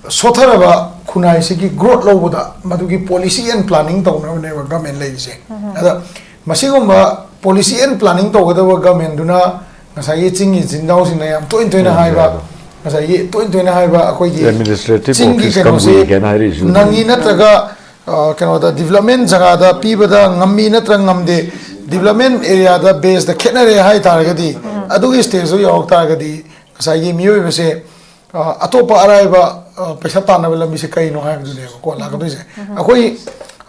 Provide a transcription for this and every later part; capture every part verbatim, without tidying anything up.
ꯁꯣꯠꯊꯔꯕ ꯈꯨꯟꯅꯥꯏꯁꯤꯒꯤ growth ꯂꯧꯕꯗ ꯃꯗꯨꯒꯤ policy and planning ꯇꯧꯅꯕꯅꯦꯕ government ꯂꯩꯔꯤꯁꯦ꯫ ꯑꯗ ꯃꯁꯤꯒꯨꯝꯕ ꯄꯣꯂꯤꯁꯤ ꯑꯦꯟ ꯄ꯭ꯂꯥꯅꯤꯡ ꯇꯧꯒꯗꯕ ꯒꯃꯦꯟꯗꯨꯅ ꯉꯁꯥꯏꯒꯤ ꯆꯤꯡꯒꯤ ꯏꯆꯤꯟ ꯏꯅꯥꯎꯁꯤꯡꯅ ꯌꯥꯝ ꯇꯣꯏꯅ ꯇꯣꯏꯅ ꯍꯥꯏꯕ, ꯉꯁꯥꯏꯒꯤ ꯇꯣꯏꯅ ꯇꯣꯏꯅ ꯍꯥꯏꯕ ꯑꯩꯈꯣꯏꯒꯤ administrative ꯆꯤꯡꯒꯤ office ꯀꯩꯅꯣꯁꯤ ꯀꯝꯕꯨ ꯍꯦꯟꯅ ꯍꯥꯏꯔꯛꯏꯁꯤꯕꯨ꯫ ꯅꯪꯉꯤ ꯅꯠꯇ꯭ꯔꯒ, ꯑ, ꯀꯩꯅꯣꯗ development ꯖꯒꯥꯗ ꯄꯤꯕꯗ ꯉꯝꯃꯤ ꯅꯠꯇ꯭ꯔꯒ ꯉꯝꯗꯦ, development areaꯗ baseꯇ ꯈꯦꯠꯅꯔꯦ ꯍꯥꯏ ꯇꯥꯔꯒꯗꯤ, ꯑꯗꯨꯒꯤ stageꯇꯨ ꯌꯧꯔꯛ ꯇꯥꯔꯒꯗꯤ ꯉꯁꯥꯏꯒꯤ ꯃꯤꯑꯣꯏꯕꯁꯦ, ꯑ, ꯑꯇꯣꯞꯄ ꯑꯔꯥꯏꯕ, ꯑ, ꯄꯩꯁꯥ ꯇꯥꯟꯅꯕ ꯂꯝꯕꯤꯁꯦ ꯀꯩꯅꯣ ꯍꯥꯏꯕꯗꯨꯅꯦꯕꯀꯣ ꯂꯥꯛꯀꯗꯣꯏꯁꯦ꯫ ꯑꯩꯈꯣꯏ,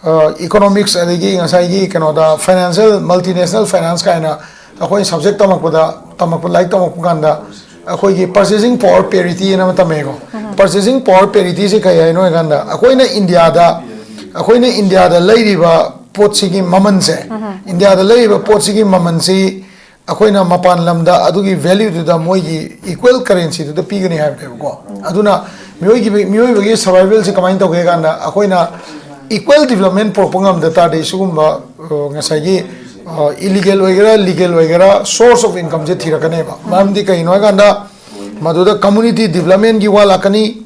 ꯑ, economics ꯑꯗꯒꯤ ꯉꯁꯥꯏꯒꯤ ꯀꯩꯅꯣꯗ financial, multinational finance ꯀꯥꯏꯅ ꯑꯩꯈꯣꯏ subject ꯇꯝꯃꯛꯄꯗ, ꯇꯝꯃꯛꯄ, ꯂꯥꯏꯔꯤꯛ ꯇꯝꯃꯛꯄ ꯀꯥꯟꯗ ꯑꯩꯈꯣꯏꯒꯤ purchasing power parity ꯑꯅ ꯑꯃ ꯇꯝꯃꯛꯑꯦꯀꯣ꯫ Purchasing power parityꯁꯦ ꯀꯩ ꯍꯥꯏꯅꯣ ꯍꯥꯏ ꯀꯥꯟꯗ ꯑꯩꯈꯣꯏꯅ ꯏꯟꯗꯤꯌꯥꯗ, ꯑꯩꯈꯣꯏꯅ ꯏꯟꯗꯤꯌꯥꯗ ꯂꯩꯔꯤꯕ ꯄꯣꯠꯁꯤꯒꯤ ꯃꯃꯜꯁꯦ, ꯏꯟꯗꯤꯌꯥꯗ ꯂꯩꯔꯤꯕ ꯄꯣꯠꯁꯤꯒꯤ ꯃꯃꯜꯁꯤ ꯑꯩꯈꯣꯏꯅ ꯃꯄꯥꯟ ꯂꯝꯗ ꯑꯗꯨꯒꯤ valueꯗꯨꯗ ꯃꯣꯏꯒꯤ equal currencyꯗꯨꯗ ꯄꯤꯒꯅꯤ ꯍꯥꯏꯕꯅꯦꯕꯀꯣ꯫ ꯑꯗꯨꯅ ꯃꯤꯑꯣꯏꯒꯤ, ꯃꯤꯑꯣꯏꯕꯒꯤ survivalꯁꯦ ꯀꯃꯥꯏꯅ ꯇꯧꯒꯦ ꯀꯥꯟꯗ ꯑꯩꯈꯣꯏꯅ equal development ꯄꯨꯔꯛꯄ ꯉꯝꯗ ꯇꯥꯔꯗꯤ ꯁꯤꯒꯨꯝꯕ, ꯑ, ꯉꯁꯥꯏꯒꯤ, ꯑ, illegal ꯑꯣꯏꯒꯦꯔꯥ legal ꯑꯣꯏꯒꯦꯔꯥ source of incomeꯁꯦ ꯊꯤꯔꯛꯀꯅꯦꯕ꯫ ꯃꯔꯝꯗꯤ ꯀꯩꯅꯣ ꯍꯥꯏꯀꯥꯟꯗ ꯃꯗꯨꯗ community developmentꯀꯤ ꯋꯥ ꯂꯥꯛꯀꯅꯤ,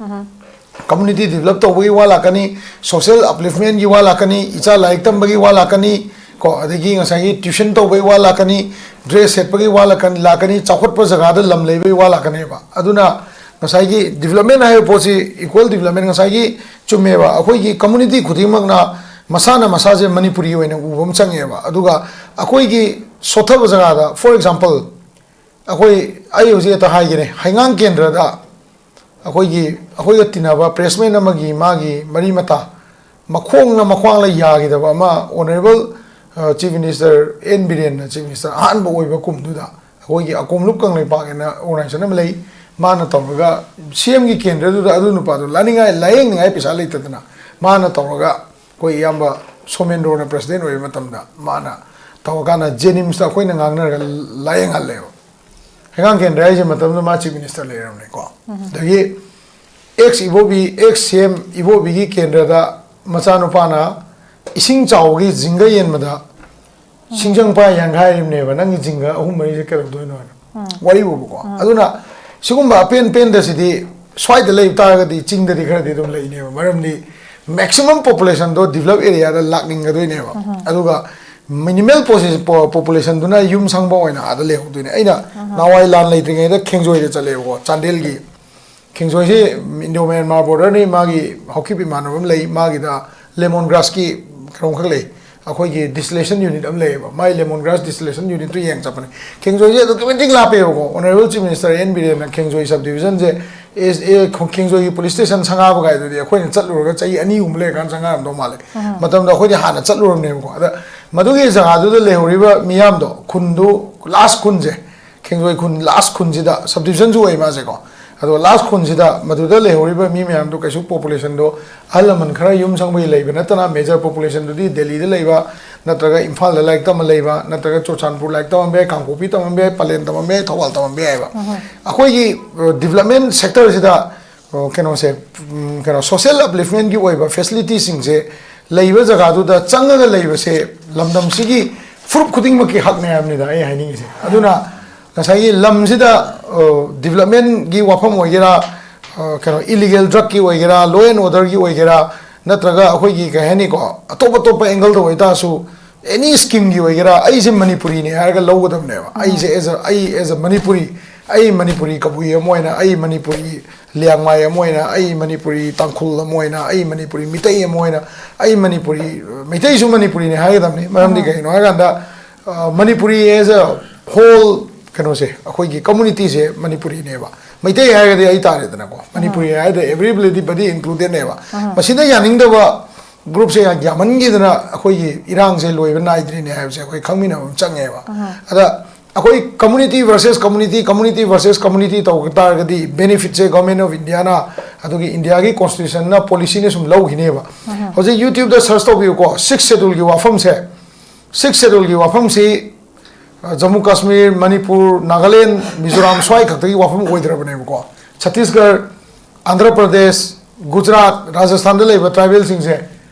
community develop ꯇꯧꯕꯒꯤ ꯋꯥ ꯂꯥꯛꯀꯅꯤ, social upliftmentꯀꯤ ꯋꯥ ꯂꯥꯛꯀꯅꯤ, ꯏꯆꯥ ꯂꯥꯏꯔꯤꯛ ꯇꯝꯕꯒꯤ ꯋꯥ ꯂꯥꯛꯀꯅꯤ, ꯀꯣ, ꯑꯗꯒꯤ ꯉꯁꯥꯏꯒꯤ tuition ꯇꯧꯕꯒꯤ ꯋꯥ ꯂꯥꯛꯀꯅꯤ, dress ꯁꯦꯠꯄꯒꯤ ꯋꯥ ꯂꯥꯛꯀꯅꯤ, ꯂꯥꯛꯀꯅꯤ, ꯆꯥꯎꯈꯠꯄ ꯖꯒꯥꯗ ꯂꯝ ꯂꯩꯕꯒꯤ ꯋꯥ ꯂꯥꯛꯀꯅꯦꯕ꯫ ꯑꯗꯨꯅ ꯉꯁꯥꯏꯒꯤ development ꯍꯥꯏꯕ ꯄꯣꯠꯁꯤ, equal development ꯉꯁꯥꯏꯒꯤ ꯆꯨꯝꯃꯦꯕ, ꯑꯩꯈꯣꯏꯒꯤ community ꯈꯨꯗꯤꯡꯃꯛꯅ ꯃꯁꯥꯅ ꯃꯁꯥꯁꯦ ꯃꯅꯤꯄꯨꯔꯤ ꯑꯣꯏꯅ ꯎꯕ ꯑꯃ ꯆꯪꯉꯦꯕ꯫ ꯑꯗꯨꯒ ꯑꯩꯈꯣꯏꯒꯤ ꯁꯣꯠꯊꯕ ꯖꯒꯥꯗ, for example, ꯑꯩꯈꯣꯏ, ꯑꯩ ꯍꯧꯖꯤꯛ ꯍꯦꯛꯇ ꯍꯥꯏꯒꯦꯅꯦ, ꯍꯩꯉꯥꯡ ꯀꯦꯟꯗ꯭ꯔꯗ ꯑꯩꯈꯣꯏꯒꯤ, ꯑꯩꯈꯣꯏꯒ ꯇꯤꯟꯅꯕ pressman ꯑꯃꯒꯤ ꯃꯥꯒꯤ ꯃꯔꯤ ꯃꯇꯥ ꯃꯈꯣꯡꯅ ꯃꯈ꯭ꯋꯥꯡꯂ ꯌꯥꯈꯤꯗꯕ ꯑꯃ Honourable, uh, Chief Minister N ꯕꯤꯔꯦꯟꯅ Chief Minister ꯑꯍꯥꯟꯕ ꯑꯣꯏꯕ ꯀꯨꯝꯗꯨꯗ ꯑꯩꯈꯣꯏꯒꯤ ꯑꯀꯣꯝꯂꯨꯞ ꯀꯪꯂꯩꯄꯥꯛ ꯍꯥꯏꯅ organization ꯑꯃ ꯂꯩ꯫ ꯃꯥꯅ ꯇꯧꯔꯒ ꯁꯤ ꯑꯦꯝꯒꯤ ꯀꯦꯟꯗ꯭ꯔꯗꯨꯗ ꯑꯗꯨ ꯅꯨꯄꯥꯗꯣ ꯂꯥꯅꯤꯡꯉꯥꯏ, ꯂꯥꯌꯦꯡꯅꯤꯡꯉꯥꯏ ꯄꯩꯁꯥ ꯂꯩꯇꯗꯅ ꯃꯥꯅ ꯇꯧꯔꯒ ꯑꯩꯈꯣꯏ ꯏꯌꯥꯝꯕ ꯁꯣꯃꯦꯟꯗ꯭ꯔꯣꯅ president ꯑꯣꯏꯕ ꯃꯇꯝꯗ ꯃꯥꯅ ꯇꯧꯔꯀꯥꯟꯗ JNIMSꯇ ꯑꯩꯈꯣꯏꯅ ꯉꯥꯡꯅꯔꯒ ꯂꯥꯌꯦꯡꯍꯜꯂꯦꯕ꯫ ꯍꯩꯉꯥꯡ ꯀꯦꯟꯗ꯭ꯔ ꯍꯥꯏꯁꯦ ꯃꯇꯝꯗꯨꯗ ꯃꯥ Chief Minister ꯂꯩꯔꯝꯅꯤꯀꯣ꯫ ꯑꯗꯒꯤ ex ꯏꯕꯣꯕꯤ, ex C M ꯏꯕꯣꯕꯤꯒꯤ ꯀꯦꯟꯗ꯭ꯔꯗ ꯃꯆꯥꯅꯨꯄꯥꯅ ꯏꯁꯤꯡ ꯆꯥꯎꯕꯒꯤ ꯖꯤꯡꯒ ꯌꯦꯟꯕꯗ ꯁꯤꯡꯖꯪ ꯄꯥꯏ ꯌꯥꯡꯈꯥꯏꯔꯤꯕꯅꯦꯕ, "ꯅꯪꯒꯤ ꯖꯤꯡꯒ ꯑꯍꯨꯝ ꯃꯔꯤꯁꯦ ꯀꯩꯗꯧꯗꯣꯏꯅꯣ?" ꯍꯥꯏꯅ꯫ ꯋꯥꯔꯤ ꯎꯕꯀꯣ꯫ ꯑꯗꯨꯅ ꯁꯤꯒꯨꯝꯕ ꯑꯄꯦꯟ ꯄꯦꯟꯗꯁꯤꯗꯤ ꯁ꯭ꯋꯥꯏꯗ ꯂꯩꯕ ꯇꯥꯔꯒꯗꯤ ꯆꯤꯡꯗꯗꯤ ꯈꯔꯗꯤ ꯑꯗꯨꯝ ꯂꯩꯅꯦꯕ, ꯃꯔꯝꯗꯤ maximum populationꯗꯣ develop areaꯗ ꯂꯥꯛꯅꯤꯡꯒꯗꯣꯏꯅꯦꯕ꯫ ꯑꯗꯨꯒ minimal populationꯗꯨꯅ ꯌꯨꯝ ꯁꯪꯕ ꯑꯣꯏꯅ ꯑꯥꯗ ꯂꯩꯍꯧꯗꯣꯏꯅꯦ꯫ ꯑꯩꯅ ꯅꯍꯥꯟꯋꯥꯏ ꯂꯥꯟ ꯂꯩꯇ꯭ꯔꯤꯉꯩꯗ ꯈꯦꯡꯖꯣꯏꯗ ꯆꯠꯂꯦꯕꯀꯣ, ꯆꯥꯟꯗꯦꯜꯒꯤ꯫ ꯈꯦꯡꯖꯣꯏꯁꯤ Indo Myanmar borderꯅꯤ꯫ ꯃꯥꯒꯤ ꯍꯧꯈꯤꯕ ꯏꯃꯥꯟꯅꯕ ꯑꯃ ꯂꯩ, ꯃꯥꯒꯤꯗ lemon grassꯀꯤ ꯀꯩꯅꯣꯝꯈꯛ ꯂꯩ, ꯑꯩꯈꯣꯏꯒꯤ distillation unit ꯑꯃ ꯂꯩꯌꯦꯕ꯫ ꯃꯥꯏ lemon grass distillation unitꯇꯨ ꯌꯦꯡ ꯆꯠꯄꯅꯦ꯫ ꯈꯦꯡꯖꯣꯏꯁꯦ ꯑꯗꯨꯛꯀꯤ ꯃꯇꯤꯛ ꯂꯥꯞꯄꯦꯕꯀꯣ꯫ Honourable Chief Minister ꯑꯦꯟ ꯕꯤꯔꯦꯟꯅ ꯈꯦꯡꯖꯣꯏ subdivisionꯁꯦ is- ꯑꯦ, ꯈꯣ- ꯈꯦꯡꯖꯣꯏꯒꯤ police station ꯁꯪꯒꯥꯕꯒꯥꯏꯗꯨꯗꯤ ꯑꯩꯈꯣꯏꯅ ꯆꯠꯂꯨꯔꯒ ꯆꯍꯤ ꯑꯅꯤ ꯑꯍꯨꯝ ꯂꯩꯔꯀꯥꯟꯗ ꯆꯪꯉꯛꯑꯝꯗꯧ ꯃꯥꯜꯂꯦ꯫ ꯃꯇꯝꯗꯣ ꯑꯩꯈꯣꯏꯗꯤ ꯍꯥꯟꯅ ꯆꯠꯂꯨꯔꯕꯅꯦꯕꯀꯣ꯫ ꯑꯗ ꯃꯗꯨꯒꯤ ꯖꯒꯥꯗꯨꯗ ꯂꯩꯍꯧꯔꯤꯕ ꯃꯤꯌꯥꯝꯗꯣ, ꯈꯨꯟꯗꯨ, last ꯈꯨꯟꯁꯦ, ꯈꯦꯡꯖꯣꯏ ꯈꯨꯟ last ꯈꯨꯟꯁꯤꯗ, subdivisionꯁꯨ ꯑꯣꯏ ꯃꯥꯁꯦꯀꯣ꯫ ꯑꯗꯣ last ꯈꯨꯟꯁꯤꯗ ꯃꯗꯨꯗ ꯂꯩꯍꯧꯔꯤꯕ ꯃꯤ ꯃꯌꯥꯝꯗꯣ ꯀꯩꯁꯨ populationꯗꯣ ꯑꯍꯜ ꯂꯃꯟ ꯈꯔ ꯌꯨꯝ ꯁꯪꯕꯒꯤ ꯂꯩꯕ ꯅꯠꯇꯅ major populationꯗꯨꯗꯤ ꯗꯦꯜꯂꯤꯗ ꯂꯩꯕ, ꯅꯠꯇ꯭ꯔꯒ ꯏꯝꯐꯥꯜꯗ ꯂꯥꯏꯔꯤꯛ ꯇꯝꯕ ꯂꯩꯕ, ꯅꯠꯇ꯭ꯔꯒ ꯆꯨꯔꯆꯥꯟꯄꯨꯔ ꯂꯥꯏꯔꯤꯛ ꯇꯝꯃꯝꯕ ꯌꯥꯏ, ꯀꯥꯡꯄꯣꯛꯄꯤ ꯇꯝꯃꯝꯕ ꯌꯥꯏ, ꯄꯂꯦꯟ ꯇꯝꯃꯝꯕ ꯌꯥꯏ, ꯊꯧꯕꯥꯜ ꯇꯝꯃꯝꯕ ꯌꯥꯏꯑꯕ꯫ ꯑꯩꯈꯣꯏꯒꯤ development sectorꯁꯤꯗ ꯀꯩꯅꯣꯁꯦ, ꯀꯩꯅꯣ social upliftmentꯀꯤ ꯑꯣꯏꯕ facilityꯁꯤꯡꯁꯦ ꯂꯩꯕ ꯖꯒꯥꯗꯨꯗ ꯆꯪꯉꯒ ꯂꯩꯕꯁꯦ ꯂꯝꯗꯝꯁꯤꯒꯤ ꯐꯨꯔꯨꯞ ꯈꯨꯗꯤꯡꯃꯛꯀꯤ ꯍꯛꯅꯦ ꯍꯥꯏꯕꯅꯤꯗ ꯑꯩ ꯍꯥꯏꯅꯤꯡꯉꯤꯁꯦ꯫ ꯑꯗꯨꯅ ꯉꯁꯥꯏꯒꯤ ꯂꯝꯁꯤꯗ developmentꯀꯤ ꯋꯥꯐꯝ ꯑꯣꯏꯒꯦꯔꯥ, ꯀꯩꯅꯣ illegal drugꯀꯤ ꯑꯣꯏꯒꯦꯔꯥ, law and orderꯒꯤ ꯑꯣꯏꯒꯦꯔꯥ, ꯅꯠꯇ꯭ꯔꯒ ꯑꯩꯈꯣꯏꯒꯤ ꯀꯩ ꯍꯥꯏꯅꯤꯀꯣ, ꯑꯇꯣꯞ ꯑꯇꯣꯞꯄ angleꯗ ꯑꯣꯏꯇꯥꯔꯁꯨ, any schemeꯒꯤ ꯑꯣꯏꯒꯦꯔꯥ, ꯑꯩꯁꯦ ꯃꯅꯤꯄꯨꯔꯤꯅꯦ ꯍꯥꯏꯔꯒ ꯂꯧꯒꯗꯕꯅꯦꯕ꯫ ꯑꯩꯁꯦ as a- ꯑꯩ as a ꯃꯅꯤꯄꯨꯔꯤ, ꯑꯩ ꯃꯅꯤꯄꯨꯔꯤ ꯀꯕꯨꯏ ꯑꯃ ꯑꯣꯏꯅ, ꯑꯩ ꯃꯅꯤꯄꯨꯔꯤ ꯂꯤꯌꯥꯡꯃꯥꯏ ꯑꯃ ꯑꯣꯏꯅ, ꯑꯩ ꯃꯅꯤꯄꯨꯔꯤ ꯇꯥꯡꯈꯨꯜ ꯑꯃ ꯑꯣꯏꯅ, ꯑꯩ ꯃꯅꯤꯄꯨꯔꯤ ꯃꯤꯇꯩ ꯑꯃ ꯑꯣꯏꯅ, ꯑꯩ ꯃꯅꯤꯄꯨꯔꯤ, ꯃꯩꯇꯩꯁꯨ ꯃꯅꯤꯄꯨꯔꯤꯅꯤ ꯍꯥꯏꯒꯗꯕꯅꯤ꯫ ꯃꯔꯝꯗꯤ ꯀꯩꯒꯤꯅꯣ ꯍꯥꯏꯀꯥꯟꯗ, ꯃꯅꯤꯄꯨꯔꯤ as a whole ꯀꯩꯅꯣꯁꯦ, ꯑꯩꯈꯣꯏꯒꯤ communityꯁꯦ ꯃꯅꯤꯄꯨꯔꯤꯅꯦꯕ꯫ ꯃꯩꯇꯩ ꯍꯥꯏꯔꯒꯗꯤ ꯑꯩ ꯇꯥꯔꯦꯗꯅꯀꯣ, ꯃꯅꯤꯄꯨꯔꯤ ꯍꯥꯏꯔꯒꯗꯤ everybody includedꯅꯦꯕ꯫ ꯃꯁꯤꯗ ꯌꯥꯅꯤꯡꯗꯕ groupꯁꯦ ꯌꯥꯝꯃꯟꯈꯤꯗꯅ ꯑꯩꯈꯣꯏꯒꯤ ꯏꯔꯥꯡꯁꯦ ꯂꯣꯏꯕ ꯅꯥꯏꯗ꯭ꯔꯤꯅꯦ ꯍꯥꯏꯕꯁꯦ ꯑꯩꯈꯣꯏ ꯈꯪꯃꯤꯟꯅꯕ ꯑꯃ ꯆꯪꯉꯦꯕ꯫ ꯑꯗ ꯑꯩꯈꯣꯏ community versus community, community versus community ꯇꯧ ꯇꯥꯔꯒꯗꯤ benefitꯁꯦ Government of Indiaꯅ, ꯑꯗꯨꯒꯤ Indiaꯒꯤ Constitutionꯅ, policyꯅ ꯁꯨꯝ ꯂꯧꯈꯤꯅꯦꯕ꯫ ꯍꯧꯖꯤꯛ YouTubeꯇ search ꯇꯧꯕꯤꯌꯨꯀꯣ, Sixth Scheduleꯒꯤ ꯋꯥꯐꯝꯁꯦ, Sixth Scheduleꯒꯤ ꯋꯥꯐꯝꯁꯤ, ꯑ, ꯖꯝꯃꯨ ꯀꯥꯁꯃꯤꯔ, ꯃꯅꯤꯄꯨꯔ, ꯅꯥꯒꯥꯂꯦꯟ, ꯃꯤꯖꯣꯔꯥꯝ ꯁ꯭ꯋꯥꯏ ꯈꯛꯇꯒꯤ ꯋꯥꯐꯝ ꯑꯣꯏꯗ꯭ꯔꯕꯅꯦꯕꯀꯣ꯫ ꯆꯇꯤꯁꯒꯔ, ꯑꯟꯙ꯭ꯔ ꯄ꯭ꯔꯗꯦꯁ, ꯒꯨꯖꯔꯥꯠ, ꯔꯥꯖꯁꯊꯥꯟꯗ ꯂꯩꯕ tribalꯁꯤꯡꯁꯦ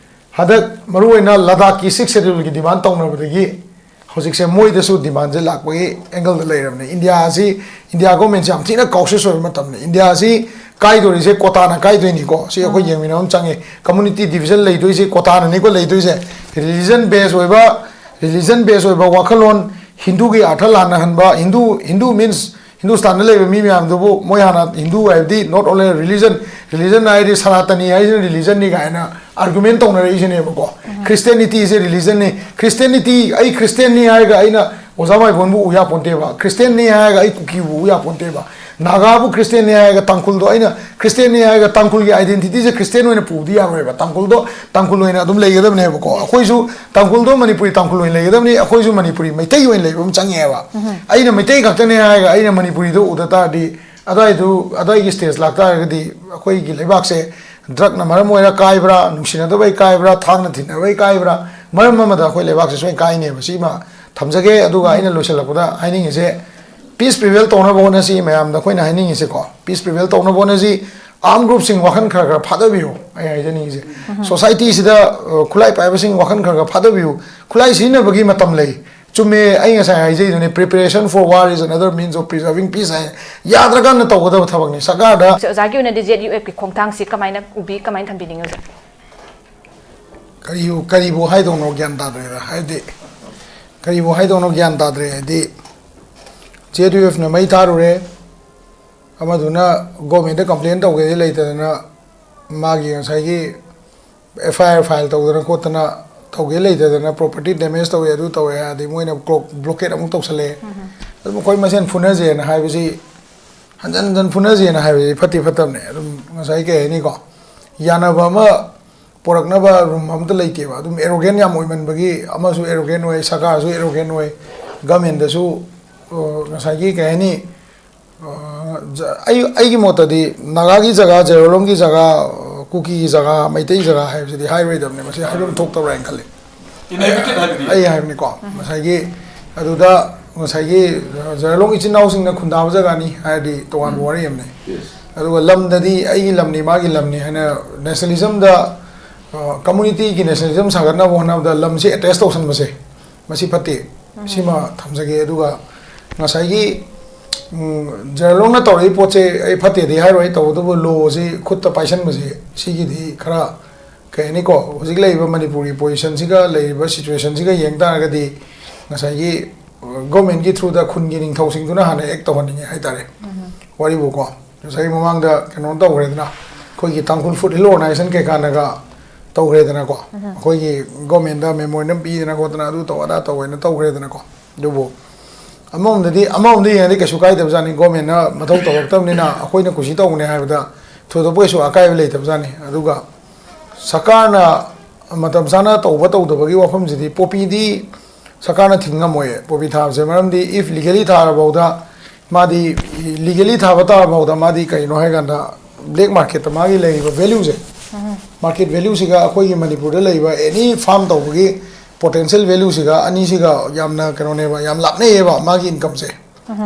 ꯍꯟꯗꯛ ꯃꯔꯨꯑꯣꯏꯅ ꯂꯗꯥꯛꯀꯤ Sixth Scheduleꯒꯤ demand ꯇꯧꯅꯕꯗꯒꯤ ꯍꯧꯖꯤꯛꯁꯦ ꯃꯣꯏꯗꯁꯨ demandꯁꯦ ꯂꯥꯛꯄꯒꯤ angleꯗ ꯂꯩꯔꯕꯅꯦ꯫ India ꯑꯁꯤ, India governmentꯁꯦ ꯌꯥꯝ ꯊꯤꯅ cautious ꯑꯣꯏꯕ ꯃꯇꯝꯅꯤ꯫ India ꯑꯁꯤ ꯀꯥꯏꯗꯣꯔꯤꯁꯦ ꯀꯣꯇꯥꯅ ꯀꯥꯏꯗꯣꯏꯅꯤꯀꯣ꯫ ꯁꯤ ꯑꯩꯈꯣꯏ ꯌꯦꯡꯃꯤꯟꯅꯕ ꯑꯃ ꯆꯪꯉꯦ꯫ ꯀꯝꯃ꯭ꯌꯨꯅꯤꯇꯤ ꯗꯤꯕꯤꯖꯟ ꯂꯩꯗꯣꯏꯁꯦ ꯀꯣꯇꯥꯅꯅꯤꯀꯣ ꯂꯩꯗꯣꯏꯁꯦ꯫ ꯔꯤꯂꯤꯖꯟ ꯕꯦꯁ ꯑꯣꯏꯕ, ꯔꯤꯂꯤꯖꯟ ꯕꯦꯁ ꯑꯣꯏꯕ ꯋꯥꯈꯜꯂꯣꯟ, ꯍꯤꯟꯗꯨꯒꯤ ꯑꯥꯔꯊ ꯂꯥꯟꯅꯍꯟꯕ, ꯍꯤꯟꯗꯨ, ꯍꯤꯟꯗꯨ ꯃꯤꯟꯁ ꯍꯤꯟꯗꯨꯁꯇꯥꯟꯗ ꯂꯩꯕ ꯃꯤ ꯃꯌꯥꯝꯗꯨꯕꯨ ꯃꯣꯏ ꯍꯥꯟꯅ ꯍꯤꯟꯗꯨ ꯍꯥꯏꯕꯗꯤ not only religion, religion ꯍꯥꯏꯗꯤ ꯁꯅꯥꯇꯅꯤ ꯍꯥꯏꯁꯤꯅ ꯔꯤꯂꯤꯖꯟꯅꯤ ꯀꯥꯏꯅ ꯑꯥꯔꯒꯨꯃꯦꯟ ꯇꯧꯅꯔꯛꯏꯁꯤꯅꯦꯕꯀꯣ꯫ ꯈ꯭ꯔꯤꯁꯇꯦꯅꯤꯇꯤꯁꯦ ꯔꯤꯂꯤꯖꯟꯅꯤ꯫ ꯈ꯭ꯔꯤꯁꯇꯦꯅꯤꯇꯤ, ꯑꯩ ꯈ꯭ꯔꯤꯁꯇꯦꯟꯅꯤ ꯍꯥꯏꯔꯒ ꯑꯩꯅ ꯑꯣꯖꯥ ꯃꯥꯏꯕꯣꯟꯕꯨ ꯎ ꯌꯥꯄꯣꯟꯇꯦꯕ꯫ ꯈ꯭ꯔꯤꯁꯇꯦꯟꯅꯤ ꯍꯥꯏꯔꯒ ꯑꯩ ꯀꯨꯀꯤꯕꯨ ꯎ ꯌꯥꯄꯣꯟꯇꯦꯕ꯫ ꯅꯥꯒꯥꯕꯨ ꯈ꯭ꯔꯤꯁꯇꯦꯟꯅꯤ ꯍꯥꯏꯔꯒ ꯇꯥꯡꯈꯨꯜꯗꯣ ꯑꯩꯅ ꯈ꯭ꯔꯤꯁꯇꯦꯟꯅꯤ ꯍꯥꯏꯔꯒ ꯇꯥꯡꯈꯨꯜꯒꯤ ꯑꯥꯏꯗꯦꯟꯇꯤꯇꯤꯁꯦ ꯈ꯭ꯔꯤꯁꯇꯦꯟ ꯑꯣꯏꯅ ꯄꯨꯕꯗꯤ ꯌꯥꯔꯣꯏꯕ꯫ ꯇꯥꯡꯈꯨꯜꯗꯣ ꯇꯥꯡꯈꯨꯜ ꯑꯣꯏꯅ ꯑꯗꯨꯝ ꯂꯩꯒꯗꯕꯅꯦꯕꯀꯣ꯫ ꯑꯩꯈꯣꯏꯁꯨ ꯇꯥꯡꯈꯨꯜꯗꯣ ꯃꯅꯤꯄꯨꯔꯤ ꯇꯥꯡꯈꯨꯜ ꯑꯣꯏꯅ ꯂꯩꯒꯗꯕꯅꯤ, ꯑꯩꯈꯣꯏꯁꯨ ꯃꯅꯤꯄꯨꯔꯤ ꯃꯩꯇꯩ ꯑꯣꯏꯅ ꯂꯩꯕ ꯑꯃ ꯆꯪꯉꯦꯕ꯫ ꯑꯩꯅ ꯃꯩꯇꯩ ꯈꯛꯇꯅꯦ ꯍꯥꯏꯔꯒ ꯑꯩꯅ ꯃꯅꯤꯄꯨꯔꯤꯗꯣ ꯎꯗ ꯇꯥꯔꯗꯤ, ꯑꯗꯨꯋꯥꯏꯗꯨ, ꯑꯗꯨꯋꯥꯏꯒꯤ ꯁ꯭ꯇꯦꯖ ꯂꯥꯛꯇꯥꯔꯒꯗꯤ ꯑꯩꯈꯣꯏꯒꯤ ꯂꯩꯕꯥꯛꯁꯦ ꯗ꯭ꯔꯛꯅ ꯃꯔꯝ ꯑꯣꯏꯔ ꯀꯥꯏꯕ꯭ꯔꯥ, ꯅꯨꯡꯁꯤꯅꯗꯕꯩ ꯀꯥꯏꯕ꯭ꯔꯥ, ꯊꯥꯡꯅ ꯊꯤꯟꯅꯕꯩ ꯀꯥꯏꯕ꯭ꯔꯥ, ꯃꯔꯝ ꯑꯃꯗ ꯑꯩꯈꯣꯏ ꯂꯩꯕꯥꯛꯁꯦ ꯁꯣꯏꯅ ꯀꯥꯏꯅꯦꯕ꯫ ꯁꯤꯃ ꯊꯝꯖꯒꯦ꯫ ꯑꯗꯨꯒ ꯑꯩꯅ ꯂꯣꯏꯁꯤꯜꯂꯛꯄꯗ ꯍꯥꯏꯅꯤꯡꯉꯤꯁꯦ, ꯄꯤꯁ ꯄ꯭ꯔꯤꯚꯦꯜ ꯇꯧꯅꯕ ꯍꯣꯠꯅꯁꯤ꯫ ꯃꯌꯥꯝꯗ ꯑꯩꯈꯣꯏꯅ ꯍꯥꯏꯅꯤꯡꯉꯤꯁꯦꯀꯣ, ꯄꯤꯁ ꯄ꯭ꯔꯤꯚꯦꯜ ꯇꯧꯅꯕ ꯍꯣꯠꯅꯁꯤ꯫ ꯑꯥꯔꯝ ꯒ꯭ꯔꯨꯞꯁꯤꯡ ꯋꯥꯈꯜ ꯈꯔ ꯈꯔ ꯐꯥꯗꯕꯤꯌꯨ꯫ ꯑꯩ ꯍꯥꯏꯖꯅꯤꯡꯉꯤꯁꯦ, ꯁꯣꯁꯥꯏꯇꯤꯁꯤꯗ, ꯑ, ꯈꯨꯠꯂꯥꯏ ꯄꯥꯏꯕꯁꯤꯡ ꯋꯥꯈꯜ ꯈꯔ ꯈꯔ ꯐꯥꯗꯕꯤꯌꯨ꯫ ꯈꯨꯠꯂꯥꯏ ꯁꯤꯖꯤꯟꯅꯕꯒꯤ ꯃꯇꯝ ꯂꯩ꯫ ꯆꯨꯝꯃꯦ, ꯑꯩ ꯉꯁꯥꯏ ꯍꯥꯏꯖꯩꯗꯨꯅꯦ, "Preparation for war is another means of preserving peace" ꯍꯥꯏ꯫ ꯌꯥꯗ꯭ꯔꯀꯥꯟꯗ ꯇꯧꯒꯗꯕ ꯊꯕꯛꯅꯤ ꯁꯔꯀꯥꯔꯗ꯫ ꯑꯣꯖꯥꯒꯤ ꯑꯣꯏꯅꯗꯤ ꯖꯦꯠ ꯌꯨ ꯑꯦꯐꯀꯤ ꯈꯣꯡꯊꯥꯡꯁꯤ ꯀꯃꯥꯏꯅ ꯎꯕꯤ, ꯀꯃꯥꯏꯅ ꯊꯝꯕꯤꯅꯤꯡꯉꯤ ꯑꯣꯖꯥ? ꯀꯔꯤꯕꯨ, ꯀꯔꯤꯕꯨ ꯍꯥꯏꯗꯧꯅꯣ ꯒ꯭ꯌꯥꯟ ꯇꯥꯗ꯭ꯔꯦꯗ꯫ ꯍꯥꯏꯗꯤ, ꯀꯔꯤꯕꯨ ꯍꯥꯏꯗꯧꯅꯣ ꯒ꯭ꯌꯥꯟ ꯇꯥꯗ꯭ꯔꯦ꯫ ꯍꯥꯏꯗꯤ, ꯖꯦꯠ ꯌꯨ ꯑꯦꯐꯅ ꯃꯩ ꯊꯥꯔꯨꯔꯦ, ꯑꯃꯗꯨꯅ ꯒꯣꯔꯃꯦꯟꯗ ꯀꯝꯄ꯭ꯂꯦꯟ ꯇꯧꯒꯦꯗꯤ ꯂꯩꯇꯗꯅ, ꯃꯥꯒꯤ ꯉꯁꯥꯏꯒꯤ ꯑꯦꯐ ꯑꯥꯏ ꯑꯥꯔ ꯐꯥꯏꯜ ꯇꯧꯗꯅ ꯈꯣꯠꯇꯅ ꯇꯧꯒꯦ ꯂꯩꯇꯗꯅ, ꯄ꯭ꯔꯣꯄꯔꯇꯤ ꯗꯦꯃꯦꯖ ꯇꯧꯋꯦ, ꯑꯗꯨ ꯇꯧꯋꯦ ꯍꯥꯏꯔꯗꯤ ꯃꯣꯏꯅ ꯀ꯭ꯂꯣꯛ, ꯕ꯭ꯂꯣꯀꯦꯠ ꯑꯃꯨꯛ ꯇꯧꯁꯜꯂꯛꯑꯦ꯫ ꯑꯗꯨꯝ ꯑꯩꯈꯣꯏ ꯃꯁꯦꯟ ꯐꯨꯅꯁꯦꯅ ꯍꯥꯏꯕꯁꯤ, ꯍꯟꯖꯟ ꯍꯟꯖꯟ ꯐꯨꯅꯁꯦꯅ ꯍꯥꯏꯕꯁꯤ ꯐꯠꯇꯤ ꯐꯠꯇꯕꯅꯦ꯫ ꯑꯗꯨꯝ ꯉꯁꯥꯏ ꯀꯩ ꯍꯥꯏꯅꯤꯀꯣ, ꯌꯥꯅꯕ ꯑꯃ ꯄꯣꯔꯛꯅꯕ ꯔꯨꯝ ꯑꯝꯇ ꯂꯩꯇꯦꯕ꯫ ꯑꯗꯨꯝ ꯑꯦꯔꯣꯒꯦꯟ ꯌꯥꯝ ꯑꯣꯏꯃꯟꯕꯒꯤ, ꯑꯃꯁꯨ ꯑꯦꯔꯣꯒꯦꯟ ꯑꯣꯏ, ꯁꯔꯀꯥꯔꯁꯨ ꯑꯦꯔꯣꯒꯦꯟ ꯑꯣꯏ, ꯒꯃꯦꯟꯗꯁꯨ, ꯑ, ꯉꯁꯥꯏꯒꯤ ꯀꯩ ꯍꯥꯏꯅꯤ, ꯑ, ꯖ-, ꯑꯩ, ꯑꯩꯒꯤ ꯃꯣꯠꯇꯗꯤ ꯅꯥꯒꯥꯒꯤ ꯖꯒꯥ, ꯖꯦꯔꯣꯂꯣꯡꯒꯤ ꯖꯒꯥ, ꯑ, ꯀꯨꯀꯤꯒꯤ ꯖꯒꯥ, ꯃꯩꯇꯩ ꯖꯒꯥ ꯍꯥꯏꯕꯁꯤꯗꯤ ꯍꯥꯏꯔꯣꯏꯗꯕꯅꯦ꯫ ꯃꯁꯤ ꯍꯥꯏꯐꯝ ꯊꯣꯛꯇꯕ꯭ꯔꯥ ꯍꯥꯏꯅ ꯈꯜꯂꯤ꯫ Inhabited ꯍꯥꯏꯕꯗꯤ? ꯑꯩ ꯍꯥꯏꯕꯅꯤꯀꯣ, ꯉꯁꯥꯏꯒꯤ ꯑꯗꯨꯗ ꯉꯁꯥꯏꯒꯤ, ꯑ, ꯖꯦꯔꯣꯂꯣꯡ ꯏꯆꯤꯟ ꯏꯅꯥꯎꯁꯤꯡꯅ ꯈꯨꯟꯗꯥꯕ ꯖꯒꯥꯅꯤ ꯍꯥꯏꯔꯗꯤ ꯇꯣꯉꯥꯟꯕ ꯋꯥꯔꯤ ꯑꯃꯅꯤ꯫ Yes. ꯑꯗꯨꯒ ꯂꯝꯗꯗꯤ ꯑꯩꯒꯤ ꯂꯝꯅꯤ, ꯃꯥꯒꯤ ꯂꯝꯅꯤ ꯍꯥꯏꯅ ꯅꯦꯁꯅꯦꯂꯤꯖꯝꯗ, ꯑ, ꯀꯝꯃꯨꯅꯤꯇꯤꯒꯤ ꯅꯦꯁꯅꯦꯂꯤꯖꯝ ꯁꯥꯒꯠꯅꯕ ꯍꯣꯠꯅꯕꯗ ꯂꯝꯁꯤ ꯑꯦꯇꯦꯁ ꯇꯧꯁꯟꯕꯁꯦ, ꯃꯁꯤ ꯐꯠꯇꯦ꯫ ꯁꯤꯃ ꯊꯝꯖꯒꯦ꯫ ꯑꯗꯨꯒ ꯉꯁꯥꯏꯒꯤ ꯎꯝ, ꯖꯦꯅꯔꯦꯜꯅ ꯇꯧꯔꯛꯏ ꯄꯣꯠꯁꯦ ꯑꯩ ꯐꯠꯇꯦꯗꯤ ꯍꯥꯏꯔꯣꯏ, ꯇꯧꯕꯇꯕꯨ ꯂꯣꯁꯤ ꯈꯨꯠꯇ ꯄꯥꯏꯁꯟꯕꯁꯦ ꯁꯤꯒꯤꯗꯤ ꯈꯔ ꯀꯩ ꯍꯥꯏꯅꯤꯀꯣ, ꯍꯧꯖꯤꯛ ꯂꯩꯔꯤꯕ ꯃꯅꯤꯄꯨꯔꯒꯤ ꯄꯣꯖꯤꯁꯟꯁꯤꯒ ꯂꯩꯔꯤꯕ ꯁꯤꯆꯨꯋꯦꯁꯟꯁꯤꯒ ꯌꯦꯡ ꯇꯥꯔꯒꯗꯤ ꯉꯁꯥꯏꯒꯤ ꯒꯣꯔꯃꯦꯟꯒꯤ ꯊ꯭ꯔꯨꯗ ꯈꯨꯟꯒꯤ ꯅꯤꯡꯊꯧꯁꯤꯡꯗꯨꯅ ꯍꯥꯟꯅ ꯑꯦꯛ ꯇꯧꯍꯟꯅꯤꯡꯉꯦ ꯍꯥꯏꯇꯥꯔꯦ꯫ ꯋꯥꯔꯤꯕꯨꯀꯣ, ꯉꯁꯥꯏ ꯃꯃꯥꯡꯗ ꯀꯩꯅꯣ ꯇꯧꯈ꯭ꯔꯦꯗꯅ, ꯑꯩꯈꯣꯏꯒꯤ ꯇꯥꯡꯈꯨꯜ ꯐꯨꯗ ꯍꯤꯜ ꯑꯣꯔꯒꯅꯥꯏꯖꯦꯁꯟ ꯀꯩꯀꯥꯅꯒ ꯇꯧꯈ꯭ꯔꯦꯗꯅꯀꯣ, ꯑꯩꯈꯣꯏꯒꯤ ꯒꯣꯔꯃꯦꯟꯗ ꯃꯦꯃꯣꯔꯦꯟꯗꯝ ꯄꯤꯗꯅ ꯈꯣꯠꯇꯅ ꯑꯗꯨ ꯇꯧ ꯑꯗꯥ ꯇꯧꯋꯦꯅ ꯇꯧꯈ꯭ꯔꯦꯗꯅꯀꯣ꯫ ꯑꯗꯨꯕꯨ ꯑꯃꯔꯣꯝꯗꯗꯤ, ꯑꯃꯔꯣꯝꯗ ꯌꯦꯡꯉꯗꯤ ꯀꯩꯁꯨ ꯀꯥꯏꯗꯕꯖꯥꯠꯅꯤ, ꯒꯣꯔꯃꯦꯟꯅ ꯃꯊꯧ ꯇꯧꯔꯛꯇꯕꯅꯤꯅ ꯑꯩꯈꯣꯏꯅ ꯀꯨꯁꯤ ꯇꯧꯕꯅꯦ ꯍꯥꯏꯕꯗ ꯊꯣꯏꯗꯣꯛꯄ ꯀꯩꯁꯨ ꯑꯀꯥꯏꯕ ꯂꯩꯇꯕꯖꯥꯠꯅꯤ꯫ ꯑꯗꯨꯒ ꯁꯔꯀꯥꯔꯅ ꯃꯇꯝ ꯆꯥꯅ ꯇꯧꯕ ꯇꯧꯗꯕꯒꯤ ꯋꯥꯐꯝꯁꯤꯗꯤ, ꯄꯣꯄꯤꯗꯤ ꯁꯔꯀꯥꯔꯅ ꯊꯤꯡ ꯉꯝꯃꯣꯏꯌꯦ, ꯄꯣꯄꯤ ꯊꯥꯕꯁꯦ꯫ ꯃꯔꯝꯗꯤ if legally ꯊꯥꯔꯐꯥꯎꯗ ꯃꯥꯗꯤ, legally ꯊꯥꯕ ꯇꯥꯔꯐꯥꯎꯗ ꯃꯥꯗꯤ ꯀꯩꯅꯣ ꯍꯥꯏꯀꯥꯟꯗ ꯕ꯭ꯂꯦꯛ ꯃꯥꯔꯀꯦꯠꯇ ꯃꯥꯒꯤ ꯂꯩꯔꯤꯕ ꯚꯦꯂꯨꯁꯦ, ꯃꯥꯔꯀꯦꯠ ꯚꯦꯂꯨꯁꯤꯒ ꯑꯩꯈꯣꯏꯒꯤ ꯃꯅꯤꯄꯨꯔꯗ ꯂꯩꯕ ꯑꯦꯅꯤ ꯐꯥꯔꯝ ꯇꯧꯕꯒꯤ ꯄꯣꯇꯦꯟꯁꯤꯌꯦꯜ ꯚꯦꯂꯨꯁꯤꯒ ꯑꯅꯤꯁꯤꯒ ꯌꯥꯝꯅ ꯀꯩꯅꯣꯅꯦꯕ, ꯌꯥꯝ ꯂꯥꯞꯅꯩꯌꯦꯕ ꯃꯥꯒꯤ ꯏꯟꯀꯝꯁꯦ꯫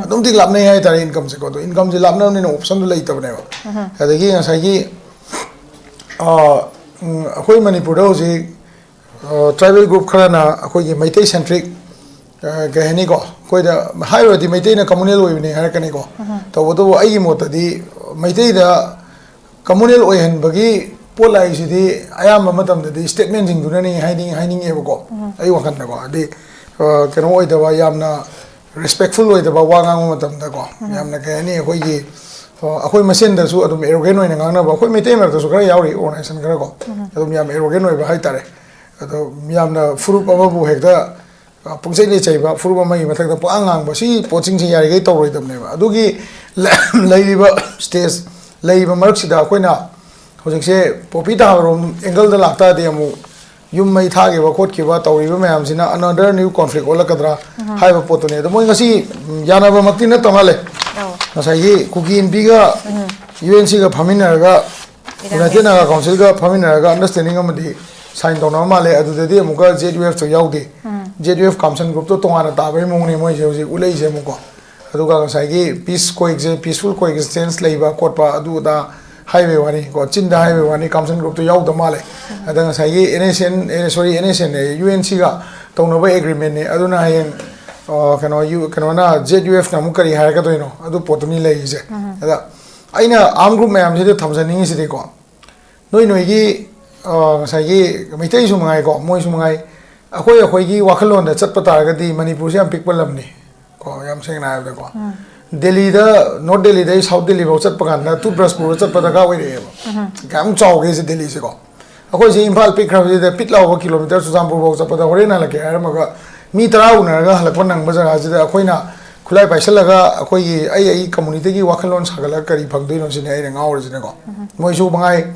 ꯑꯗꯨꯝ ꯃꯇꯤꯛ ꯂꯥꯞꯅꯩ ꯍꯥꯏꯇꯥꯔꯦ ꯏꯟꯀꯝꯁꯦꯀꯣ꯫ ꯑꯗꯣ ꯏꯟꯀꯝꯁꯦ ꯂꯥꯞꯅꯕꯅꯤꯅ ꯑꯣꯞꯁꯟꯗꯣ ꯂꯩꯇꯕꯅꯦꯕ꯫ ꯑꯗꯒꯤ ꯉꯁꯥꯏꯒꯤ, ꯑ, ꯎꯝ, ꯑꯩꯈꯣꯏ ꯃꯅꯤꯄꯨꯔꯗ ꯍꯧꯖꯤꯛ ꯇ꯭ꯔꯥꯏꯕꯦꯜ ꯒ꯭ꯔꯨꯞ ꯈꯔꯅ ꯑꯩꯈꯣꯏꯒꯤ ꯃꯩꯇꯩ ꯁꯦꯟꯇ꯭ꯔꯤꯛ, ꯀꯩ ꯍꯥꯏꯅꯤꯀꯣ, ꯑꯩꯈꯣꯏꯗ ꯍꯥꯏꯔꯨꯔꯗꯤ ꯃꯩꯇꯩꯅ ꯀꯝꯃꯨꯅꯦꯜ ꯑꯣꯏꯕꯅꯦ ꯍꯥꯏꯔꯛꯀꯅꯤꯀꯣ꯫ ꯇꯧꯕꯇꯕꯨ ꯑꯩꯒꯤ ꯃꯣꯠꯇꯗꯤ ꯃꯩꯇꯩꯗ ꯀꯝꯃꯨꯅꯦꯜ ꯑꯣꯏꯍꯟꯕꯒꯤ ꯄꯣꯠ ꯂꯥꯛꯏꯁꯤꯗꯤ ꯑꯌꯥꯝꯕ ꯃꯇꯝꯗꯗꯤ ꯁ꯭ꯇꯦꯠꯃꯦꯟꯁꯤꯡꯗꯨꯅꯅꯤ ꯍꯥꯏꯅꯤꯡ-, ꯍꯥꯏꯅꯤꯡꯉꯦꯕꯀꯣ꯫ ꯑꯩ ꯋꯥꯈꯜꯗꯀꯣ, ꯍꯥꯏꯗꯤ, ꯑ, ꯀꯩꯅꯣ ꯑꯣꯏꯗꯕ, ꯌꯥꯝꯅ ꯔꯦꯁꯄꯦꯛꯐꯨꯜ ꯑꯣꯏꯗꯕ ꯋꯥ ꯉꯥꯡꯕ ꯃꯇꯝꯗꯀꯣ, ꯌꯥꯝꯅ ꯀꯩ ꯍꯥꯏꯅꯤ, ꯑꯩꯈꯣꯏꯒꯤ, ꯑ, ꯑꯩꯈꯣꯏ ꯃꯁꯦꯟꯗꯁꯨ ꯑꯗꯨꯝ ꯑꯦꯔꯣꯒꯦꯟ ꯑꯣꯏꯅ ꯉꯥꯡꯅꯕ, ꯑꯩꯈꯣꯏ ꯃꯩꯇꯩ ꯃꯔꯛꯇꯁꯨ ꯈꯔ ꯌꯥꯎꯔꯤ ꯑꯣꯔꯒꯅꯥꯏꯖꯦꯁꯟ ꯈꯔꯀꯣ꯫ ꯑꯗꯨꯝ ꯌꯥꯝ ꯑꯦꯔꯣꯒꯦꯟ ꯑꯣꯏꯕ ꯍꯥꯏꯇꯥꯔꯦ꯫ ꯑꯗꯣ ꯌꯥꯝꯅ ꯐꯨꯔꯨꯞ ꯑꯃꯕꯨ ꯍꯦꯛꯇ, ꯑ, ꯄꯨꯡꯆꯩꯗ ꯆꯩꯕ, ꯐꯨꯔꯨꯞ ꯑꯃꯒꯤ ꯃꯊꯛꯇ ꯄꯨꯡꯉꯥꯡ ꯉꯥꯡꯕ, ꯁꯤ ꯄꯣꯠꯁꯤꯡꯁꯦ ꯌꯥꯔꯤꯈꯩ ꯇꯧꯔꯣꯏꯗꯕꯅꯦꯕ꯫ ꯑꯗꯨꯒꯤ ꯂꯩꯔꯤꯕ ꯁ꯭ꯇꯦꯖ, ꯂꯩꯔꯤꯕ ꯃꯔꯛꯁꯤꯗ ꯑꯩꯈꯣꯏꯅ ꯍꯧꯖꯤꯛꯁꯦ ꯄꯣꯄꯤ ꯊꯥꯕꯔꯣꯝ ꯑꯦꯡꯒꯜꯗ ꯂꯥꯛꯇꯥꯔꯗꯤ ꯑꯃꯨꯛ ꯌꯨꯝ ꯃꯩ ꯊꯥꯈꯤꯕ ꯈꯣꯠꯈꯤꯕ ꯇꯧꯔꯤꯕ ꯃꯌꯥꯝꯁꯤꯅ another new conflict ꯑꯣꯜꯂꯛꯀꯗ꯭ꯔꯥ ꯍꯥꯏꯕ ꯄꯣꯠꯇꯨꯅꯦ꯫ ꯑꯗꯣ ꯃꯣꯏ ꯉꯁꯤ, ꯎꯝ, ꯌꯥꯅꯕꯃꯛꯇꯤ ꯅꯠꯇ ꯃꯥꯜꯂꯦ꯫ ꯑꯧ꯫ ꯉꯁꯥꯏꯒꯤ ꯀꯨꯀꯤ ꯏꯟꯄꯤꯒ ꯎꯝ꯫ ꯌꯨ ꯑꯦꯟ ꯁꯤꯒ ꯐꯝꯃꯤꯟꯅꯔꯒ, ꯏꯔꯥꯡ ꯌꯨꯅꯥꯏꯇꯦꯠ ꯅꯥꯒꯥ ꯀꯥꯎꯟꯁꯤꯜꯒ ꯐꯝꯃꯤꯟꯅꯔꯒ ꯑꯟꯗꯔꯁ꯭ꯇꯦꯟꯗꯤꯡ ꯑꯃꯗꯤ ꯁꯥꯏꯟ ꯇꯧꯅꯕ ꯃꯥꯜꯂꯦ꯫ ꯑꯗꯨꯗꯗꯤ ꯑꯃꯨꯛꯀ ꯖꯦꯠ ꯌꯨ ꯑꯦꯐꯇꯣ ꯌꯥꯎꯗꯦ꯫ ꯎꯝ꯫ ꯖꯦꯠ ꯌꯨ ꯑꯦꯐ ꯀꯥꯝꯁꯟ ꯒ꯭ꯔꯨꯞꯇꯣ ꯇꯣꯉꯥꯟꯅ ꯇꯥꯕꯒꯤ ꯃꯑꯣꯡꯅꯦ ꯃꯣꯏꯁꯦ ꯍꯧꯖꯤꯛ ꯎꯠꯂꯛꯏꯁꯦ ꯑꯃꯨꯛꯀꯣ꯫ ꯑꯗꯨꯒ ꯉꯁꯥꯏꯒꯤ ꯄꯤꯁ ꯀꯣ-, peaceful coexistence ꯂꯩꯕ ꯈꯣꯠꯄ ꯑꯗꯨ ꯑꯗꯥ ꯍꯥꯏꯕꯩ ꯋꯥꯅꯤ ꯀꯣ, ꯆꯤꯟꯗ ꯍꯥꯏꯕꯩ ꯋꯥꯅꯤ, ꯀꯥꯝꯁꯟ ꯒ꯭ꯔꯨꯞꯇꯣ ꯌꯥꯎꯗ ꯃꯥꯜꯂꯦ꯫ ꯑꯗ ꯉꯁꯥꯏꯒꯤ N S N, A, sorry, N S N A, U N ꯁꯤꯒ ꯇꯧꯅꯕ ꯑꯦꯒ꯭ꯔꯤꯃꯦꯟꯅꯤ꯫ ꯑꯗꯨꯅ ꯍꯌꯦꯡ ꯑ, ꯀꯩꯅꯣ ꯌꯨ ꯀꯩꯅꯣꯅ ꯖꯦꯠ ꯌꯨ ꯑꯦꯐꯅ ꯑꯃꯨꯛ ꯀꯔꯤ ꯍꯥꯏꯔꯛꯀꯗꯣꯏꯅꯣ, ꯑꯗꯨ ꯄꯣꯠꯇꯨꯅꯤ ꯂꯩꯔꯤꯁꯦ꯫ ꯑꯗ ꯑꯩꯅ ꯑꯥꯔꯝ ꯒ꯭ꯔꯨꯞ ꯃꯌꯥꯝꯁꯤꯗ ꯊꯝꯖꯅꯤꯡꯉꯤꯁꯤꯗꯤꯀꯣ, ꯅꯣꯏ ꯅꯣꯏꯒꯤ, ꯑ, ꯉꯁꯥꯏꯒꯤ ꯃꯩꯇꯩꯁꯨ ꯃꯉꯥꯏꯀꯣ, ꯃꯣꯏꯁꯨ ꯃꯉꯥꯏ, ꯑꯩꯈꯣꯏ ꯑꯩꯈꯣꯏꯒꯤ ꯋꯥꯈꯜꯂꯣꯟꯗ ꯆꯠꯄ ꯇꯥꯔꯒꯗꯤ ꯃꯅꯤꯄꯨꯔꯁꯦ ꯌꯥꯝ ꯄꯤꯛꯄ ꯂꯝꯅꯤ ꯀꯣ, ꯌꯥꯝ ꯁꯦꯡꯅ ꯍꯥꯏꯔꯕꯗꯀꯣ꯫ ꯗꯦꯜꯂꯤꯗ, ꯅꯣꯔꯠ ꯗꯦꯜꯂꯤꯗꯒꯤ ꯁꯥꯎꯠ ꯗꯦꯜꯂꯤꯐꯥꯎ ꯆꯠꯄ ꯀꯥꯟꯗ ꯇꯨꯠ ꯕ꯭ꯔꯁ ꯄꯨꯔꯒ ꯆꯠꯄ ꯗꯔꯀꯥꯔ ꯑꯣꯏꯔꯛꯑꯦꯕ꯫ ꯀꯌꯥꯝ ꯆꯥꯎꯒꯦꯁꯦ ꯗꯦꯜꯂꯤꯁꯦꯀꯣ꯫ ꯑꯩꯈꯣꯏꯁꯦ ꯏꯝꯐꯥꯜ ꯄꯤꯛꯈ꯭ꯔꯕꯁꯤꯗ ꯄꯤꯠ ꯂꯥꯎꯕ ꯀꯤꯂꯣꯃꯤꯇꯔ ꯆꯨꯔꯆꯥꯟꯄꯨꯔꯐꯥꯎ ꯆꯠꯄꯗ ꯍꯣꯔꯦꯟ ꯍꯜꯂꯛꯀꯦ ꯍꯥꯏꯔꯝꯃꯒ ꯃꯤ ꯇꯔꯥ ꯎꯅꯔꯒ ꯍꯜꯂꯛꯄ ꯅꯪꯕ ꯖꯒꯥꯁꯤꯗ ꯑꯩꯈꯣꯏꯅ ꯈꯨꯠꯂꯥꯏ ꯄꯥꯏꯁꯜꯂꯒ ꯑꯩꯈꯣꯏꯒꯤ ꯑꯩ ꯑꯩ ꯀꯝꯃꯨꯅꯤꯇꯤꯒꯤ ꯋꯥꯈꯜꯂꯣꯟ ꯁꯥꯒꯠꯂꯒ ꯀꯔꯤ ꯐꯪꯗꯣꯏꯅꯣ ꯁꯤꯅꯤ ꯑꯩꯅ ꯉꯥꯎꯔꯤꯁꯤꯅꯀꯣ꯫ ꯃꯣꯏꯁꯨ ꯃꯉꯥꯏ,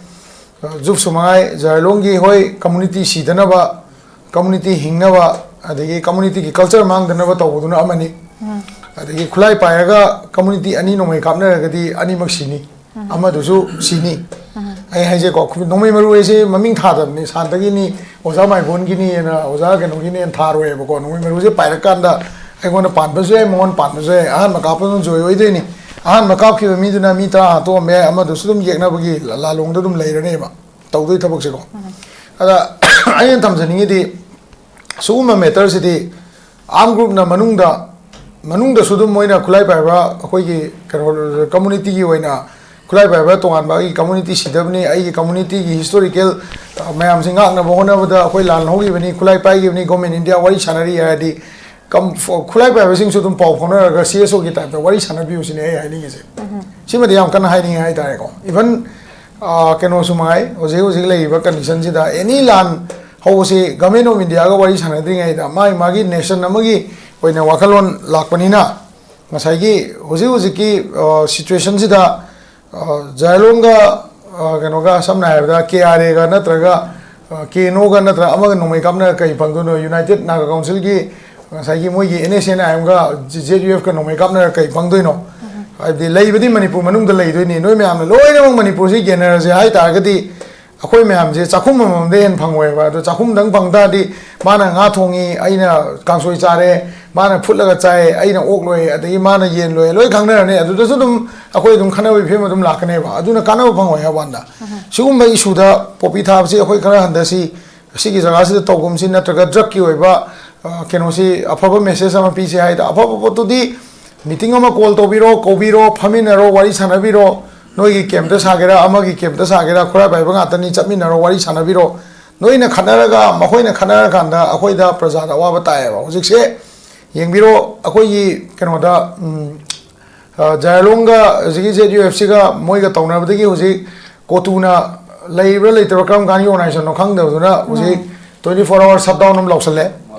ꯖꯨꯞꯁꯨ ꯃꯉꯥꯏ, ꯖꯥꯔꯂꯣꯡꯒꯤ ꯍꯣꯏ ꯀꯝꯃꯨꯅꯤꯇꯤ ꯁꯤꯗꯅꯕ, ꯀꯝꯃꯨꯅꯤꯇꯤ ꯍꯤꯡꯅꯕ, ꯑꯗꯒꯤ ꯀꯝꯃꯨꯅꯤꯇꯤꯒꯤ ꯀꯜꯆꯔ ꯃꯥꯡꯗꯅꯕ ꯇꯧꯕꯗꯨꯅ ꯑꯃꯅꯤ꯫ ꯑꯗꯒꯤ ꯈꯨꯠꯂꯥꯏ ꯄꯥꯏꯔꯒ ꯀꯝꯃꯨꯅꯤꯇꯤ ꯑꯅꯤ ꯅꯣꯡꯃꯩ ꯀꯥꯞꯅꯔꯒꯗꯤ ꯑꯅꯤꯃꯛ ꯁꯤꯅꯤ꯫ ꯑꯃꯗꯨꯁꯨ ꯁꯤꯅꯤ꯫ ꯑꯩ ꯍꯥꯏꯖꯦꯀꯣ, ꯈꯨ-, ꯅꯣꯡꯃꯩ ꯃꯔꯨ ꯍꯥꯏꯁꯦ ꯃꯃꯤꯡ ꯊꯥꯗꯕꯅꯤ, ꯁꯥꯟꯇꯒꯤꯅꯤ, ꯑꯣꯖꯥ ꯃꯥꯏꯕꯣꯟꯒꯤꯅꯤꯅ, ꯑꯣꯖꯥ ꯀꯩꯅꯣꯒꯤꯅꯦꯅ ꯊꯥꯔꯣꯏꯕꯀꯣ꯫ ꯅꯣꯡꯃꯩ ꯃꯔꯨꯁꯦ ꯄꯥꯏꯔꯀꯥꯟꯗ ꯑꯩꯉꯣꯟꯗ ꯄꯥꯟꯕꯁꯨ ꯌꯥꯏ, ꯃꯉꯣꯟꯗ ꯄꯥꯟꯕꯁꯨ ꯌꯥꯏ꯫ ꯑꯍꯥꯟꯕ ꯀꯥꯞꯄꯗꯨꯅ ꯖꯣꯏ ꯑꯣꯏꯗꯣꯏꯅꯤ꯫ ꯑꯍꯥꯟꯕ ꯀꯥꯞꯈꯤꯕ ꯃꯤꯗꯨꯅ ꯃꯤ ꯇꯔꯥ ꯍꯥꯠꯇꯣꯛꯑꯝꯕ ꯌꯥꯏ, ꯑꯃꯗꯨꯁꯨ ꯑꯗꯨꯝ ꯌꯦꯛꯅꯕꯒꯤ ꯂꯥ-, ꯂꯥꯂꯣꯡꯗ ꯑꯗꯨꯝ ꯂꯩꯔꯅꯦꯕ ꯇꯧꯗꯣꯏ ꯊꯕꯛꯁꯦꯀꯣ꯫ ꯑꯗ ꯑꯩꯅ ꯊꯝꯖꯅꯤꯡꯉꯤꯗꯤ, ꯁꯤꯒꯨꯝꯕ ꯃꯦꯇꯔꯁꯤꯗꯤ ꯑꯥꯔꯝ ꯒ꯭ꯔꯨꯞꯅ ꯃꯅꯨꯡꯗ, ꯃꯅꯨꯡꯗꯁꯨ ꯑꯗꯨꯝ ꯃꯣꯏꯅ ꯈꯨꯠꯂꯥꯏ ꯄꯥꯏꯕ ꯑꯩꯈꯣꯏꯒꯤ ꯀꯩꯅꯣ, ꯀꯝꯃꯨꯅꯤꯇꯤꯒꯤ ꯑꯣꯏꯅ ꯈꯨꯠꯂꯥꯏ ꯄꯥꯏꯕ ꯇꯣꯉꯥꯟꯕ, ꯑꯩꯒꯤ ꯀꯝꯃꯨꯅꯤꯇꯤ ꯁꯤꯗꯕꯅꯤ, ꯑꯩꯒꯤ ꯀꯝꯃꯨꯅꯤꯇꯤꯒꯤ ꯍꯤꯁꯇꯣꯔꯤꯀꯦꯜ ꯃꯌꯥꯝꯁꯤ ꯉꯥꯛꯅꯕ ꯍꯣꯠꯅꯕꯗ ꯑꯩꯈꯣꯏ ꯂꯥꯟ ꯍꯧꯈꯤꯕꯅꯤ, ꯈꯨꯠꯂꯥꯏ ꯄꯥꯏꯈꯤꯕꯅꯤ, ꯒꯣꯔꯃꯦꯟ ꯏꯟꯗꯤꯌꯥ ꯋꯥꯔꯤ ꯁꯥꯟꯅꯔꯤ ꯍꯥꯏꯔꯗꯤ ꯀꯝ-, ꯐꯣ-, ꯈꯨꯠꯂꯥꯏ ꯄꯥꯏꯕꯁꯤꯡꯁꯨ ꯑꯗꯨꯝ ꯄꯥꯎ ꯐꯥꯎꯅꯔꯒ ꯁꯤ ꯑꯦꯁ ꯑꯣꯒꯤ ꯇꯥꯏꯞꯇ ꯋꯥꯔꯤ ꯁꯥꯟꯅꯕꯤꯌꯨ ꯁꯤꯅꯤ ꯑꯩ ꯍꯥꯏꯅꯤꯡꯉꯤꯁꯦ꯫ ꯁꯤꯃꯗꯤ ꯌꯥꯝ ꯀꯟꯅ ꯍꯥꯏꯅꯤꯡꯉꯦ ꯍꯥꯏꯇꯥꯔꯦꯀꯣ꯫ ꯏꯚꯟ, ꯑꯥ, ꯀꯩꯅꯣꯁꯨ ꯃꯉꯥꯏ, ꯍꯧꯖꯤꯛ ꯍꯧꯖꯤꯛ ꯂꯩꯔꯤꯕ ꯀꯟꯗꯤꯁꯟꯁꯤꯗ ꯑꯦꯅꯤ ꯂꯥꯟ ꯍꯧꯕꯁꯤ ꯒꯃꯦꯟ ꯑꯣꯐ ꯏꯟꯗꯤꯌꯥꯒ ꯋꯥꯔꯤ ꯁꯥꯟꯅꯗ꯭ꯔꯤꯉꯩꯗ ꯃꯥꯒꯤ ꯃꯥꯒꯤ ꯅꯦꯁꯟ ꯑꯃꯒꯤ ꯑꯣꯏꯅ ꯋꯥꯈꯜꯂꯣꯟ ꯂꯥꯛꯄꯅꯤꯅ, ꯉꯁꯥꯏꯒꯤ ꯍꯧꯖꯤꯛ ꯍꯧꯖꯤꯛꯀꯤ, ꯑ, ꯁꯤꯆꯨꯋꯦꯁꯟꯁꯤꯗ, ꯑ, ꯖꯥꯏꯂꯣꯡꯒ, ꯑ, ꯀꯩꯅꯣꯒ, ꯁꯝꯅ ꯍꯥꯏꯔꯕꯗ ꯀꯦ ꯑꯥꯔ ꯑꯦꯒ ꯅꯠꯇ꯭ꯔꯒ, ꯑ, ꯀꯦ ꯑꯦꯟ ꯑꯣꯒ ꯅꯠꯇ꯭ꯔꯒ ꯑꯃꯒ ꯅꯣꯡꯃꯩ ꯀꯥꯞꯅꯔꯒ ꯀꯔꯤ ꯐꯪꯗꯣꯏꯅꯣ? ꯌꯨꯅꯥꯏꯇꯦꯠ ꯅꯥꯒꯥ ꯀꯥꯎꯟꯁꯤꯜꯒꯤ ꯉꯁꯥꯏꯒꯤ ꯃꯣꯏꯒꯤ ꯑꯦꯟ ꯑꯦꯁ ꯑꯦꯟ ꯑꯥꯏ ꯑꯦꯝꯒ ꯖꯦ-, ꯖꯦꯠ ꯌꯨ ꯑꯦꯐꯀ ꯅꯣꯡꯃꯩ ꯀꯥꯞꯅꯔꯒ ꯀꯔꯤ ꯐꯪꯗꯣꯏꯅꯣ? ꯍꯥꯏꯕꯗꯤ ꯂꯩꯕꯗꯤ ꯃꯅꯤꯄꯨꯔ ꯃꯅꯨꯡꯗ ꯂꯩꯗꯣꯏꯅꯤ꯫ ꯅꯣꯏ ꯃꯌꯥꯝꯅ ꯂꯣꯏꯅꯃꯛ ꯃꯅꯤꯄꯨꯔꯁꯤ ꯌꯦꯟꯅꯔꯁꯦ ꯍꯥꯏ ꯇꯥꯔꯒꯗꯤ ꯑꯩꯈꯣꯏ ꯃꯌꯥꯝꯁꯦ ꯆꯥꯛꯈꯨꯝ ꯑꯃꯃꯝꯗ ꯍꯦꯟꯅ ꯐꯪꯉꯣꯏꯕ꯫ ꯑꯗꯣ ꯆꯥꯛꯈꯨꯝꯗꯪ ꯐꯪ ꯇꯥꯔꯗꯤ ꯃꯥꯅ ꯉꯥ ꯊꯣꯡꯉꯤ, ꯑꯩꯅ ꯀꯥꯡꯁꯣꯏ ꯆꯥꯔꯦ, ꯃꯥꯅ ꯐꯨꯠꯂꯒ ꯆꯥꯏ, ꯑꯩꯅ ꯑꯣꯛ ꯂꯣꯏ, ꯑꯗꯒꯤ ꯃꯥꯅ ꯌꯦꯟ ꯂꯣꯏ, ꯂꯣꯏ ꯈꯪꯅꯔꯅꯤ꯫ ꯑꯗꯨꯗꯁꯨ ꯑꯗꯨꯝ ꯑꯩꯈꯣꯏ ꯑꯗꯨꯝ ꯈꯠꯅꯕꯒꯤ ꯐꯤꯕꯝ ꯑꯗꯨꯝ ꯂꯥꯛꯀꯅꯦꯕ꯫ ꯑꯗꯨꯅ ꯀꯥꯟꯅꯕ ꯐꯪꯉꯣꯏ ꯍꯥꯏꯕ ꯋꯥꯅꯤꯗ꯫ ꯁꯤꯒꯨꯝꯕ ꯏꯁꯨꯗ ꯄꯣꯄꯤ ꯊꯥꯕꯁꯤ ꯑꯩꯈꯣꯏ ꯈꯔ ꯍꯟꯊꯁꯤ, ꯑꯁꯤꯒꯤ ꯖꯒꯥꯁꯤꯗ ꯇꯧꯒꯨꯝꯁꯤ, ꯅꯠꯇ꯭ꯔꯒ ꯗ꯭ꯔꯛꯀꯤ ꯑꯣꯏꯕ ꯑ, ꯀꯩꯅꯣꯁꯤ ꯑꯐꯕ ꯃꯦꯁꯦꯖ ꯑꯃ ꯄꯤꯁꯦ ꯍꯥꯏꯗ, ꯑꯐꯕ ꯄꯣꯠꯇꯨꯗꯤ ꯃꯤꯇꯤꯡ ꯑꯃ ꯀꯣꯜ ꯇꯧꯕꯤꯔꯣ, ꯀꯧꯕꯤꯔꯣ, ꯐꯝꯃꯤꯟꯅꯔꯣ, ꯋꯥꯔꯤ ꯁꯥꯟꯅꯕꯤꯔꯣ꯫ ꯅꯣꯏꯒꯤ ꯀꯦꯝꯞꯇ ꯁꯥꯒꯦꯔꯥ, ꯑꯃꯒꯤ ꯀꯦꯝꯞꯇ ꯁꯥꯒꯦꯔꯥ, ꯈꯨꯔꯥꯏ ꯄꯥꯏꯕ ꯉꯥꯛꯇꯅꯤ, ꯆꯠꯃꯤꯟꯅꯔꯣ, ꯋꯥꯔꯤ ꯁꯥꯟꯅꯕꯤꯔꯣ꯫ ꯅꯣꯏꯅ ꯈꯠꯅꯔꯒ, ꯃꯈꯣꯏꯅ ꯈꯠꯅꯔꯀꯥꯟꯗ ꯑꯩꯈꯣꯏꯗ ꯄ꯭ꯔꯖꯥꯗ ꯑꯋꯥꯕ ꯇꯥꯏꯌꯦꯕ꯫ ꯍꯧꯖꯤꯛꯁꯦ ꯌꯦꯡꯕꯤꯔꯣ, ꯑꯩꯈꯣꯏꯒꯤ ꯀꯩꯅꯣꯗ, ꯎꯝ, ꯑ, ꯖꯥꯏꯂꯣꯡꯒ ꯍꯧꯖꯤꯛꯀꯤ ꯖꯦꯠ ꯌꯨ ꯑꯦꯐ ꯁꯤꯒ ꯃꯣꯏꯒ ꯇꯧꯅꯕꯗꯒꯤ ꯍꯧꯖꯤꯛ ꯀꯣꯇꯨꯅ ꯂꯩꯕ꯭ꯔꯥ ꯂꯩꯇꯕ꯭ꯔꯥ, ꯀꯔꯝ ꯀꯥꯟꯒꯤ ꯑꯣꯔꯒꯅꯥꯏꯖꯦꯁꯟꯅꯣ ꯈꯪꯗꯕꯗꯨꯅ ꯍꯧꯖꯤꯛ ꯎꯝ꯫ Twenty four hour shutdown ꯑꯃ ꯂꯧꯁꯜꯂꯦ꯫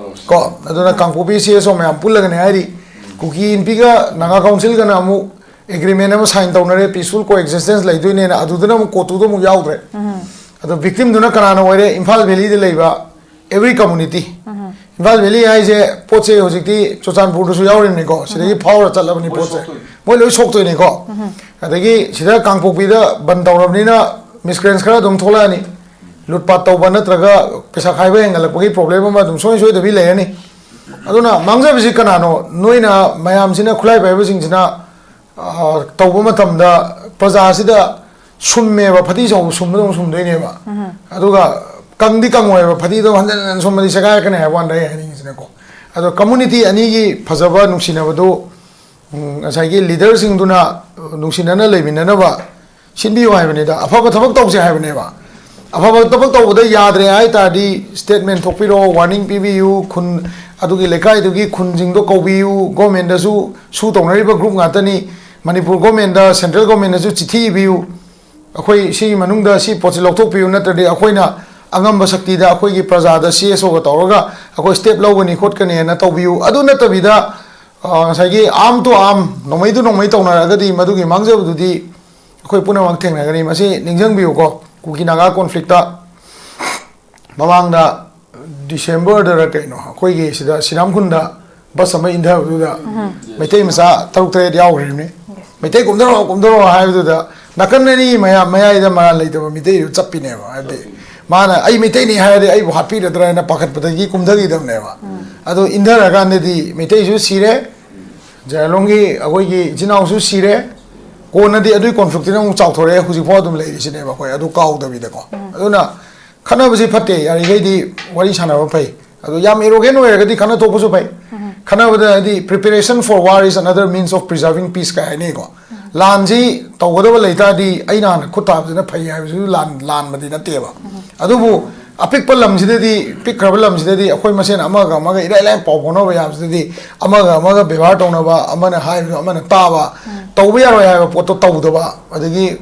ꯀꯣ, ꯑꯗꯨꯅ ꯀꯥꯡꯄꯣꯛꯄꯤ ꯁꯤ ꯑꯦꯁ ꯑꯣ ꯃꯌꯥꯝ ꯄꯨꯜꯂꯒꯅꯦ ꯍꯥꯏꯔꯤ꯫ ꯀꯨꯀꯤ ꯏꯟꯄꯤꯒ ꯅꯥꯒꯥ ꯀꯥꯎꯟꯁꯤꯜꯒꯅ ꯑꯃꯨꯛ ꯑꯦꯒ꯭ꯔꯤꯃꯦꯟ ꯑꯃ ꯁꯥꯏꯟ ꯇꯧꯅꯔꯦ, ꯄꯤꯁꯐꯨꯜ ꯀꯣ ꯑꯦꯛꯖꯤꯁꯇꯦꯟꯁ ꯂꯩꯗꯣꯏꯅꯦꯅ, ꯑꯗꯨꯗꯅ ꯑꯃꯨꯛ ꯀꯣꯇꯨꯗꯣ ꯑꯃꯨꯛ ꯌꯥꯎꯗ꯭ꯔꯦ꯫ ꯎꯝ꯫ ꯑꯗꯣ ꯚꯤꯛꯇꯤꯝꯗꯨꯅ ꯀꯅꯥꯅ ꯑꯣꯏꯔꯦ? ꯏꯝꯐꯥꯜ ꯚꯦꯂꯤꯗ ꯂꯩꯕ every community꯫ ꯎꯝ꯫ ꯏꯝꯐꯥꯜ ꯚꯦꯂꯤ ꯍꯥꯏꯁꯦ ꯄꯣꯠꯁꯦ ꯍꯧꯖꯤꯛꯇꯤ ꯆꯨꯔꯆꯥꯟꯄꯨꯔꯗꯁꯨ ꯌꯥꯎꯔꯤꯕꯅꯤꯀꯣ, ꯁꯤꯗꯒꯤ ꯎꯝ꯫ ꯐꯥꯎꯔ ꯆꯠꯂꯕꯅꯤ ꯃꯣꯏ ꯄꯣꯠꯁꯦ꯫ ꯁꯣꯛꯇꯣꯏꯅꯤ꯫ ꯃꯣꯏ ꯂꯣꯏ ꯁꯣꯛꯇꯣꯏꯅꯤꯀꯣ꯫ ꯎꯝ꯫ ꯑꯗꯒꯤ ꯁꯤꯗ ꯀꯥꯡꯄꯣꯛꯄꯤꯗ ꯕꯟ ꯇꯧꯔꯕꯅꯤꯅ ꯃꯤꯁꯀ꯭ꯔꯦꯟꯁ ꯈꯔ ꯑꯗꯨꯝ ꯊꯣꯛꯂꯛꯑꯅꯤ꯫ ꯂꯨꯠꯄꯥꯠ ꯇꯧꯕ ꯅꯠꯇ꯭ꯔꯒ ꯄꯩꯁꯥ ꯈꯥꯏꯕ ꯍꯦꯟꯒꯠꯂꯛꯄꯒꯤ ꯄ꯭ꯔꯣꯕ꯭ꯂꯦꯝ ꯑꯃ ꯑꯗꯨꯝ ꯁꯨꯡꯁꯣꯏ ꯁꯣꯏꯗꯕꯤ ꯂꯩꯔꯅꯤ꯫ ꯑꯗꯨꯅ ꯃꯥꯡꯖꯕꯁꯤ ꯀꯅꯥꯅꯣ? ꯅꯣꯏꯅ, ꯃꯌꯥꯝꯁꯤꯅ, ꯈꯨꯠꯂꯥꯏ ꯄꯥꯏꯕꯁꯤꯡꯁꯤꯅ, ꯑ, ꯇꯧꯕ ꯃꯇꯝꯗ ꯄ꯭ꯔꯖꯥꯁꯤꯗ ꯁꯨꯝꯃꯦꯕ, ꯐꯗꯤ ꯆꯥꯎꯕ ꯁꯨꯝꯕꯗꯧꯅ ꯁꯨꯝꯗꯣꯏꯅꯦꯕ꯫ ꯎꯝ꯫ ꯑꯗꯨꯒ ꯀꯪꯗꯤ ꯀꯪꯉꯣꯏꯕ, ꯐꯗꯤꯗꯣ ꯍꯟꯖꯟ ꯍꯟꯖꯟ ꯁꯨꯝꯃꯗꯤ ꯁꯦꯒꯥꯏꯔꯛꯀꯅꯤ ꯍꯥꯏꯕ ꯋꯥꯅꯤꯗ ꯑꯩ ꯍꯥꯏꯅꯤꯡꯉꯤꯁꯤꯅꯀꯣ꯫ ꯑꯗꯣ ꯀꯝꯃꯨꯅꯤꯇꯤ ꯑꯅꯤꯒꯤ ꯐꯖꯕ ꯅꯨꯡꯁꯤꯅꯕꯗꯨ, ꯎꯝ, ꯉꯁꯥꯏꯒꯤ ꯂꯤꯗꯔꯁꯤꯡꯗꯨꯅ ꯅꯨꯡꯁꯤꯅꯅ ꯂꯩꯃꯤꯟꯅꯅꯕ ꯁꯤꯟꯕꯤꯌꯨ ꯍꯥꯏꯕꯅꯤꯗ, ꯑꯐꯕ ꯊꯕꯛ ꯇꯧꯁꯦ ꯍꯥꯏꯕꯅꯦꯕ꯫ ꯑꯐꯕ ꯊꯕꯛ ꯇꯧꯕꯗ ꯌꯥꯗ꯭ꯔꯦ ꯍꯥꯏ ꯇꯥꯔꯗꯤ ꯁ꯭ꯇꯦꯠꯃꯦꯟ ꯊꯣꯛꯄꯤꯔꯣ, ꯋꯥꯔꯅꯤꯡ ꯄꯤꯕꯤꯌꯨ, ꯈꯨꯟ ꯑꯗꯨꯒꯤ ꯂꯩꯀꯥꯏꯗꯨꯒꯤ ꯈꯨꯟꯁꯤꯡꯗꯣ ꯀꯧꯕꯤꯌꯨ, ꯒꯣꯔꯃꯦꯟꯗꯁꯨ ꯁꯨ ꯇꯧꯅꯔꯤꯕ ꯒ꯭ꯔꯨꯞ ꯉꯥꯛꯇꯅꯤ, ꯃꯅꯤꯄꯨꯔ ꯒꯣꯔꯃꯦꯟꯗ, ꯁꯦꯟꯇ꯭ꯔꯦꯜ ꯒꯣꯔꯃꯦꯟꯗꯁꯨ ꯆꯤꯊꯤ ꯏꯕꯤꯌꯨ, ꯑꯩꯈꯣꯏ ꯁꯤꯒꯤ ꯃꯅꯨꯡꯗ ꯁꯤ ꯄꯣꯠꯁꯤ ꯂꯧꯊꯣꯛꯄꯤꯌꯨ, ꯅꯠꯇ꯭ꯔꯗꯤ ꯑꯩꯈꯣꯏꯅ ꯑꯉꯝꯕ ꯁꯛꯇꯤꯗ ꯑꯩꯈꯣꯏꯒꯤ ꯄ꯭ꯔꯖꯥꯗ ꯁꯤ ꯑꯦꯁ ꯑꯣꯒ ꯇꯧꯔꯒ ꯑꯩꯈꯣꯏ ꯁ꯭ꯇꯦꯞ ꯂꯧꯒꯅꯤ ꯈꯣꯠꯀꯅꯤꯅ ꯇꯧꯕꯤꯌꯨ꯫ ꯑꯗꯨ ꯅꯠꯇꯕꯤꯗ, ꯑ, ꯉꯁꯥꯏꯒꯤ ꯑꯥꯔꯝ ꯇꯨ ꯑꯥꯔꯝ, ꯅꯣꯡꯃꯩꯗꯨ ꯅꯣꯡꯃꯩ ꯇꯧꯅꯔꯒꯗꯤ ꯃꯗꯨꯒꯤ ꯃꯥꯡꯖꯕꯗꯨꯗꯤ ꯑꯩꯈꯣꯏ ꯄꯨꯝꯅꯃꯛ ꯊꯦꯡꯅꯒꯅꯤ꯫ ꯃꯁꯤ ꯅꯤꯡꯁꯤꯡꯕꯤꯌꯨꯀꯣ, ꯀꯨꯀꯤ ꯅꯥꯒꯥ ꯀꯣꯟꯐ꯭ꯂꯤꯛꯇ ꯃꯃꯥꯡꯗ ꯗꯤꯁꯦꯝꯕꯔꯗꯔ ꯀꯩꯅꯣ, ꯑꯩꯈꯣꯏꯒꯤ ꯁꯤꯗ ꯁꯤꯔꯥꯝꯈꯨꯟꯗ ꯕꯁ ꯑꯃ ꯏꯟꯊꯕꯗꯨꯗ ꯎꯝ꯫ ꯃꯩꯇꯩ ꯃꯆꯥ ꯇꯔꯨꯛ ꯇꯔꯦꯠ ꯌꯥꯎꯈ꯭ꯔꯤꯕꯅꯤ꯫ ꯃꯩꯇꯩ ꯀꯨꯝꯊꯔꯛꯑꯣ, ꯀꯨꯝꯊꯔꯛꯑꯣ ꯍꯥꯏꯕꯗꯨꯗ ꯅꯥꯀꯟ ꯑꯅꯤ ꯃꯌꯥ-, ꯃꯌꯥꯏꯗ ꯃꯔꯥꯜ ꯂꯩꯇꯕ ꯃꯤꯇꯩꯗꯨ ꯆꯠꯄꯤꯅꯦꯕ꯫ ꯍꯥꯏꯕꯗꯤ ꯃꯥꯅ "ꯑꯩ ꯃꯩꯇꯩꯅꯤ" ꯍꯥꯏꯔꯗꯤ ꯑꯩꯕꯨ ꯍꯥꯠꯄꯤꯔꯗ꯭ꯔꯥ ꯍꯥꯏꯅ ꯄꯥꯈꯠꯄꯗꯒꯤ ꯀꯨꯝꯊꯈꯤꯗꯕꯅꯦꯕ꯫ ꯎꯝ꯫ ꯑꯗꯣ ꯏꯟꯊꯔꯀꯥꯟꯗꯗꯤ ꯃꯩꯇꯩꯁꯨ ꯁꯤꯔꯦ, ꯖꯥꯏꯂꯣꯡꯒꯤ ꯑꯩꯈꯣꯏꯒꯤ ꯏꯆꯤꯟ ꯏꯅꯥꯎꯁꯨ ꯁꯤꯔꯦ꯫ ꯀꯣꯟꯅꯗꯤ ꯑꯗꯨꯒꯤ ꯀꯣꯟꯐ꯭ꯂꯤꯛꯇꯨꯅ ꯑꯃꯨꯛ ꯆꯥꯎꯊꯣꯔꯛꯑꯦ, ꯍꯧꯖꯤꯛꯐꯥꯎ ꯑꯗꯨꯝ ꯂꯩꯔꯤꯁꯤꯅꯦꯕ ꯑꯩꯈꯣꯏ꯫ ꯑꯗꯨ ꯀꯥꯎꯗꯕꯤꯗꯀꯣ꯫ ꯎꯝ꯫ ꯑꯗꯨꯅ ꯈꯠꯅꯕꯁꯤ ꯐꯠꯇꯦ, ꯌꯥꯔꯤꯈꯩꯗꯤ ꯋꯥꯔꯤ ꯁꯥꯟꯅꯕ ꯐꯩ꯫ ꯑꯗꯣ ꯌꯥꯝ arrogant ꯑꯣꯏꯔꯒꯗꯤ ꯈꯠꯅ ꯊꯣꯛꯄꯁꯨ ꯐꯩ꯫ ꯈꯠꯅꯕꯗ ꯍꯥꯏꯗꯤ, "Preparation for war is another means of preserving peace" ꯀꯥꯏ ꯍꯥꯏꯅꯩꯀꯣ꯫ ꯂꯥꯟꯁꯤ ꯇꯧꯒꯗꯕ ꯂꯩꯇꯥꯔꯗꯤ ꯑꯩꯅ ꯍꯥꯟꯅ ꯈꯨꯠ ꯊꯥꯕꯁꯤꯅ ꯐꯩ ꯍꯥꯏꯕꯁꯤꯁꯨ ꯂꯥꯟ ꯂꯥꯟꯕꯗꯤ ꯅꯠꯇꯦꯕ꯫ ꯑꯗꯨꯕꯨ ꯑꯄꯤꯛꯄ ꯂꯝꯁꯤꯗꯗꯤ, ꯄꯤꯛꯈ꯭ꯔꯕ ꯂꯝꯁꯤꯗꯗꯤ ꯑꯩꯈꯣꯏ ꯃꯁꯦꯟ ꯑꯃꯒ ꯑꯃꯒ ꯏꯔꯥꯏ ꯂꯥꯏꯅ ꯄꯥꯎ ꯐꯥꯎꯅꯕ ꯌꯥꯕꯁꯤꯗꯗꯤ, ꯑꯃꯒ ꯑꯃꯒ ꯕꯦꯕꯥꯔ ꯇꯧꯅꯕ, ꯑꯃꯅ ꯍꯥꯏꯕꯗꯣ ꯑꯃꯅ ꯇꯥꯕ, ꯇꯧꯕ ꯌꯥꯔꯣꯏ ꯍꯥꯏꯕ ꯄꯣꯠꯇꯣ ꯇꯧꯗꯕ, ꯑꯗꯒꯤ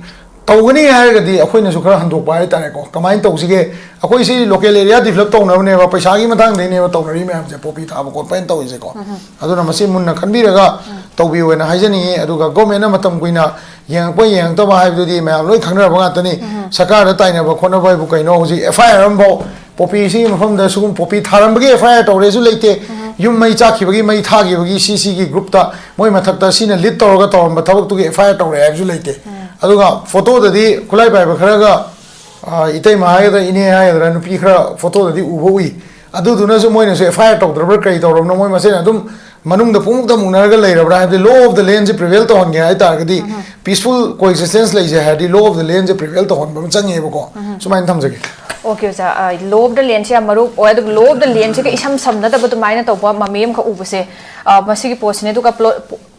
ꯇꯧꯒꯅꯤ ꯍꯥꯏꯔꯒꯗꯤ ꯑꯩꯈꯣꯏꯅꯁꯨ ꯈꯔ ꯍꯟꯗꯣꯛꯄ ꯍꯥꯏꯇꯥꯔꯦꯀꯣ꯫ ꯀꯃꯥꯏꯅ ꯇꯧꯁꯤꯒꯦ? ꯑꯩꯈꯣꯏ ꯁꯤ local area develop ꯇꯧꯅꯕꯅꯦꯕ, ꯄꯩꯁꯥꯒꯤ ꯃꯇꯥꯡꯗꯩꯅꯦꯕ ꯇꯧꯅꯔꯤ ꯃꯌꯥꯝꯁꯦ, ꯄꯣꯄꯤ ꯊꯥꯕ ꯈꯣꯠꯄ ꯍꯥꯏꯅ ꯇꯧꯔꯤꯁꯦꯀꯣ꯫ ꯑꯗꯨꯅ ꯃꯁꯤ ꯃꯨꯟꯅ ꯈꯟꯕꯤꯔꯒ ꯇꯧꯕꯤꯌꯨ ꯍꯥꯏꯅ ꯍꯥꯏꯖꯅꯤꯡꯉꯤ꯫ ꯑꯗꯨꯒ government ꯅ ꯃꯇꯝ ꯀꯨꯏꯅ ꯌꯦꯡꯉꯛꯄ ꯌꯦꯡꯉꯛꯇꯕ ꯍꯥꯏꯕꯗꯨꯗꯤ ꯃꯌꯥꯝ ꯂꯣꯏ ꯈꯪꯅꯔꯕ ꯉꯥꯛꯇꯅꯤ꯫ ꯁꯔꯀꯥꯔꯗ ꯇꯥꯏꯅꯕ ꯈꯣꯠꯅꯕ ꯍꯥꯏꯕꯨ ꯀꯩꯅꯣ? ꯍꯧꯖꯤꯛ F I R ꯑꯃꯐꯥꯎ ꯄꯣꯄꯤ ꯁꯤꯒꯤ ꯃꯐꯝꯗ ꯁꯤꯒꯨꯝꯕ ꯄꯣꯄꯤ ꯊꯥꯔꯝꯕꯒꯤ F I R ꯇꯧꯔꯦꯁꯨ ꯂꯩꯇꯦ꯫ ꯌꯨꯝ ꯃꯩ ꯆꯥꯛꯈꯤꯕꯒꯤ, ꯃꯩ ꯊꯥꯈꯤꯕꯒꯤ C C ꯒꯤ group ꯇ ꯃꯣꯏ ꯃꯊꯛꯇ ꯁꯤꯅ lead ꯇꯧꯔꯒ ꯇꯧꯔꯝꯕ ꯊꯕꯛꯇꯨꯒꯤ F I R ꯇꯧꯔꯦ ꯍꯥꯏꯕꯁꯨ ꯂꯩꯇꯦ꯫ ꯑꯗꯨꯒ ꯐꯣꯇꯣꯗꯗꯤ ꯈꯨꯠꯂꯥꯏ ꯄꯥꯏꯕ ꯈꯔꯒ, ꯑ, ꯏꯇꯩꯃ ꯍꯥꯏꯒꯗ꯭ꯔꯥ, ꯏꯅꯦ ꯍꯥꯏꯒꯗ꯭ꯔꯥ, ꯅꯨꯄꯤ ꯈꯔ ꯐꯣꯇꯣꯗꯗꯤ ꯎꯕ ꯎꯏ꯫ ꯑꯗꯨꯗꯨꯅꯁꯨ ꯃꯣꯏꯅꯁꯨ F I R ꯇꯧꯗ꯭ꯔꯕ꯭ꯔꯥ, ꯀꯔꯤ ꯇꯧꯔꯕꯅꯣ, ꯃꯣꯏ ꯃꯁꯦꯟ ꯑꯗꯨꯝ ꯃꯅꯨꯡꯗ ꯄꯨꯡꯃꯨꯛꯇ ꯃꯨꯛꯅꯔꯒ ꯂꯩꯔꯕ꯭ꯔꯥ? ꯍꯥꯏꯕꯗꯤ law of the land say prevail ꯇꯧꯍꯟꯒꯦ ꯍꯥꯏ ꯇꯥꯔꯒꯗꯤ, peaceful coexistence ꯂꯩꯁꯦ ꯍꯥꯏꯔꯗꯤ law of the land say prevail ꯇꯧꯍꯟꯕ ꯑꯃ ꯆꯪꯉꯦꯕꯀꯣ꯫ ꯁꯨꯃꯥꯏꯅ ꯊꯝꯖꯒꯦ꯫ Okay ꯑꯣꯖꯥ, law of the land ꯁꯦ ꯌꯥꯝ ꯃꯔꯨ ꯑꯣꯏ꯫ ꯑꯗꯨꯒ law of the land ꯁꯤꯒ ꯏꯁꯝ ꯁꯝꯅꯗꯕ ꯑꯗꯨꯃꯥꯏꯅ ꯇꯧꯕ ꯃꯃꯤ ꯑꯃꯈꯛ ꯎꯕꯁꯦ, ꯑ, ꯃꯁꯤꯒꯤ ꯄꯣꯠꯁꯤꯅꯦ꯫ ꯑꯗꯨꯒ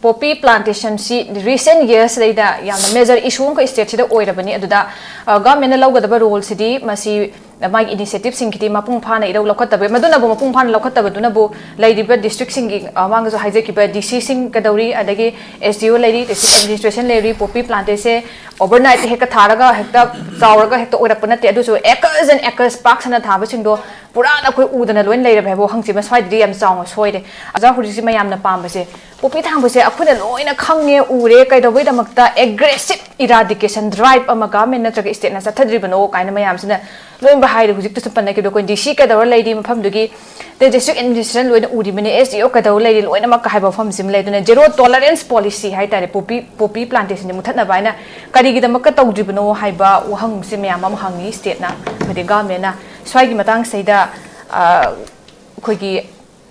poppy plantation ꯁꯤ recent years ꯁꯤꯗꯩꯗ ꯌꯥꯝꯅ major issue ꯑꯃꯈꯛ state ꯁꯤꯗ ꯑꯣꯏꯔꯕꯅꯤ꯫ ꯑꯗꯨꯗ, ꯑ, government ꯅ ꯂꯧꯒꯗꯕ role ꯁꯤꯗꯤ ꯃꯁꯤ ꯃꯥꯒꯤ initiative ꯁꯤꯡꯒꯤꯗꯤ ꯃꯄꯨꯡ ꯐꯥꯅ ꯏꯔꯧ ꯂꯧꯈꯠꯇꯕ, ꯃꯗꯨꯅꯕꯨ ꯃꯄꯨꯡ ꯐꯥꯅ ꯂꯧꯈꯠꯇꯕꯗꯨꯅꯕꯨ ꯂꯩꯔꯤꯕ district ꯁꯤꯡꯒꯤ, ꯑ, ꯃꯃꯥꯡꯗꯁꯨ ꯍꯥꯏꯖꯈꯤꯕ D C ꯁꯤꯡ ꯀꯩꯗꯧꯔꯤ, ꯑꯗꯒꯤ S D O ꯂꯩꯔꯤ, district administration ꯂꯩꯔꯤ, poppy plantation ꯁꯦ overnight ꯍꯦꯛꯇ ꯊꯥꯔꯒ ꯍꯦꯛꯇ ꯆꯥꯎꯔꯒ ꯍꯦꯛꯇ ꯑꯣꯏꯔꯛꯄ ꯅꯠꯇꯦ꯫ ꯑꯗꯨꯁꯨ acres and acres ꯄꯥꯛ ꯁꯟꯅ ꯊꯥꯕꯁꯤꯡꯗꯣ ꯄꯨꯔꯥꯅ ꯑꯩꯈꯣꯏ ꯎꯗꯅ ꯂꯣꯏꯅ ꯂꯩꯔꯕ ꯍꯥꯏꯕ ꯋꯥꯍꯪꯁꯤꯃ ꯁ꯭ꯋꯥꯏꯗꯗꯤ ꯌꯥꯝ ꯆꯥꯎꯅ ꯁꯣꯏꯔꯦ꯫ ꯑꯣꯖꯥ, ꯍꯧꯖꯤꯛꯁꯤ ꯃꯌꯥꯝꯅ ꯄꯥꯝꯕꯁꯦ poppy ꯊꯥꯡꯕꯁꯦ ꯑꯩꯈꯣꯏꯅ ꯂꯣꯏꯅ ꯈꯪꯉꯦ, ꯎꯔꯦ, ꯀꯩꯗꯧꯕꯩꯗꯃꯛꯇ aggressive eradication drive ꯑꯃ government ꯅꯠꯇ꯭ꯔꯒ state ꯅ ꯆꯠꯊꯗ꯭ꯔꯤꯕꯅꯣ ꯀꯥꯏꯅ ꯃꯌꯥꯝꯁꯤꯅ ꯂꯣꯏꯅꯃꯛ ꯍꯥꯏꯔꯤ꯫ ꯍꯧꯖꯤꯛꯇꯁꯨ ꯄꯟꯅꯈꯤꯕꯗꯣ ꯑꯩꯈꯣꯏ D C ꯀꯩꯗꯧꯔ ꯂꯩꯔꯤ ꯃꯐꯝꯗꯨꯒꯤ, ꯑꯗꯩ district administration ꯂꯣꯏꯅ ꯎꯔꯤꯕꯅꯤ, S D O ꯀꯩꯗꯧꯔ ꯂꯩꯔꯤ, ꯂꯣꯏꯅꯃꯛ ꯍꯥꯏꯕ ꯋꯥꯐꯝꯁꯤꯃ ꯂꯩ꯫ ꯑꯗꯨꯅ zero tolerance policy ꯍꯥꯏꯇꯥꯔꯦ, poppy, poppy plantation ꯁꯦ ꯃꯨꯊꯠꯅꯕ ꯍꯥꯏꯅ ꯀꯔꯤꯒꯤꯗꯃꯛꯇ ꯇꯧꯗ꯭ꯔꯤꯕꯅꯣ ꯍꯥꯏꯕ ꯋꯥꯍꯪꯁꯦ ꯃꯌꯥꯝ ꯑꯃ ꯍꯪꯉꯤ state ꯅ, ꯑꯃꯗꯤ government ꯅ꯫ ꯁ꯭ꯋꯥꯏꯒꯤ ꯃꯇꯥꯡꯁꯤꯗꯩꯗ, ꯑ, ꯑꯩꯈꯣꯏꯒꯤ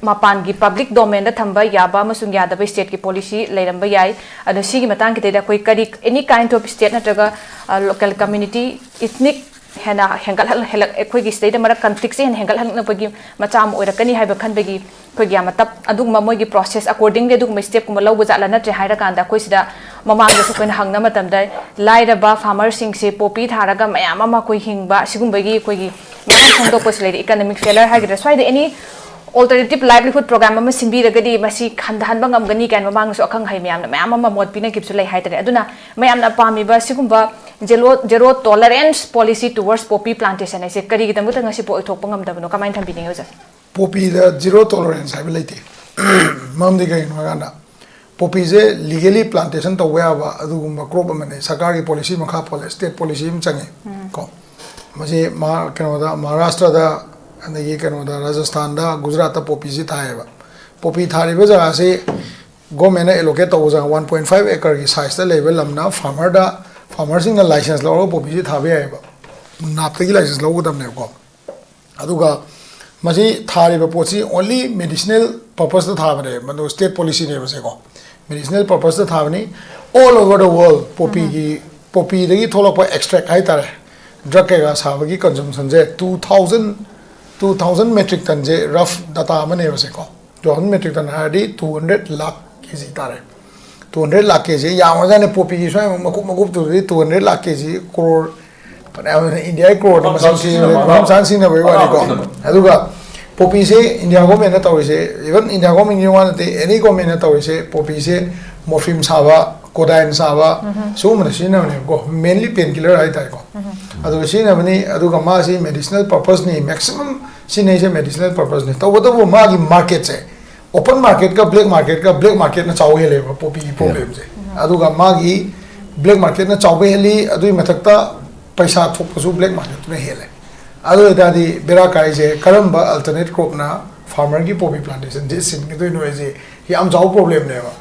ꯃꯄꯥꯟꯒꯤ public domain ꯗ ꯊꯝꯕ ꯌꯥꯕ ꯑꯃꯁꯨꯡ ꯌꯥꯗꯕ state ꯀꯤ policy ꯂꯩꯔꯝꯕ ꯌꯥꯏ꯫ ꯑꯗꯣ ꯁꯤꯒꯤ ꯃꯇꯥꯡꯒꯤꯗꯩꯗ ꯑꯩꯈꯣꯏ ꯀꯔꯤ, any kind of state ꯅꯠꯇ꯭ꯔꯒ, ꯑ, local community, ethnic ꯍꯦꯟꯅ ꯍꯦꯟꯒꯠꯍꯜ ꯍꯦꯜꯂꯛ ꯑꯩꯈꯣꯏꯒꯤ ꯁꯤꯗꯩꯗ ꯃꯔꯛ ꯀꯟꯐ꯭ꯂꯤꯛꯁꯦ ꯍꯦꯟꯅ ꯍꯦꯟꯒꯠꯍꯜꯂꯛꯅꯕꯒꯤ ꯃꯆꯥꯛ ꯑꯃ ꯑꯣꯏꯔꯛꯀꯅꯤ ꯍꯥꯏꯕ ꯈꯟꯕꯒꯤ ꯑꯩꯈꯣꯏꯒꯤ ꯌꯥꯝꯅ ꯇꯞ ꯑꯗꯨꯒꯨꯝꯕ ꯃꯣꯏꯒꯤ ꯄ꯭ꯔꯣꯁꯦꯁ ꯑꯦꯀꯣꯔꯗꯤꯡꯂꯤ ꯑꯗꯨꯒꯨꯝꯕ ꯁ꯭ꯇꯦꯞꯀꯨꯝꯕ ꯂꯧꯕ ꯖꯥꯠꯂꯥ? ꯅꯠꯇ꯭ꯔꯦ ꯍꯥꯏꯔꯀꯥꯟꯗ ꯑꯩꯈꯣꯏ ꯁꯤꯗ ꯃꯃꯥꯡꯗꯁꯨ ꯑꯩꯈꯣꯏꯅ ꯍꯪꯅ ꯃꯇꯝꯗ ꯂꯥꯏꯔꯕ ꯐꯥꯔꯃꯔꯁꯤꯡꯁꯦ ꯄꯣꯄꯤ ꯊꯥꯔꯒ ꯃꯌꯥꯝ ꯑꯃ ꯑꯩꯈꯣꯏ ꯍꯤꯡꯕ ꯁꯤꯒꯨꯝꯕꯒꯤ ꯑꯩꯈꯣꯏꯒꯤ ꯃꯌꯥꯝ ꯐꯣꯡꯗꯣꯛꯄꯁꯨ ꯂꯩꯔꯦ, ꯏꯀꯅꯣꯃꯤꯛ ꯐꯦꯂꯔ ꯍꯥꯏꯒꯗ꯭ꯔꯥ, ꯁ꯭ꯋꯥꯏꯗ ꯑꯦꯅꯤ ꯑꯣꯜꯇꯔꯅꯦꯇꯤꯞ ꯂꯥꯏꯚꯂꯤꯍꯨꯗ ꯄ꯭ꯔꯣꯒ꯭ꯔꯥꯝ ꯑꯃ ꯁꯤꯟꯕꯤꯔꯒꯗꯤ ꯃꯁꯤ ꯍꯟꯊꯍꯟꯕ ꯉꯝꯒꯅꯤ ꯀꯥꯏꯅ ꯃꯃꯥꯡꯗꯁꯨ ꯑꯈꯪ ꯑꯍꯩ ꯃꯌꯥꯝꯅ ꯃꯌꯥꯝ ꯑꯃ ꯃꯣꯠ ꯄꯤꯅꯈꯤꯕꯁꯨ ꯂꯩ ꯍꯥꯏꯇꯥꯔꯦ꯫ ꯑꯗꯨꯅ ꯃꯌꯥꯝꯅ ꯄꯥꯝꯃꯤꯕ ꯁꯤꯒꯨꯝꯕ zero zero tolerance policy ꯇꯨꯋꯔꯁ poppy plantation ꯍꯥꯏꯁꯦ ꯀꯔꯤꯒꯤꯗꯃꯛꯇ ꯉꯁꯤꯐꯥꯎ ꯑꯣꯏꯊꯣꯛꯄ ꯉꯝꯗꯕꯅꯣ? ꯀꯃꯥꯏꯅ ꯊꯝꯕꯤꯅꯤꯡꯉꯤ ꯑꯣꯖꯥ? ꯄꯣꯄꯤꯗ ꯖꯤꯔꯣ ꯇꯣꯂꯔꯦꯟꯁ ꯍꯥꯏꯕ ꯂꯩꯇꯦ꯫ ꯃꯔꯝꯗꯤ ꯀꯩꯒꯤꯅꯣ ꯍꯥꯏꯀꯥꯟꯗ ꯄꯣꯄꯤꯁꯦ ꯂꯤꯒꯦꯂꯤ ꯄ꯭ꯂꯥꯟꯇꯦꯁꯟ ꯇꯧꯕ ꯌꯥꯕ ꯑꯗꯨꯒꯨꯝꯕ ꯀ꯭ꯔꯣꯞ ꯑꯃꯅꯤ꯫ ꯁꯔꯀꯥꯔꯒꯤ ꯄꯣꯂꯤꯁꯤ ꯃꯈꯥ ꯄꯣꯜꯂꯦ, ꯁ꯭ꯇꯦꯠ ꯄꯣꯂꯤꯁꯤ ꯑꯃ ꯆꯪꯉꯤ ꯀꯣ꯫ ꯃꯁꯤ ꯃꯍꯥ ꯀꯩꯅꯣꯗ, ꯃꯍꯥꯔꯥꯁꯇ꯭ꯔꯗ, ꯑꯗꯒꯤ ꯀꯩꯅꯣꯗ, ꯔꯥꯖꯁꯊꯥꯟꯗ, ꯒꯨꯖꯔꯥꯠꯇ ꯄꯣꯄꯤꯁꯤ ꯊꯥꯏꯌꯦꯕ꯫ ꯄꯣꯄꯤ ꯊꯥꯔꯤꯕ ꯖꯒꯥꯁꯤ ꯒꯣꯔꯃꯦꯟꯅ ꯑꯦꯂꯣꯀꯦꯠ ꯇꯧꯕ ꯖꯒꯥ ꯋꯥꯟ ꯄꯣꯏꯟ ꯐꯥꯏꯚ ꯑꯦꯀꯔꯒꯤ ꯁꯥꯏꯖꯇ ꯂꯩꯕ ꯂꯝꯅ ꯐꯥꯔꯃꯔꯗ, ꯐꯥꯔꯃꯔꯁꯤꯡꯅ ꯂꯥꯏꯁꯦꯟꯁ ꯂꯧꯔꯒ ꯄꯣꯄꯤꯁꯤ ꯊꯥꯕ ꯌꯥꯏꯌꯦꯕ꯫ ꯅꯥꯞꯇꯒꯤ ꯂꯥꯏꯁꯦꯟꯁ ꯂꯧꯒꯗꯕꯅꯦꯕꯀꯣ꯫ ꯑꯗꯨꯒ ꯃꯁꯤ ꯊꯥꯔꯤꯕ ꯄꯣꯠꯁꯤ ꯑꯣꯟꯂꯤ ꯃꯦꯗꯤꯁꯤꯅꯦꯜ ꯄꯔꯄꯁꯇ ꯊꯥꯕꯅꯦ, ꯃꯗꯨ ꯁ꯭ꯇꯦꯠ ꯄꯣꯂꯤꯁꯤꯅꯦꯕꯁꯦꯀꯣ꯫ ꯃꯦꯗꯤꯁꯤꯅꯦꯜ ꯄꯔꯄꯁꯇ ꯊꯥꯕꯅꯤ꯫ All over the world ꯄꯣꯄꯤꯒꯤ, ꯄꯣꯄꯤꯗꯒꯤ ꯊꯣꯛꯂꯛꯄ ꯑꯦꯛꯁꯇ꯭ꯔꯦꯛ ꯍꯥꯏꯇꯥꯔꯦ, ꯗ꯭ꯔꯒ ꯀꯩꯀꯥ ꯁꯥꯕꯒꯤ ꯀꯟꯖꯨꯝꯁꯟꯁꯦ two thousand, two thousand metric ꯇꯟꯁꯦ ꯔꯐ ꯗꯇꯥ ꯑꯃꯅꯦꯕꯁꯦꯀꯣ꯫ ꯇꯨ ꯊꯥꯎꯖꯟ ꯃꯦꯇ꯭ꯔꯤꯛ ꯇꯟ ꯍꯥꯏꯔꯗꯤ two hundred lakh K G ꯇꯥꯔꯦ꯫ Two hundred lakh K G ꯌꯥꯝꯈ꯭ꯔꯖꯥꯠꯅꯤ꯫ ꯄꯣꯄꯤꯒꯤ ꯁ꯭ꯋꯥꯏ ꯃꯀꯨꯞ ꯃꯀꯨꯞꯇꯨꯗꯗꯤ two hundred lakh K G, crore ꯐꯅꯌꯥꯝ, ꯏꯟꯗꯤꯌꯥꯒꯤ ꯀ꯭ꯔꯣꯔꯗ ꯃꯁꯤꯡ ꯊꯤꯕꯗ ꯃꯐꯝ ꯆꯥꯅ ꯁꯤꯖꯤꯟꯅꯕꯒꯤ ꯋꯥꯅꯤꯀꯣ꯫ ꯑꯗꯨꯒ ꯄꯣꯄꯤꯁꯦ ꯏꯟꯗꯤꯌꯥ ꯒꯣꯔꯃꯦꯟꯅ ꯇꯧꯔꯤꯁꯦ, ꯏꯚꯟ ꯏꯟꯗꯤꯌꯥ ꯒꯣꯔꯃꯦꯟꯒꯤ ꯋꯥ ꯅꯠꯇꯦ, ꯑꯦꯅꯤ ꯒꯣꯔꯃꯦꯟꯅ ꯇꯧꯔꯤꯁꯦ, ꯄꯣꯄꯤꯁꯦ ꯃꯣꯔꯐꯤꯟ ꯁꯥꯕ, ꯀꯣꯗꯥꯏꯟ ꯁꯥꯕ, ꯁꯤꯒꯨꯝꯕꯗ ꯁꯤꯖꯤꯟꯅꯕꯅꯦꯕꯀꯣ꯫ ꯃꯦꯟꯂꯤ ꯄꯦꯟ ꯀꯤꯂꯔ ꯍꯥꯏꯇꯥꯔꯦꯀꯣ꯫ ꯑꯗꯨꯒ ꯁꯤꯖꯤꯟꯅꯕꯅꯤ꯫ ꯑꯗꯨꯒ ꯃꯥꯁꯤ ꯃꯦꯗꯤꯁꯤꯅꯦꯜ ꯄꯔꯄꯁꯅꯤ, ꯃꯦꯛꯁꯤꯃꯝ ꯁꯤꯖꯤꯟꯅꯩꯁꯦ ꯃꯦꯗꯤꯁꯤꯅꯦꯜ ꯄꯔꯄꯁꯅꯤ꯫ ꯇꯧꯕꯇꯕꯨ ꯃꯥꯒꯤ ꯃꯥꯔꯀꯦꯠꯁꯦ, ꯑꯣꯄꯟ ꯃꯥꯔꯀꯦꯠꯀ ꯕ꯭ꯂꯦꯛ ꯃꯥꯔꯀꯦꯠꯀ, ꯕ꯭ꯂꯦꯛ ꯃꯥꯔꯀꯦꯠꯅ ꯆꯥꯎꯕ ꯍꯦꯜꯂꯦꯕ ꯄꯣꯄꯤꯒꯤ ꯄ꯭ꯔꯣꯕ꯭ꯂꯦꯝꯁꯦ꯫ ꯑꯗꯨꯒ ꯃꯥꯒꯤ ꯕ꯭ꯂꯦꯛ ꯃꯥꯔꯀꯦꯠꯅ ꯆꯥꯎꯕ ꯍꯦꯜꯂꯤ, ꯑꯗꯨꯒꯤ ꯃꯊꯛꯇ ꯄꯩꯁꯥ ꯊꯣꯛꯄꯁꯨ ꯕ꯭ꯂꯦꯛ ꯃꯥꯔꯀꯦꯠꯇꯨꯅ ꯍꯦꯜꯂꯦ꯫ ꯑꯗꯨ ꯑꯣꯏꯇꯥꯔꯗꯤ ꯕꯦꯔꯥ ꯀꯥꯏꯁꯦ ꯀꯔꯝꯕ ꯑꯜꯇꯔꯅꯦꯠ ꯀ꯭ꯔꯣꯞꯅ ꯐꯥꯔꯃꯔꯒꯤ ꯄꯣꯄꯤ ꯄ꯭ꯂꯥꯟꯇꯦꯁꯟꯁꯦ ꯁꯤꯟꯒꯗꯣꯏꯅꯣ ꯍꯥꯏꯁꯦ ꯌꯥꯝ ꯆꯥꯎꯕ ꯄ꯭ꯔꯣꯕ꯭ꯂꯦꯝꯅꯦꯕ꯫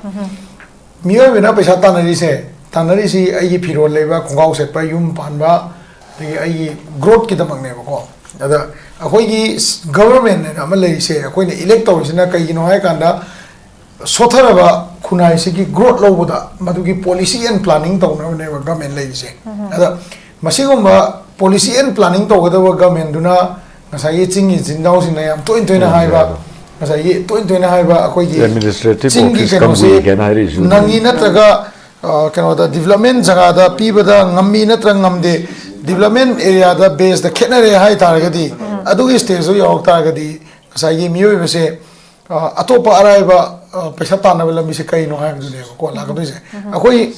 ꯃꯤꯑꯣꯏꯕꯅ ꯄꯩꯁꯥ ꯇꯥꯟꯅꯔꯤꯁꯦ, ꯇꯥꯟꯅꯔꯤꯁꯤ ꯑꯩꯒꯤ ꯐꯤꯔꯣꯜ ꯂꯩꯕ, ꯈꯣꯡꯒ꯭ꯔꯥꯎ ꯁꯦꯠꯄ, ꯌꯨꯝ ꯄꯥꯟꯕ, ꯑꯗꯒꯤ ꯑꯩꯒꯤ ꯒ꯭ꯔꯣꯠꯀꯤꯗꯃꯛꯅꯦꯕꯀꯣ꯫ ꯑꯗ ꯑꯩꯈꯣꯏꯒꯤ ꯒꯚꯔꯟꯃꯦꯟ ꯍꯥꯏꯅ ꯑꯃ ꯂꯩꯔꯤꯁꯦ, ꯑꯩꯈꯣꯏꯅ ꯏꯂꯦꯛ ꯇꯧꯔꯤꯁꯤꯅ ꯀꯩꯒꯤꯅꯣ ꯍꯥꯏ ꯀꯥꯟꯗ ꯁꯣꯠꯊꯔꯕ ꯈꯨꯟꯅꯥꯏꯁꯤꯒꯤ ꯒ꯭ꯔꯣꯠ ꯂꯧꯕꯗ ꯃꯗꯨꯒꯤ ꯄꯣꯂꯤꯁꯤ ꯑꯦꯟ ꯄ꯭ꯂꯥꯅꯤꯡ ꯇꯧꯅꯕꯅꯦꯕ ꯒꯚꯔꯟꯃꯦꯟ ꯂꯩꯔꯤꯁꯦ꯫ ꯑꯗ ꯃꯁꯤꯒꯨꯝꯕ policy and planning ꯇꯧꯒꯗꯕ governmentꯗꯨꯅ ꯉꯁꯥꯏꯒꯤ ꯆꯤꯡꯒꯤ ꯏꯆꯤꯟ ꯏꯅꯥꯎꯁꯤꯡꯅ ꯌꯥꯝ ꯇꯣꯏꯅ ꯇꯣꯏꯅ ꯎꯝ, ꯍꯥꯏꯕ, ꯌꯥꯏ꯫ ꯉꯁꯥꯏꯒꯤ ꯇꯣꯏꯅ ꯇꯣꯏꯅ ꯍꯥꯏꯕ ꯑꯩꯈꯣꯏꯒꯤ Administrative ꯆꯤꯡꯒꯤ office ꯀꯩꯅꯣꯁꯤ ꯀꯥꯡꯕꯨꯒꯤ ꯀꯩꯅꯣ ꯍꯥꯏꯔꯛꯏꯁꯨ꯫ ꯅꯪꯉꯤ ꯅꯠꯇ꯭ꯔꯒ ꯑ, ꯀꯩꯅꯣꯗ development ꯖꯒꯥꯗ ꯄꯤꯕꯗ ꯉꯝꯃꯤ ꯅꯠꯇ꯭ꯔꯒ ꯉꯝꯗꯦ, development areaꯗ baseꯇ ꯈꯦꯠꯅꯔꯦ ꯍꯥꯏ ꯇꯥꯔꯒꯗꯤ, ꯑꯗꯨꯒꯤ stageꯇꯨ ꯌꯧꯔꯛ ꯇꯥꯔꯒꯗꯤ ꯉꯁꯥꯏꯒꯤ ꯃꯤꯑꯣꯏꯕꯁꯦ ꯑ, ꯑꯇꯣꯞꯄ ꯑꯔꯥꯏꯕ ꯑ, ꯄꯩꯁꯥ ꯇꯥꯟꯅꯕ ꯂꯝꯕꯤꯁꯦ ꯀꯩꯅꯣ ꯍꯥꯏꯕꯗꯨꯅꯦꯕꯀꯣ ꯂꯥꯛꯀꯗꯣꯏꯁꯦ꯫ ꯑꯩꯈꯣꯏ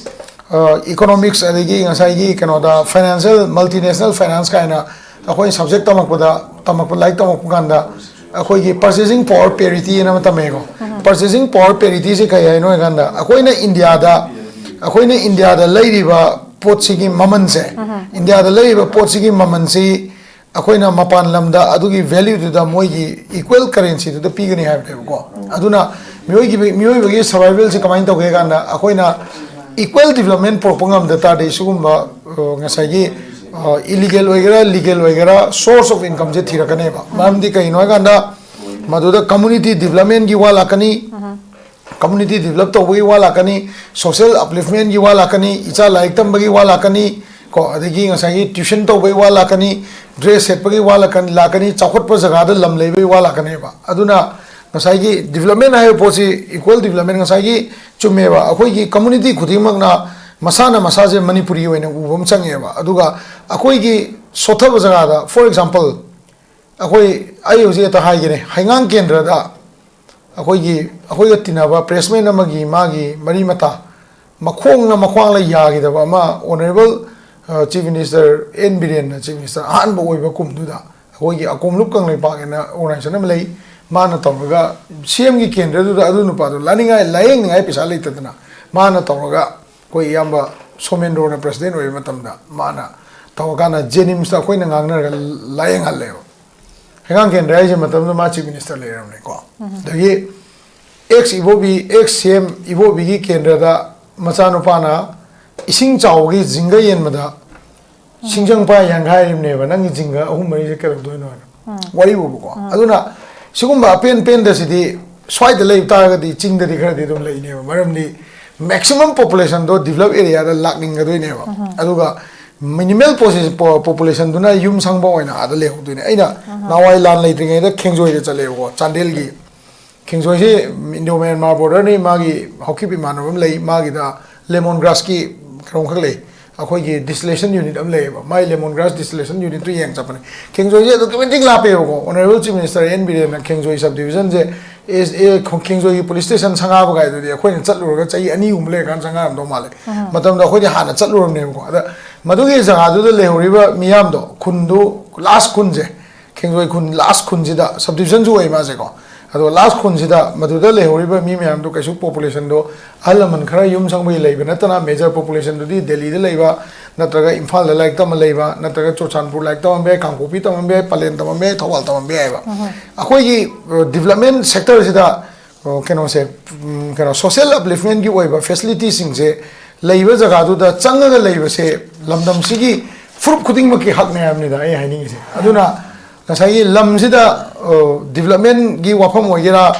economics ꯑꯗꯒꯤ ꯉꯁꯥꯏꯒꯤ ꯀꯩꯅꯣꯗ financial, multinational finance ꯀꯥꯏꯅ ꯑꯩꯈꯣꯏ subject ꯇꯝꯃꯛꯄꯗ, ꯇꯝꯃꯛꯄ, ꯂꯥꯏꯔꯤꯛ ꯇꯝꯃꯛꯄ ꯀꯥꯟꯗ ꯑꯩꯈꯣꯏꯒꯤ purchasing power parity ꯑꯅ ꯑꯃ ꯇꯝꯃꯦꯀꯣ꯫ Purchasing power parityꯁꯦ ꯀꯩ ꯍꯥꯏꯅꯣ ꯍꯥꯏ ꯀꯥꯟꯗ ꯑꯩꯈꯣꯏꯅ ꯏꯟꯗꯤꯌꯥꯗ, ꯑꯩꯈꯣꯏꯅ ꯏꯟꯗꯤꯌꯥꯗ ꯂꯩꯔꯤꯕ ꯄꯣꯠꯁꯤꯒꯤ ꯃꯃꯜꯁꯦ, ꯏꯟꯗꯤꯌꯥꯗ ꯂꯩꯔꯤꯕ ꯄꯣꯠꯁꯤꯒꯤ ꯃꯃꯜꯁꯤ ꯑꯩꯈꯣꯏꯅ ꯃꯄꯥꯟ ꯂꯝꯗ ꯑꯗꯨꯒꯤ valueꯗꯨꯗ ꯃꯣꯏꯒꯤ equal currencyꯗꯨꯗ ꯄꯤꯒꯅꯤ ꯍꯥꯏꯕꯅꯦꯕꯀꯣ꯫ ꯑꯗꯨꯅ ꯃꯤꯑꯣꯏꯒꯤ, ꯃꯤꯑꯣꯏꯕꯒꯤ survivalꯁꯤ ꯀꯃꯥꯏꯅ ꯇꯧꯒꯦ ꯀꯥꯟꯗ ꯑꯩꯈꯣꯏꯅ equal development ꯄꯨꯔꯛꯄ ꯉꯝꯗ ꯇꯥꯔꯗꯤ ꯁꯤꯒꯨꯝꯕ ꯑ, ꯉꯁꯥꯏꯒꯤ illegal ꯑꯣꯏꯒꯦꯔꯥ legal ꯑꯣꯏꯒꯦꯔꯥ source of incomeꯁꯦ ꯊꯤꯔꯛꯀꯅꯦꯕ꯫ ꯃꯔꯝꯗꯤ ꯀꯩꯒꯤꯅꯣ ꯍꯥꯏ ꯀꯥꯟꯗ ꯃꯗꯨꯗ community developmentꯀꯤ ꯋꯥ ꯂꯥꯛꯀꯅꯤ, community develop ꯇꯧꯕꯒꯤ ꯋꯥ ꯂꯥꯛꯀꯅꯤ, social upliftmentꯀꯤ ꯋꯥ ꯂꯥꯛꯀꯅꯤ, ꯏꯆꯥ ꯂꯥꯏꯔꯤꯛ ꯇꯝꯕꯒꯤ ꯋꯥ ꯂꯥꯛꯀꯅꯤ ꯀꯣ, ꯑꯗꯒꯤ ꯉꯁꯥꯏꯒꯤ tuition ꯇꯧꯕꯒꯤ ꯋꯥ ꯂꯥꯛꯀꯅꯤ, dress ꯁꯦꯠꯄꯒꯤ ꯋꯥ ꯂꯥꯛꯀꯅꯤ, ꯂꯥꯛꯀꯅꯤ, ꯆꯥꯎꯈꯠꯄ ꯖꯒꯥꯗ ꯂꯝ ꯂꯩꯕꯒꯤ ꯋꯥ ꯂꯥꯛꯀꯅꯦꯕ꯫ ꯑꯗꯨꯅ ꯉꯁꯥꯏꯒꯤ development ꯍꯥꯏꯕ ꯄꯣꯠꯁꯤ equal development ꯉꯁꯥꯏꯒꯤ ꯆꯨꯝꯃꯦꯕ, ꯑꯩꯈꯣꯏꯒꯤ community ꯈꯨꯗꯤꯡꯃꯛꯅ ꯃꯁꯥꯅ ꯃꯁꯥꯁꯦ ꯃꯅꯤꯄꯨꯔꯤ ꯑꯣꯏꯅ ꯎꯕ ꯑꯃ ꯆꯪꯉꯦꯕ꯫ ꯑꯗꯨꯒ ꯑꯩꯈꯣꯏꯒꯤ ꯁꯣꯠꯊꯕ ꯖꯒꯥꯗ, for example, ꯑꯩꯈꯣꯏ, ꯑꯩ ꯍꯧꯖꯤꯛ ꯍꯦꯛꯇ ꯍꯥꯏꯒꯦꯅꯦ, ꯍꯩꯉꯥꯡ ꯀꯦꯟꯗ꯭ꯔꯗ ꯑꯩꯈꯣꯏꯒꯤ, ꯑꯩꯈꯣꯏꯒ ꯇꯤꯟꯅꯕ pressman ꯑꯃꯒꯤ ꯃꯥꯒꯤ ꯃꯔꯤ ꯃꯇꯥ ꯃꯈꯣꯡꯅ ꯃꯈ꯭ꯋꯥꯡꯂ ꯌꯥꯈꯤꯗꯕ ꯑꯃ Honourable Chief Minister N ꯕꯤꯔꯦꯟꯅ Chief Minister ꯑꯍꯥꯟꯕ ꯑꯣꯏꯕ ꯀꯨꯝꯗꯨꯗ ꯑꯩꯈꯣꯏꯒꯤ ꯑꯀꯣꯝꯂꯨꯞ ꯀꯪꯂꯩꯄꯥꯛ ꯑꯅ organization ꯑꯃ ꯂꯩ꯫ ꯃꯥꯅ ꯇꯧꯔꯒ CMꯒꯤ ꯀꯦꯟꯗ꯭ꯔꯗꯨꯗ ꯑꯗꯨ ꯅꯨꯄꯥꯗꯣ ꯂꯥꯅꯤꯡꯉꯥꯏ, ꯂꯥꯌꯦꯡꯅꯤꯡꯉꯥꯏ ꯄꯩꯁꯥ ꯂꯩꯇꯗꯅ ꯃꯥꯅ ꯇꯧꯔꯒ ꯑꯩꯈꯣꯏ ꯏꯌꯥꯝꯕ ꯁꯣꯃꯦꯟꯗ꯭ꯔꯣꯅ president ꯑꯣꯏꯕ ꯃꯇꯝꯗ ꯃꯥꯅ ꯇꯧꯔꯀꯥꯟꯗ JNIMSꯇ ꯑꯩꯈꯣꯏꯅ ꯉꯥꯡꯅꯔꯒ ꯂꯥꯌꯦꯡꯍꯜꯂꯦꯕ꯫ ꯍꯩꯉꯥꯡ ꯀꯦꯟꯗ꯭ꯔ ꯍꯥꯏꯁꯦ ꯃꯇꯝꯗꯨꯗ ꯃꯥ Chief Minister ꯂꯩꯔꯝꯅꯤꯀꯣ꯫ ꯑꯗꯒꯤ ex ꯏꯕꯣꯕꯤ, ex CM ꯏꯕꯣꯕꯤꯒꯤ ꯀꯦꯟꯗ꯭ꯔꯗ ꯃꯆꯥꯅꯨꯄꯥꯅ ꯏꯁꯤꯡ ꯆꯥꯎꯕꯒꯤ ꯖꯤꯡꯒ ꯌꯦꯟꯕꯗ ꯁꯤꯡꯖꯪ ꯄꯥꯏ ꯌꯥꯡꯈꯥꯏꯔꯤꯕꯅꯦꯕ, "ꯅꯪꯒꯤ ꯖꯤꯡꯒ ꯑꯍꯨꯝ ꯃꯔꯤꯁꯦ ꯀꯩꯗꯧꯗꯣꯏꯅꯣ?" ꯍꯥꯏꯅ꯫ ꯋꯥꯔꯤ ꯎꯕꯀꯣ꯫ ꯑꯗꯨꯅ ꯁꯤꯒꯨꯝꯕ ꯑꯄꯦꯟ ꯄꯦꯟꯗꯁꯤꯗꯤ ꯁ꯭ꯋꯥꯏꯗ ꯂꯩꯕ ꯇꯥꯔꯒꯗꯤ ꯆꯤꯡꯗꯗꯤ ꯈꯔꯗꯤ ꯑꯗꯨꯝ ꯂꯩꯅꯦꯕ, ꯃꯔꯝꯗꯤ maximum populationꯗꯣ develop areaꯗ ꯂꯥꯛꯅꯤꯡꯒꯗꯣꯏꯅꯦꯕ꯫ ꯑꯗꯨꯒ ꯃꯤꯅꯤꯃꯦꯜ ꯄꯣꯄꯨꯂꯦꯁꯟꯗꯨꯅ ꯌꯨꯝ ꯁꯪꯕ ꯑꯣꯏꯅ ꯑꯥꯗ ꯂꯩꯍꯧꯗꯣꯏꯅꯦ꯫ ꯑꯩꯅ ꯅꯍꯥꯟꯋꯥꯏ ꯂꯥꯟ ꯂꯩꯇ꯭ꯔꯤꯉꯩꯗ ꯈꯦꯡꯖꯣꯏꯗ ꯆꯠꯂꯦꯕꯀꯣ, ꯆꯥꯟꯗꯦꯜꯒꯤ꯫ ꯈꯦꯡꯖꯣꯏꯁꯤ ꯏꯟꯗꯣ ꯃ꯭ꯌꯥꯟꯃꯥꯔ ꯕꯣꯔꯗꯔꯅꯤ, ꯃꯥꯒꯤ ꯍꯥꯎꯀꯤꯞ ꯏꯃꯥꯟꯅꯕ ꯑꯃ ꯂꯩ, ꯃꯥꯒꯤꯗ ꯂꯦꯃꯣꯟ ꯒ꯭ꯔꯥꯁꯀꯤ ꯀꯩꯅꯣꯝꯈꯛ ꯂꯩ, ꯑꯩꯈꯣꯏꯒꯤ ꯗꯤꯁꯇꯤꯂꯦꯁꯟ ꯌꯨꯅꯤꯠ ꯑꯃ ꯂꯩꯌꯦꯕ, ꯃꯥꯏ ꯂꯦꯃꯣꯟ ꯒ꯭ꯔꯥꯁ ꯗꯤꯁꯇꯤꯂꯦꯁꯟ ꯌꯨꯅꯤꯠꯇꯨ ꯌꯦꯡ ꯆꯠꯄꯅꯦ꯫ ꯈꯦꯡꯖꯣꯏꯁꯦ ꯑꯗꯨꯛꯀꯤ ꯃꯇꯤꯛ ꯂꯥꯞꯄꯦꯕꯀꯣ꯫ ꯑꯣꯅꯔꯦꯕꯜ ꯆꯤꯐ ꯃꯤꯅꯤꯁꯇꯔ ꯑꯦꯟ ꯕꯤꯔꯦꯟꯅ ꯈꯦꯡꯖꯣꯏ ꯁꯕ ꯗꯤꯕꯤꯖꯟꯁꯦ, ꯑꯦꯁ ꯑꯦ ꯈꯣ- ꯈꯦꯡꯖꯣꯏꯒꯤ ꯄꯨꯂꯤꯁ ꯁ꯭ꯇꯦꯁꯟ ꯁꯪꯒꯥꯕ ꯀꯥꯏꯗꯨꯗꯤ ꯑꯩꯈꯣꯏꯅ ꯆꯠꯂꯨꯔꯒ ꯆꯍꯤ ꯑꯅꯤ ꯑꯍꯨꯝ ꯂꯩꯔꯀꯥꯟꯗ ꯁꯪꯒꯥꯔꯝꯗꯧ ꯃꯥꯜꯂꯦ꯫ ꯃꯇꯝꯗ ꯑꯩꯈꯣꯏꯗꯤ ꯍꯥꯟꯅ ꯆꯠꯂꯨꯔꯕꯅꯦꯕꯀꯣ꯫ ꯑꯗ ꯃꯗꯨꯒꯤ ꯖꯒꯥꯗꯨꯗ ꯂꯩꯍꯧꯔꯤꯕ ꯃꯤꯌꯥꯝꯗꯣ, ꯈꯨꯟꯗꯨ, ꯂꯥꯁ ꯈꯨꯟꯁꯦ, ꯈꯦꯡꯖꯣꯏ ꯈꯨꯟ ꯂꯥꯁ ꯈꯨꯟꯁꯤꯗ, ꯁꯕ ꯗꯤꯕꯤꯖꯟꯁꯨ ꯑꯣꯏ ꯃꯥꯁꯦꯀꯣ꯫ ꯑꯗꯣ ꯂꯥꯁ ꯈꯨꯟꯁꯤꯗ ꯃꯗꯨꯗ ꯂꯩꯍꯧꯔꯤꯕ ꯃꯤ ꯃꯌꯥꯝꯗꯣ ꯀꯩꯁꯨ ꯄꯣꯄꯨꯂꯦꯁꯟꯗꯣ, ꯑꯍꯜ ꯂꯃꯟ ꯈꯔ ꯌꯨꯝ ꯁꯪꯕꯒꯤ ꯂꯩꯕ ꯅꯠꯇꯅ, ꯃꯦꯖꯔ ꯄꯣꯄꯨꯂꯦꯁꯟꯗꯨꯗꯤ ꯗꯦꯜꯂꯤꯗ ꯂꯩꯕ, ꯅꯠꯇ꯭ꯔꯒ ꯏꯝꯐꯥꯜꯗ ꯂꯥꯏꯔꯤꯛ ꯇꯝꯕ ꯂꯩꯕ, ꯅꯠꯇ꯭ꯔꯒ ꯆꯨꯔꯆꯥꯟꯄꯨꯔ ꯂꯥꯏꯔꯤꯛ ꯇꯝꯃꯝꯕ ꯌꯥꯏ, ꯀꯥꯡꯄꯣꯛꯄꯤ ꯇꯝꯃꯝꯕ ꯌꯥꯏ, ꯄꯂꯦꯟ ꯇꯝꯃꯝꯕ ꯌꯥꯏꯑꯕ꯫ ꯑꯩꯈꯣꯏꯒꯤ ꯗꯤꯕꯂꯞꯃꯦꯟ ꯁꯦꯛꯇꯔꯁꯤꯗ, ꯑ, ꯀꯩꯅꯣꯁꯦ, ꯎꯝ, ꯀꯩꯅꯣ, ꯁꯣꯁꯤꯌꯦꯜ ꯑꯞꯂꯤꯐꯃꯦꯟꯒꯤ ꯑꯣꯏꯕ ꯐꯦꯁꯤꯂꯤꯇꯤꯁꯤꯡꯁꯦ ꯂꯩꯕ ꯖꯒꯥꯗꯨꯗ ꯆꯪꯉꯒ ꯂꯩꯕꯁꯦ ꯂꯝꯗꯝꯁꯤꯒꯤ ꯐꯨꯔꯨꯞ ꯈꯨꯗꯤꯡꯃꯛꯀꯤ ꯍꯛꯅꯦ ꯍꯥꯏꯕꯅꯤꯗ ꯑꯩ ꯍꯥꯏꯅꯤꯡꯉꯤꯁꯦ꯫ ꯑꯗꯨꯅ ꯉꯁꯥꯏꯒꯤ ꯂꯝꯁꯤꯗ, ꯑ, ꯗꯤꯕꯂꯞꯃꯦꯟꯒꯤ ꯋꯥꯐꯝ ꯑꯣꯏꯒꯦꯔꯥ,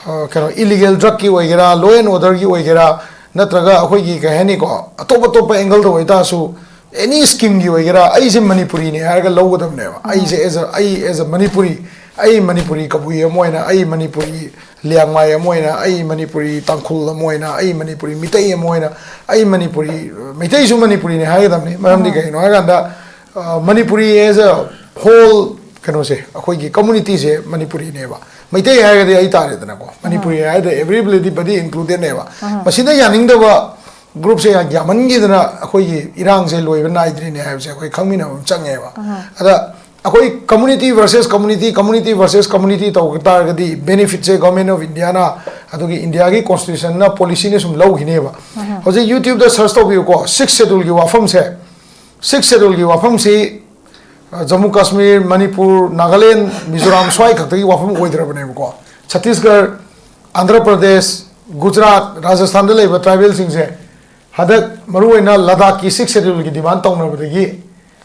ꯑ, ꯀꯩꯅꯣ, ꯏꯂꯤꯒꯦꯜ ꯗ꯭ꯔꯒꯀꯤ ꯑꯣꯏꯒꯦꯔꯥ, ꯂꯣ ꯑꯦꯟ ꯑꯣꯔꯗꯔꯒꯤ ꯑꯣꯏꯒꯦꯔꯥ, ꯅꯠꯇ꯭ꯔꯒ ꯑꯩꯈꯣꯏꯒꯤ, ꯀꯩ ꯍꯥꯏꯅꯤꯀꯣ, ꯑꯇꯣꯞ ꯑꯇꯣꯞꯄ ꯑꯦꯡꯒꯜꯗ ꯑꯣꯏꯇꯥꯔꯁꯨ, ꯑꯦꯅꯤ ꯁ꯭ꯀꯤꯝꯒꯤ ꯑꯣꯏꯒꯦꯔꯥ, ꯑꯩꯁꯦ ꯃꯅꯤꯄꯨꯔꯤꯅꯤ ꯍꯥꯏꯔꯒ ꯂꯧꯒꯗꯕꯅꯦꯕ꯫ ꯑꯩꯁꯦ ꯑꯦꯖ ꯑ, ꯑꯩ ꯑꯦꯖ ꯑ ꯃꯅꯤꯄꯨꯔꯤ, ꯑꯩ ꯃꯅꯤꯄꯨꯔꯤ ꯀꯕꯨꯏ ꯑꯃ ꯑꯣꯏꯅ, ꯑꯩ ꯃꯅꯤꯄꯨꯔꯤ ꯂꯤꯌꯥꯡꯃꯥꯏ ꯑꯃ ꯑꯣꯏꯅ, ꯑꯩ ꯃꯅꯤꯄꯨꯔꯤ ꯇꯥꯡꯈꯨꯜ ꯑꯃ ꯑꯣꯏꯅ, ꯑꯩ ꯃꯅꯤꯄꯨꯔꯤ ꯃꯤꯇꯩ ꯑꯃ ꯑꯣꯏꯅ, ꯑꯩ ꯃꯅꯤꯄꯨꯔꯤ, ꯃꯩꯇꯩꯁꯨ ꯃꯅꯤꯄꯨꯔꯤꯅꯤ ꯍꯥꯏꯒꯗꯕꯅꯤ꯫ ꯃꯔꯝꯗꯤ ꯀꯩꯒꯤꯅꯣ ꯍꯥꯏꯀꯥꯟꯗ, ꯑ, ꯃꯅꯤꯄꯨꯔꯤ ꯑꯦꯖ ꯑ ꯍꯣꯜ, ꯀꯩꯅꯣꯁꯦ, ꯑꯩꯈꯣꯏꯒꯤ ꯀꯝꯃꯨꯅꯤꯇꯤꯁꯦ ꯃꯅꯤꯄꯨꯔꯤꯅꯦꯕ꯫ ꯃꯩꯇꯩ ꯍꯥꯏꯔꯒꯗꯤ ꯑꯩ ꯇꯥꯔꯦꯗꯅꯀꯣ, ꯃꯅꯤꯄꯨꯔꯤ ꯍꯥꯏꯔꯗꯤ everybody includedꯅꯦꯕ꯫ ꯃꯁꯤꯗ ꯌꯥꯅꯤꯡꯗꯕ ꯒ꯭ꯔꯨꯞꯁꯦ ꯌꯥꯝ ꯌꯥꯝꯃꯟꯈꯤꯗꯅ ꯑꯩꯈꯣꯏꯒꯤ ꯏꯔꯥꯡꯁꯦ ꯂꯣꯏꯕ ꯅꯥꯏꯗ꯭ꯔꯤꯅꯦ ꯍꯥꯏꯕꯁꯦ ꯑꯩꯈꯣꯏ ꯈꯪꯃꯤꯟꯅꯕ ꯑꯃ ꯆꯪꯉꯦꯕ꯫ ꯑꯗ ꯑꯩꯈꯣꯏ community versus community, community versus community ꯇꯧ ꯇꯥꯔꯒꯗꯤ ꯕꯦꯅꯤꯐꯤꯠꯁꯦ ꯒꯣꯔꯃꯦꯟ ꯑꯣꯐ ꯏꯟꯗꯤꯌꯥꯅ, ꯑꯗꯨꯒꯤ ꯏꯟꯗꯤꯌꯥꯒꯤ ꯀꯣꯟꯁꯇꯤꯇ꯭ꯌꯨꯁꯟꯅ, ꯄꯣꯂꯤꯁꯤꯅ ꯁꯨꯝ ꯂꯧꯈꯤꯅꯦꯕ꯫ ꯍꯧꯖꯤꯛ YouTubeꯇ ꯁꯔꯆ ꯇꯧꯕꯤꯌꯨꯀꯣ, ꯁꯤꯛꯁ ꯁꯦꯗꯨꯜꯒꯤ ꯋꯥꯐꯝꯁꯦ, ꯁꯤꯛꯁ ꯁꯦꯗꯨꯜꯒꯤ ꯋꯥꯐꯝꯁꯤ, ꯑ, ꯖꯝꯃꯨ ꯀꯥꯁꯃꯤꯔ, ꯃꯅꯤꯄꯨꯔ, ꯅꯥꯒꯥꯂꯦꯟ, ꯃꯤꯖꯣꯔꯥꯝ ꯁ꯭ꯋꯥꯏ ꯈꯛꯇꯒꯤ ꯋꯥꯐꯝ ꯑꯣꯏꯗ꯭ꯔꯕꯅꯦꯕꯀꯣ꯫ ꯁꯠꯇꯤꯁꯒꯔ, ꯑꯟꯙ꯭ꯔ ꯄ꯭ꯔꯗꯦꯁ, ꯒꯨꯖꯔꯥꯠ, ꯔꯥꯖꯁꯊꯥꯟꯗ ꯂꯩꯕ ꯇ꯭ꯔꯥꯏꯕꯦꯜꯁꯤꯡꯁꯦ ꯍꯟꯗꯛ ꯃꯔꯨꯑꯣꯏꯅ ꯂꯗꯥꯛꯀꯤ ꯁꯤꯛꯁ ꯁꯦꯗꯨꯜꯒꯤ ꯗꯤꯃꯥꯟ ꯇꯧꯅꯕꯗꯒꯤ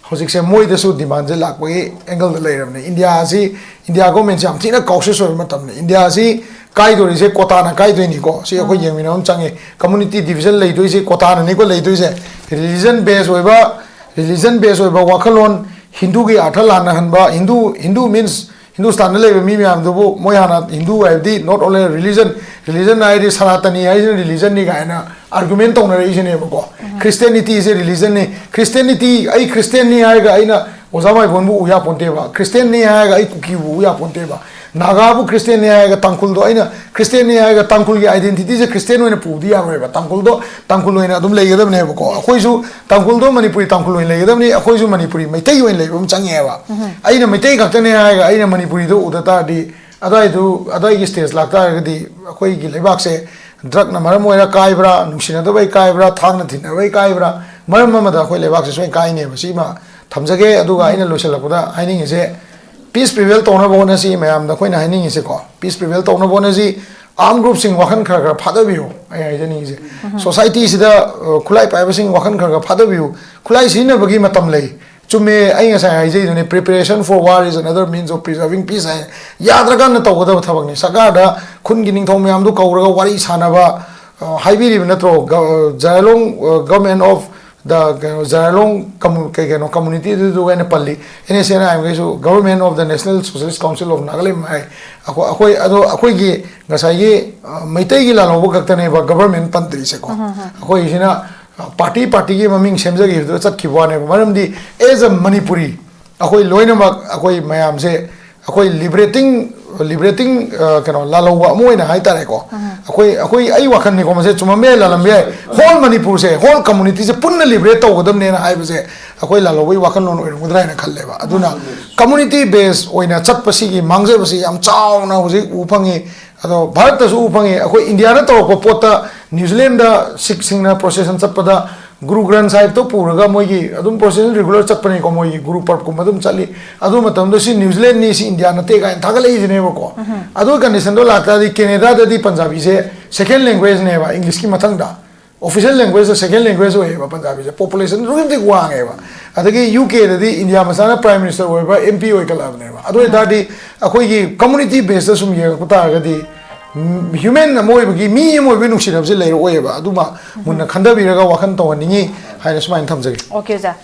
ꯍꯧꯖꯤꯛꯁꯦ ꯃꯣꯏꯗꯁꯨ ꯗꯤꯃꯥꯟꯁꯦ ꯂꯥꯛꯄꯒꯤ ꯑꯦꯡꯒꯜꯗ ꯂꯩꯔꯕꯅꯦ꯫ ꯏꯟꯗꯤꯌꯥ ꯑꯁꯤ, ꯏꯟꯗꯤꯌꯥ ꯒꯣꯔꯃꯦꯟꯁꯦ ꯌꯥꯝ ꯊꯤꯅ ꯀꯥꯎꯁꯤꯌꯁ ꯑꯣꯏꯕ ꯃꯇꯝꯅꯤ꯫ ꯏꯟꯗꯤꯌꯥ ꯑꯁꯤ ꯀꯥꯏꯗꯣꯔꯤꯁꯦ ꯀꯣꯇꯥꯅ ꯀꯥꯏꯗꯣꯏꯅꯤꯀꯣ꯫ ꯁꯤ ꯑꯩꯈꯣꯏ ꯌꯦꯡꯃꯤꯟꯅꯕ ꯑꯃ ꯆꯪꯉꯦ꯫ ꯀꯝꯃꯨꯅꯤꯇꯤ ꯗꯤꯕꯤꯖꯟ ꯂꯩꯗꯣꯏꯁꯦ ꯀꯣꯇꯥꯅꯅꯤꯀꯣ ꯂꯩꯗꯣꯏꯁꯦ꯫ ꯔꯤꯂꯤꯖꯟ ꯕꯦꯁ ꯑꯣꯏꯕ, ꯔꯤꯂꯤꯖꯟ ꯕꯦꯁ ꯑꯣꯏꯕ ꯋꯥꯈꯜꯂꯣꯟ, ꯍꯤꯟꯗꯨꯒꯤ ꯑꯥꯔꯊ ꯂꯥꯟꯅꯍꯟꯕ, ꯍꯤꯟꯗꯨ ꯍꯤꯟꯗꯨ ꯃꯤꯟꯁ ꯍꯤꯟꯗꯨꯁꯇꯥꯟꯗ ꯂꯩꯕ ꯃꯤ ꯃꯌꯥꯝꯗꯨꯕꯨ ꯃꯣꯏ ꯍꯥꯟꯅ ꯍꯤꯟꯗꯨ ꯍꯥꯏꯕꯗꯤ ꯅꯣꯠ ꯑꯣꯟꯂꯤ ꯔꯤꯂꯤꯖꯟ, ꯔꯤꯂꯤꯖꯟ ꯍꯥꯏꯗꯤ ꯁꯅꯥꯇꯅꯤ ꯍꯥꯏꯁꯤꯅ ꯔꯤꯂꯤꯖꯟꯅꯤ ꯀꯥꯏꯅ ꯑꯥꯔꯒꯨꯃꯦꯟ ꯇꯧꯅꯔꯛꯏꯁꯤꯅꯦꯕꯀꯣ꯫ ꯈ꯭ꯔꯤꯁꯇꯦꯅꯤꯇꯤꯁꯦ ꯔꯤꯂꯤꯖꯟꯅꯤ, ꯈ꯭ꯔꯤꯁꯇꯦꯅꯤꯇꯤ, ꯑꯩ ꯈ꯭ꯔꯤꯁꯇꯦꯟꯅꯤ ꯍꯥꯏꯔꯒ ꯑꯩꯅ ꯑꯣꯖꯥ ꯃꯥꯏꯕꯣꯟꯕꯨ ꯎ ꯌꯥꯄꯣꯟꯇꯦꯕ, ꯈ꯭ꯔꯤꯁꯇꯦꯟꯅꯤ ꯍꯥꯏꯔꯒ ꯑꯩ ꯀꯨꯀꯤꯕꯨ ꯎ ꯌꯥꯄꯣꯟꯇꯦꯕ꯫ ꯅꯥꯒꯥꯕꯨ ꯈ꯭ꯔꯤꯁꯇꯦꯟꯅꯤ ꯍꯥꯏꯔꯒ ꯇꯥꯡꯈꯨꯜꯗꯣ ꯑꯩꯅ ꯈ꯭ꯔꯤꯁꯇꯦꯟꯅꯤ ꯍꯥꯏꯔꯒ ꯇꯥꯡꯈꯨꯜꯒꯤ ꯑꯥꯏꯗꯦꯟꯇꯤꯇꯤꯁꯦ ꯈ꯭ꯔꯤꯁꯇꯦꯟ ꯑꯣꯏꯅ ꯄꯨꯕꯗꯤ ꯌꯥꯔꯣꯏꯕ꯫ ꯇꯥꯡꯈꯨꯜꯗꯣ ꯇꯥꯡꯈꯨꯜ ꯑꯣꯏꯅ ꯑꯗꯨꯝ ꯂꯩꯒꯗꯕꯅꯦꯕꯀꯣ꯫ ꯑꯩꯈꯣꯏꯁꯨ ꯇꯥꯡꯈꯨꯜꯗꯣ ꯃꯅꯤꯄꯨꯔꯤ ꯇꯥꯡꯈꯨꯜ ꯑꯣꯏꯅ ꯂꯩꯒꯗꯕꯅꯤ, ꯑꯩꯈꯣꯏꯁꯨ ꯃꯅꯤꯄꯨꯔꯤ ꯃꯩꯇꯩ ꯑꯣꯏꯅ ꯂꯩꯕ ꯑꯃ ꯆꯪꯉꯦꯕ꯫ ꯑꯩꯅ ꯃꯩꯇꯩ ꯈꯛꯇꯅꯦ ꯍꯥꯏꯔꯒ ꯑꯩꯅ ꯃꯅꯤꯄꯨꯔꯤꯗꯣ ꯎꯗ ꯇꯥꯔꯗꯤ, ꯑꯗꯨꯋꯥꯏꯗꯨ ꯑꯗꯨꯋꯥꯏꯒꯤ ꯁ꯭ꯇꯦꯖ ꯂꯥꯛꯇꯥꯔꯒꯗꯤ ꯑꯩꯈꯣꯏꯒꯤ ꯂꯩꯕꯥꯛꯁꯦ ꯗ꯭ꯔꯛꯅ ꯃꯔꯝ ꯑꯣꯏꯔ ꯀꯥꯏꯕ꯭ꯔꯥ, ꯅꯨꯡꯁꯤꯅꯗꯕꯩ ꯀꯥꯏꯕ꯭ꯔꯥ, ꯊꯥꯡꯅ ꯊꯤꯟꯅꯕꯩ ꯀꯥꯏꯕ꯭ꯔꯥ, ꯃꯔꯝ ꯑꯃꯗ ꯑꯩꯈꯣꯏ ꯂꯩꯕꯥꯛꯁꯦ ꯁꯣꯏꯅ ꯀꯥꯏꯅꯦꯕ꯫ ꯁꯤꯃ ꯊꯝꯖꯒꯦ꯫ ꯑꯗꯨꯒ ꯑꯩꯅ ꯂꯣꯏꯁꯤꯜꯂꯛꯄꯗ ꯍꯥꯏꯅꯤꯡꯉꯤꯁꯦ, ꯄꯤꯁ ꯄ꯭ꯔꯤꯚꯦꯜ ꯇꯧꯅꯕ ꯍꯣꯠꯅꯁꯤ꯫ ꯃꯌꯥꯝꯗ ꯑꯩꯈꯣꯏꯅ ꯍꯥꯏꯅꯤꯡꯉꯤꯁꯦꯀꯣ, ꯄꯤꯁ ꯄ꯭ꯔꯤꯚꯦꯜ ꯇꯧꯅꯕ ꯍꯣꯠꯅꯁꯤ꯫ ꯑꯥꯔꯝ ꯒ꯭ꯔꯨꯞꯁꯤꯡ ꯋꯥꯈꯜ ꯈꯔ ꯈꯔ ꯐꯥꯗꯕꯤꯌꯨ꯫ ꯑꯩ ꯍꯥꯏꯖꯅꯤꯡꯉꯤꯁꯦ, ꯁꯣꯁꯥꯏꯇꯤꯁꯤꯗ, ꯑ, ꯈꯨꯠꯂꯥꯏ ꯄꯥꯏꯕꯁꯤꯡ ꯋꯥꯈꯜ ꯈꯔ ꯈꯔ ꯐꯥꯗꯕꯤꯌꯨ꯫ ꯈꯨꯠꯂꯥꯏ ꯁꯤꯖꯤꯟꯅꯕꯒꯤ ꯃꯇꯝ ꯂꯩ꯫ ꯆꯨꯝꯃꯦ, ꯑꯩ ꯉꯁꯥꯏ ꯍꯥꯏꯖꯩꯗꯨꯅꯦ, preparation for war is another means of preserving peace ꯍꯥꯏ꯫ ꯌꯥꯗ꯭ꯔꯀꯥꯟꯗ ꯇꯧꯒꯗꯕ ꯊꯕꯛꯅꯤ꯫ ꯁꯔꯀꯥꯔꯗ ꯈꯨꯟꯒꯤ ꯅꯤꯡꯊꯧ ꯃꯌꯥꯝꯗꯨ ꯀꯧꯔꯒ ꯋꯥꯔꯤ ꯁꯥꯟꯅꯕ, ꯑ, ꯍꯥꯏꯕꯤꯔꯤꯕ ꯅꯠꯇ꯭ꯔꯣ? ꯒ-, ꯖꯥꯏꯂꯣꯡ, ꯑ, Government of the, ꯀꯩꯅꯣ, ꯖꯥꯏꯂꯣꯡ ꯀꯝꯃꯨ-, ꯀꯩ ꯀꯩꯅꯣ, ꯀꯝꯃꯨꯅꯤꯇꯤꯗꯨꯗꯨꯒ ꯑꯩꯅ ꯄꯜꯂꯤ꯫ ꯑꯦꯟ ꯑꯦꯁ ꯑꯦꯟ ꯑꯥꯏ ꯑꯦꯝꯈꯩꯁꯨ Government of the National Socialist Council of Nagaland ꯍꯥꯏ꯫ ꯑꯩꯈꯣꯏ, ꯑꯩꯈꯣꯏ, ꯑꯗꯣ ꯑꯩꯈꯣꯏꯒꯤ ꯉꯁꯥꯏꯒꯤ, ꯑ, ꯃꯩꯇꯩꯒꯤ ꯂꯥꯜꯍꯧꯕ ꯈꯛꯇꯅꯦꯕ ꯒꯕꯔꯃꯦꯟ ꯄꯟꯗ꯭ꯔꯤꯁꯦꯀꯣ꯫ ꯑꯩꯈꯣꯏꯒꯤꯁꯤꯅ, ꯑ, ꯄꯥꯔꯇꯤ ꯄꯥꯔꯇꯤꯒꯤ ꯃꯃꯤꯡ ꯁꯦꯝꯖꯈꯤꯕꯗꯨꯗ ꯆꯠꯈꯤꯕ ꯋꯥꯅꯦꯕ꯫ ꯃꯔꯝꯗꯤ as a Manipuri, ꯑꯩꯈꯣꯏ ꯂꯣꯏꯅꯃꯛ, ꯑꯩꯈꯣꯏ ꯃꯌꯥꯝꯁꯦ, ꯑꯩꯈꯣꯏ ꯂꯤꯕꯔꯦꯇꯤꯡ, ꯂꯤꯕꯔꯦꯇꯤꯡ, ꯑ, ꯀꯩꯅꯣ, ꯂꯥꯜꯍꯧꯕ ꯑꯃ ꯑꯣꯏꯅ ꯍꯥꯏꯇꯥꯔꯦꯀꯣ꯫ ꯑꯩꯈꯣꯏ, ꯑꯩꯈꯣꯏ, ꯑꯩ ꯋꯥꯈꯜꯅꯤꯀꯣ, ꯃꯁꯦ ꯆꯨꯝꯃꯝꯕ ꯌꯥꯏ, ꯂꯥꯜꯂꯝꯕ ꯌꯥꯏ, ꯍꯣꯜ ꯃꯅꯤꯄꯨꯔꯁꯦ, ꯍꯣꯜ ꯀꯝꯃꯨꯅꯤꯇꯤꯁꯦ ꯄꯨꯟꯅ ꯂꯤꯕꯔꯦꯠ ꯇꯧꯒꯗꯕꯅꯦꯅ ꯍꯥꯏꯕꯁꯦ ꯑꯩꯈꯣꯏ ꯂꯥꯜꯍꯧꯕꯒꯤ ꯋꯥꯈꯜꯂꯣꯟ ꯑꯣꯏꯔꯝꯒꯗ꯭ꯔꯥ ꯍꯥꯏꯅ ꯈꯜꯂꯦꯕ꯫ ꯑꯗꯨꯅ ꯀꯝꯃꯨꯅꯤꯇꯤ ꯕꯦꯁ ꯑꯣꯏꯅ ꯆꯠꯄꯁꯤꯒꯤ ꯃꯥꯡꯖꯕꯁꯤ ꯌꯥꯝ ꯆꯥꯎꯅ ꯍꯧꯖꯤꯛ ꯎꯕ ꯐꯪꯉꯤ꯫ ꯑꯗꯣ ꯚꯥꯔꯠꯇꯁꯨ ꯎꯕ ꯐꯪꯉꯤ꯫ ꯑꯩꯈꯣꯏ ꯏꯟꯗꯤꯌꯥꯅ ꯇꯧꯔꯛꯄ ꯄꯣꯠꯇ ꯅ꯭ꯌꯨꯖꯤꯂꯦꯟꯗ ꯁꯤꯈꯁꯤꯡꯅ ꯄ꯭ꯔꯣꯁꯦꯁꯟ ꯆꯠꯄꯗ ꯒꯨꯔꯨ ꯒ꯭ꯔꯟꯊ ꯁꯥꯍꯤꯕꯇꯣ ꯄꯨꯔꯒ ꯃꯣꯏꯒꯤ ꯑꯗꯨꯝ ꯄ꯭ꯔꯣꯁꯦꯁꯟ ꯔꯤꯒꯨꯂꯔ ꯆꯠꯄꯅꯤꯀꯣ, ꯃꯣꯏꯒꯤ ꯒꯨꯔꯨ ꯄꯔꯕꯀꯨꯝꯕ ꯑꯗꯨꯝ ꯆꯠꯂꯤ꯫ ꯑꯗꯨ ꯃꯇꯝꯗ ꯁꯤ ꯅ꯭ꯌꯨꯖꯤꯂꯦꯟꯅꯤ, ꯁꯤ ꯏꯟꯗꯤꯌꯥ ꯅꯠꯇꯦ ꯀꯥꯏꯅ ꯊꯥꯒꯠꯂꯛꯏꯁꯤꯅꯦꯕꯀꯣ꯫ ꯑꯗꯨ ꯀꯟꯗꯤꯁꯟꯗꯣ ꯂꯥꯛꯇꯥꯔꯗꯤ ꯀꯦꯅꯦꯗꯥꯗꯗꯤ ꯄꯟꯖꯥꯕꯤꯁꯦ ꯁꯦꯀꯦꯟ ꯂꯦꯡꯒ꯭ꯋꯦꯖꯅꯦꯕ, ꯏꯪꯂꯤꯁꯀꯤ ꯃꯊꯪꯗ꯫ ꯑꯣꯐꯤꯁꯤꯌꯦꯜ ꯂꯦꯡꯒ꯭ꯋꯦꯖꯇ ꯁꯦꯀꯦꯟ ꯂꯦꯡꯒ꯭ꯋꯦꯖ ꯑꯣꯏꯌꯦꯕ ꯄꯟꯖꯥꯕꯤꯁꯦ, ꯄꯣꯄꯨꯂꯦꯁꯟ ꯑꯗꯨꯛꯀꯤ ꯃꯇꯤꯛ ꯋꯥꯡꯉꯦꯕ꯫ ꯑꯗꯒꯤ ꯌꯨ ꯀꯦꯗꯗꯤ ꯏꯟꯗꯤꯌꯥ ꯃꯆꯥꯅ ꯄ꯭ꯔꯥꯏꯝ ꯃꯤꯅꯤꯁꯇꯔ ꯑꯣꯏꯕ, ꯑꯦꯝ ꯄꯤ ꯑꯣꯏꯈꯠꯂꯛꯑꯕꯅꯦꯕ꯫ ꯑꯗꯨ ꯑꯣꯏꯇꯥꯔꯗꯤ ꯑꯩꯈꯣꯏꯒꯤ ꯀꯝꯃꯨꯅꯤꯇꯤ ꯕꯦꯁꯇ ꯁꯨꯝ ꯌꯦꯡꯉꯛꯄ ꯇꯥꯔꯒꯗꯤ, ꯍ꯭ꯌꯨꯃꯦꯟ ꯑꯃ ꯑꯣꯏꯕꯒꯤ, ꯃꯤ ꯑꯃ ꯑꯣꯏꯕꯒꯤ ꯅꯨꯡꯁꯤꯅꯕꯁꯦ ꯂꯩꯔꯛꯑꯣꯏꯌꯦꯕ꯫ ꯑꯗꯨꯃ ꯃꯨꯟꯅ ꯈꯟꯊꯕꯤꯔꯒ ꯋꯥꯈꯜ ꯇꯧꯍꯟꯅꯤꯡꯉꯤ ꯍꯥꯏꯅ ꯁꯨꯃꯥꯏꯅ ꯊꯝꯖꯒꯦ꯫ ꯑꯣꯀꯦ ꯑꯣꯖꯥ꯫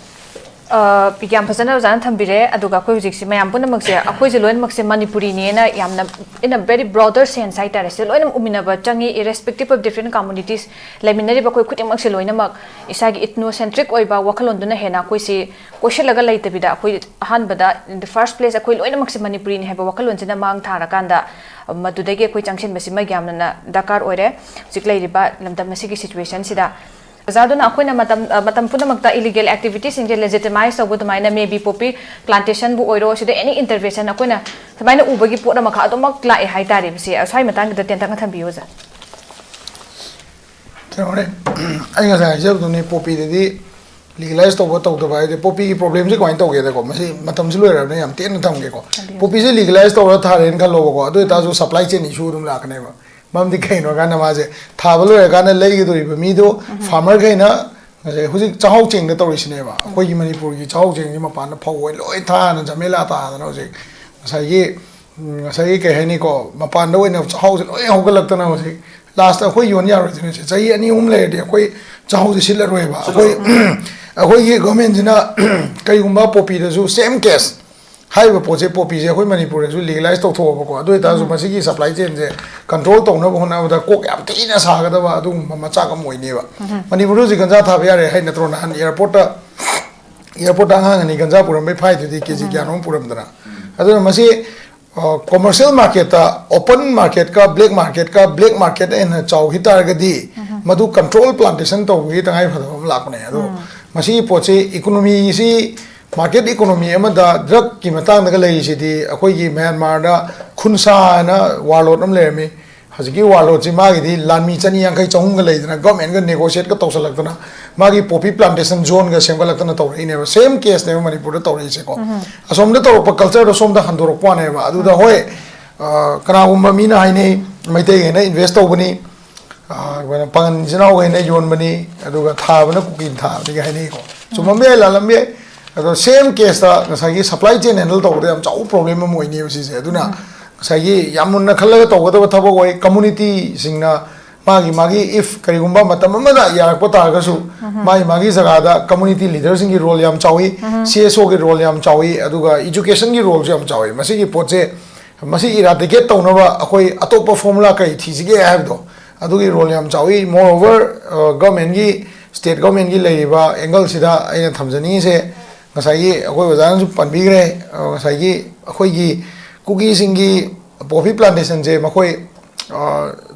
ꯑ, ꯌꯥꯝ ꯐꯖꯅ ꯑꯣꯖꯥꯅ ꯊꯝꯕꯤꯔꯦ꯫ ꯑꯗꯨꯒ ꯑꯩꯈꯣꯏ ꯍꯧꯖꯤꯛꯁꯤ ꯃꯌꯥꯝ ꯄꯨꯝꯅꯃꯛꯁꯦ, ꯑꯩꯈꯣꯏꯁꯦ ꯂꯣꯏꯅꯃꯛꯁꯦ ꯃꯅꯤꯄꯨꯔꯤꯅꯦꯅ ꯌꯥꯝꯅ, in a very broader sense ꯍꯥꯏꯇꯥꯔꯦ, ꯁꯤꯗ ꯂꯣꯏꯅꯃꯛ ꯎꯃꯤꯟꯅꯕ ꯆꯪꯉꯤ, irrespective of different communities꯫ ꯂꯩꯃꯤꯟꯅꯔꯤꯕ ꯑꯩꯈꯣꯏ ꯈꯨꯗꯤꯡꯃꯛꯁꯦ ꯂꯣꯏꯅꯃꯛ ꯏꯁꯥꯒꯤ ethnocentric ꯑꯣꯏꯕ ꯋꯥꯈꯜꯂꯣꯟꯗꯨꯅ ꯍꯦꯟꯅ ꯑꯩꯈꯣꯏꯁꯤ ꯀꯣꯏꯁꯤꯜꯂꯒ ꯂꯩꯇꯕꯤꯗ, ꯑꯩꯈꯣꯏ ꯑꯍꯥꯟꯕꯗ, in the first place, ꯑꯩꯈꯣꯏ ꯂꯣꯏꯅꯃꯛꯁꯦ ꯃꯅꯤꯄꯨꯔꯤꯅꯤ ꯍꯥꯏꯕ ꯋꯥꯈꯜꯂꯣꯟꯁꯤꯅ ꯃꯥꯡ ꯊꯥꯔꯀꯥꯟꯗ, ꯃꯗꯨꯗꯒꯤ ꯑꯩꯈꯣꯏ ꯆꯪꯁꯤꯟꯕꯁꯤꯃ ꯌꯥꯝꯅ ꯗꯔꯀꯥꯔ ꯑꯣꯏꯔꯦ ꯍꯧꯖꯤꯛ ꯂꯩꯔꯤꯕ ꯂꯝꯗꯝ ꯑꯁꯤꯒꯤ situationꯁꯤꯗ꯫ ꯑꯣꯖꯥꯗꯨꯅ ꯑꯩꯈꯣꯏꯅ ꯃꯇꯝ, ꯑ, ꯃꯇꯝ ꯄꯨꯝꯅꯃꯛꯇ illegal activitiesꯁꯤꯡꯁꯦ legitimize ꯇꯧꯕ ꯑꯗꯨꯃꯥꯏꯅ, maybe poppy plantationꯕꯨ ꯑꯣꯏꯔꯣ, ꯁꯤꯗ any intervention ꯑꯩꯈꯣꯏꯅ ꯁꯨꯃꯥꯏꯅ ꯎꯕꯒꯤ ꯄꯣꯠ ꯑꯃꯈꯛ ꯑꯗꯨꯃꯛ ꯂꯥꯛꯑꯦ ꯍꯥꯏꯇꯥꯔꯦ꯫ ꯁꯤ, ꯑ, ꯁ꯭ꯋꯥꯏ ꯃꯇꯥꯡꯒꯤꯗ ꯇꯦꯟꯇꯛꯅ ꯊꯝꯕꯤꯌꯨ, ꯑꯣꯖꯥ꯫ ꯀꯩꯅꯣꯅꯦ, ꯑꯩ ꯉꯁꯥꯏ ꯍꯥꯏꯖꯕꯗꯨꯅꯤ, poppyꯗꯗꯤ legalize ꯇꯧꯕ ꯇꯧꯗꯕ ꯍꯥꯏꯗꯤ, poppyꯒꯤ problemꯁꯦ ꯀꯃꯥꯏꯅ ꯇꯧꯒꯦꯗꯀꯣ, ꯃꯁꯤ ꯃꯇꯝꯁꯨ ꯂꯣꯏꯔꯕꯅꯤꯅ ꯌꯥꯝ ꯇꯦꯟꯅ ꯊꯝꯒꯦꯀꯣ꯫ Poppyꯁꯦ legalize ꯇꯧꯔ ꯊꯥꯔꯦꯅ ꯈꯜꯂꯣꯕꯀꯣ, ꯑꯗꯨ ꯑꯣꯏꯇꯥꯔꯁꯨ supply chain issue ꯑꯗꯨꯝ ꯂꯥꯛꯀꯅꯦꯕ꯫ ꯃꯔꯝꯗꯤ ꯀꯩꯅꯣ ꯍꯥꯏꯀꯥꯟꯗ, ꯃꯥꯁꯦ ꯊꯥꯕ ꯂꯣꯏꯔꯀꯥꯟꯗ ꯂꯩꯒꯗꯧꯔꯤꯕ ꯃꯤꯗꯣ farmerꯈꯩꯅ, ꯉꯁꯥꯏ ꯍꯧꯖꯤꯛ ꯆꯥꯛꯍꯥꯎ ꯆꯦꯡꯗ ꯇꯧꯔꯤꯁꯤꯅꯦꯕ, ꯑꯩꯈꯣꯏꯒꯤ ꯃꯅꯤꯄꯨꯔꯒꯤ ꯆꯥꯛꯍꯥꯎ ꯆꯦꯡꯁꯦ ꯃꯄꯥꯟꯗ ꯐꯧ ꯑꯣꯏ ꯂꯣꯏ ꯊꯥꯅ ꯖꯃꯦꯂꯥ ꯇꯥꯗꯅ ꯍꯧꯖꯤꯛ ꯉꯁꯥꯏꯒꯤ, ꯎꯝ, ꯉꯁꯥꯏꯒꯤ ꯀꯩ ꯍꯥꯏꯅꯤꯀꯣ, ꯃꯄꯥꯟꯗ ꯑꯣꯏꯅ ꯆꯥꯛꯍꯥꯎꯁꯦ ꯂꯣꯏ ꯍꯧꯒꯠꯂꯛꯇꯅ ꯍꯧꯖꯤꯛ lastꯇ ꯑꯩꯈꯣꯏ ꯌꯣꯟ ꯌꯥꯔꯣꯏꯗꯣꯏꯅꯦ꯫ ꯆꯍꯤ ꯑꯅꯤ ꯑꯍꯨꯝ ꯂꯩꯔꯗꯤ ꯑꯩꯈꯣꯏ ꯆꯥꯛꯍꯥꯎꯁꯦ ꯁꯤꯠꯂꯔꯣꯏꯕ꯫ ꯑꯩꯈꯣꯏ, ꯑꯩꯈꯣꯏꯒꯤ governmentꯁꯤꯅ ꯀꯩꯒꯨꯝꯕ poppyꯗꯁꯨ same case, ꯍꯥꯏꯔꯤꯕ ꯄꯣꯠꯁꯦ, poppyꯁꯦ ꯑꯩꯈꯣꯏ ꯃꯅꯤꯄꯨꯔꯗꯁꯨ legalize ꯇꯧꯊꯣꯛꯑꯕꯀꯣ, ꯑꯗꯨ ꯑꯣꯏꯇꯥꯔꯁꯨ ꯃꯁꯤꯒꯤ supply chainꯁꯦ control ꯇꯧꯅꯕ ꯍꯣꯠꯅꯕꯗ ꯀꯣꯛ ꯌꯥꯝ ꯊꯤꯅ ꯁꯥꯒꯗꯕ ꯑꯗꯨꯒꯨꯝꯕ ꯃꯆꯥꯛ ꯑꯃ ꯑꯣꯏꯅꯦꯕ꯫ ꯃꯅꯤꯄꯨꯔꯗ ꯍꯧꯖꯤꯛ ꯒꯟꯖꯥ ꯊꯥꯕ ꯌꯥꯔꯦ ꯍꯥꯏ ꯅꯠꯇ꯭ꯔꯣ? ꯅꯍꯥꯟ airportꯇ, airportꯇ ꯑꯉꯥꯡ ꯑꯅꯤ ꯒꯟꯖꯥ ꯄꯨꯔꯝꯕꯩ ꯐꯥꯏꯗꯨꯗꯤ, ꯀꯦꯖꯤ ꯀꯌꯥꯅꯣꯝ ꯄꯨꯔꯝꯗꯅ꯫ ꯑꯗꯨꯅ ꯃꯁꯤ, ꯑ, commercial marketꯇ, open marketꯀ black marketꯀ, black marketꯅ ꯍꯦꯟꯅ ꯆꯥꯎꯈꯤ ꯇꯥꯔꯒꯗꯤ, ꯃꯗꯨ control plantation ꯇꯧꯕꯒꯤ ꯇꯉꯥꯏ ꯐꯗꯕ ꯑꯃ ꯂꯥꯛꯄꯅꯦ꯫ ꯑꯗꯣ ꯃꯁꯤꯒꯤ ꯄꯣꯠꯁꯤ, economyꯁꯤ, market economy ꯑꯃꯗ drugꯀꯤ ꯃꯇꯥꯡꯗꯒ ꯂꯩꯔꯤꯁꯤꯗꯤ, ꯑꯩꯈꯣꯏꯒꯤ ꯃ꯭ꯌꯥꯟꯃꯥꯔꯗ ꯈꯨꯟꯁꯥ ꯍꯥꯏꯅ warlord ꯑꯃ ꯂꯩꯔꯝꯃꯤ꯫ ꯍꯧꯖꯤꯛꯀꯤ warlordꯁꯤ, ꯃꯥꯒꯤꯗꯤ ꯂꯥꯟꯃꯤ ꯆꯅꯤ ꯌꯥꯡꯈꯩ ꯆꯍꯨꯝꯒ ꯂꯩꯗꯅ, governmentꯀ negotiateꯀ ꯇꯧꯁꯜꯂꯛꯇꯅ, ꯃꯥꯒꯤ poppy plantation zoneꯒ ꯁꯦꯝꯒꯠꯂꯛꯇꯅ ꯇꯧꯔꯛꯏꯅꯦꯕ꯫ Same caseꯅꯦꯕ ꯃꯅꯤꯄꯨꯔꯗ ꯇꯧꯔꯛꯏꯁꯦꯀꯣ꯫ ꯑꯁꯣꯝꯗ ꯇꯧꯔꯛꯄ cultureꯗꯣ ꯁꯣꯝꯗ ꯍꯟꯗꯣꯔꯛꯄ ꯋꯥꯅꯦꯕ꯫ ꯑꯗꯨꯗ ꯍꯣꯏ, ꯑ, ꯀꯅꯥꯒꯨꯝꯕ ꯃꯤꯅ ꯍꯥꯏꯅꯩ, ꯃꯩꯇꯩꯈꯩꯅ invest ꯇꯧꯕꯅꯤ, ꯑ, ꯑꯩꯈꯣꯏꯅ ꯄꯥꯉꯟ ꯏꯆꯤꯟ ꯏꯅꯥꯎꯈꯩꯅ ꯌꯣꯟꯕꯅꯤ, ꯑꯗꯨꯒ ꯊꯥꯕꯅ ꯀꯨꯀꯤꯅ ꯊꯥꯕꯅꯤꯒ ꯍꯥꯏꯅꯩꯀꯣ꯫ ꯆꯨꯝꯃꯝꯕ ꯌꯥꯏ, ꯂꯥꯜꯂꯝꯕ ꯌꯥꯏ꯫ ꯑꯗꯣ same caseꯇ ꯉꯁꯥꯏꯒꯤ supply chain handle ꯇꯧꯕꯗ ꯌꯥꯝ ꯆꯥꯎꯕ problem ꯑꯃ ꯑꯣꯏꯅꯦꯕ ꯁꯤꯁꯦ꯫ ꯑꯗꯨꯅ ꯉꯁꯥꯏꯒꯤ ꯌꯥꯝ ꯃꯨꯟꯅ ꯈꯜꯂꯒ ꯇꯧꯒꯗꯕ ꯊꯕꯛ ꯑꯣꯏ꯫ Communityꯁꯤꯡꯅ, ꯃꯥꯒꯤ ꯃꯥꯒꯤ, if ꯀꯔꯤꯒꯨꯝꯕ ꯃꯇꯝ ꯑꯃꯗ ꯌꯥꯔꯛꯄ ꯇꯥꯔꯒꯁꯨ, ꯃꯥꯒꯤ ꯃꯥꯒꯤ ꯖꯒꯥꯗ community leaderꯁꯤꯡꯒꯤ role ꯌꯥꯝ ꯆꯥꯎꯏ, CSOꯒꯤ role ꯌꯥꯝ ꯆꯥꯎꯏ, ꯑꯗꯨꯒ educationꯒꯤ roleꯁꯨ ꯌꯥꯝ ꯆꯥꯎꯏ꯫ ꯃꯁꯤꯒꯤ ꯄꯣꯠꯁꯦ, ꯃꯁꯤ eradicate ꯇꯧꯅꯕ ꯑꯩꯈꯣꯏ ꯑꯇꯣꯞꯄ formula ꯀꯔꯤ ꯊꯤꯁꯤꯒꯦ ꯍꯥꯏꯕꯗꯣ, ꯑꯗꯨꯒꯤ role ꯌꯥꯝ ꯆꯥꯎꯏ꯫ Moreover, governmentꯀꯤ, state governmentꯀꯤ ꯂꯩꯔꯤꯕ angleꯁꯤꯗ ꯑꯩꯅ ꯊꯝꯖꯅꯤꯡꯉꯤꯁꯦ, ꯉꯁꯥꯏꯒꯤ ꯑꯩꯈꯣꯏ ꯑꯣꯖꯥꯅꯁꯨ ꯄꯟꯕꯤꯈ꯭ꯔꯦ, ꯉꯁꯥꯏꯒꯤ ꯑꯩꯈꯣꯏꯒꯤ ꯀꯨꯀꯤꯁꯤꯡꯒꯤ poppy plantationꯁꯦ ꯃꯈꯣꯏ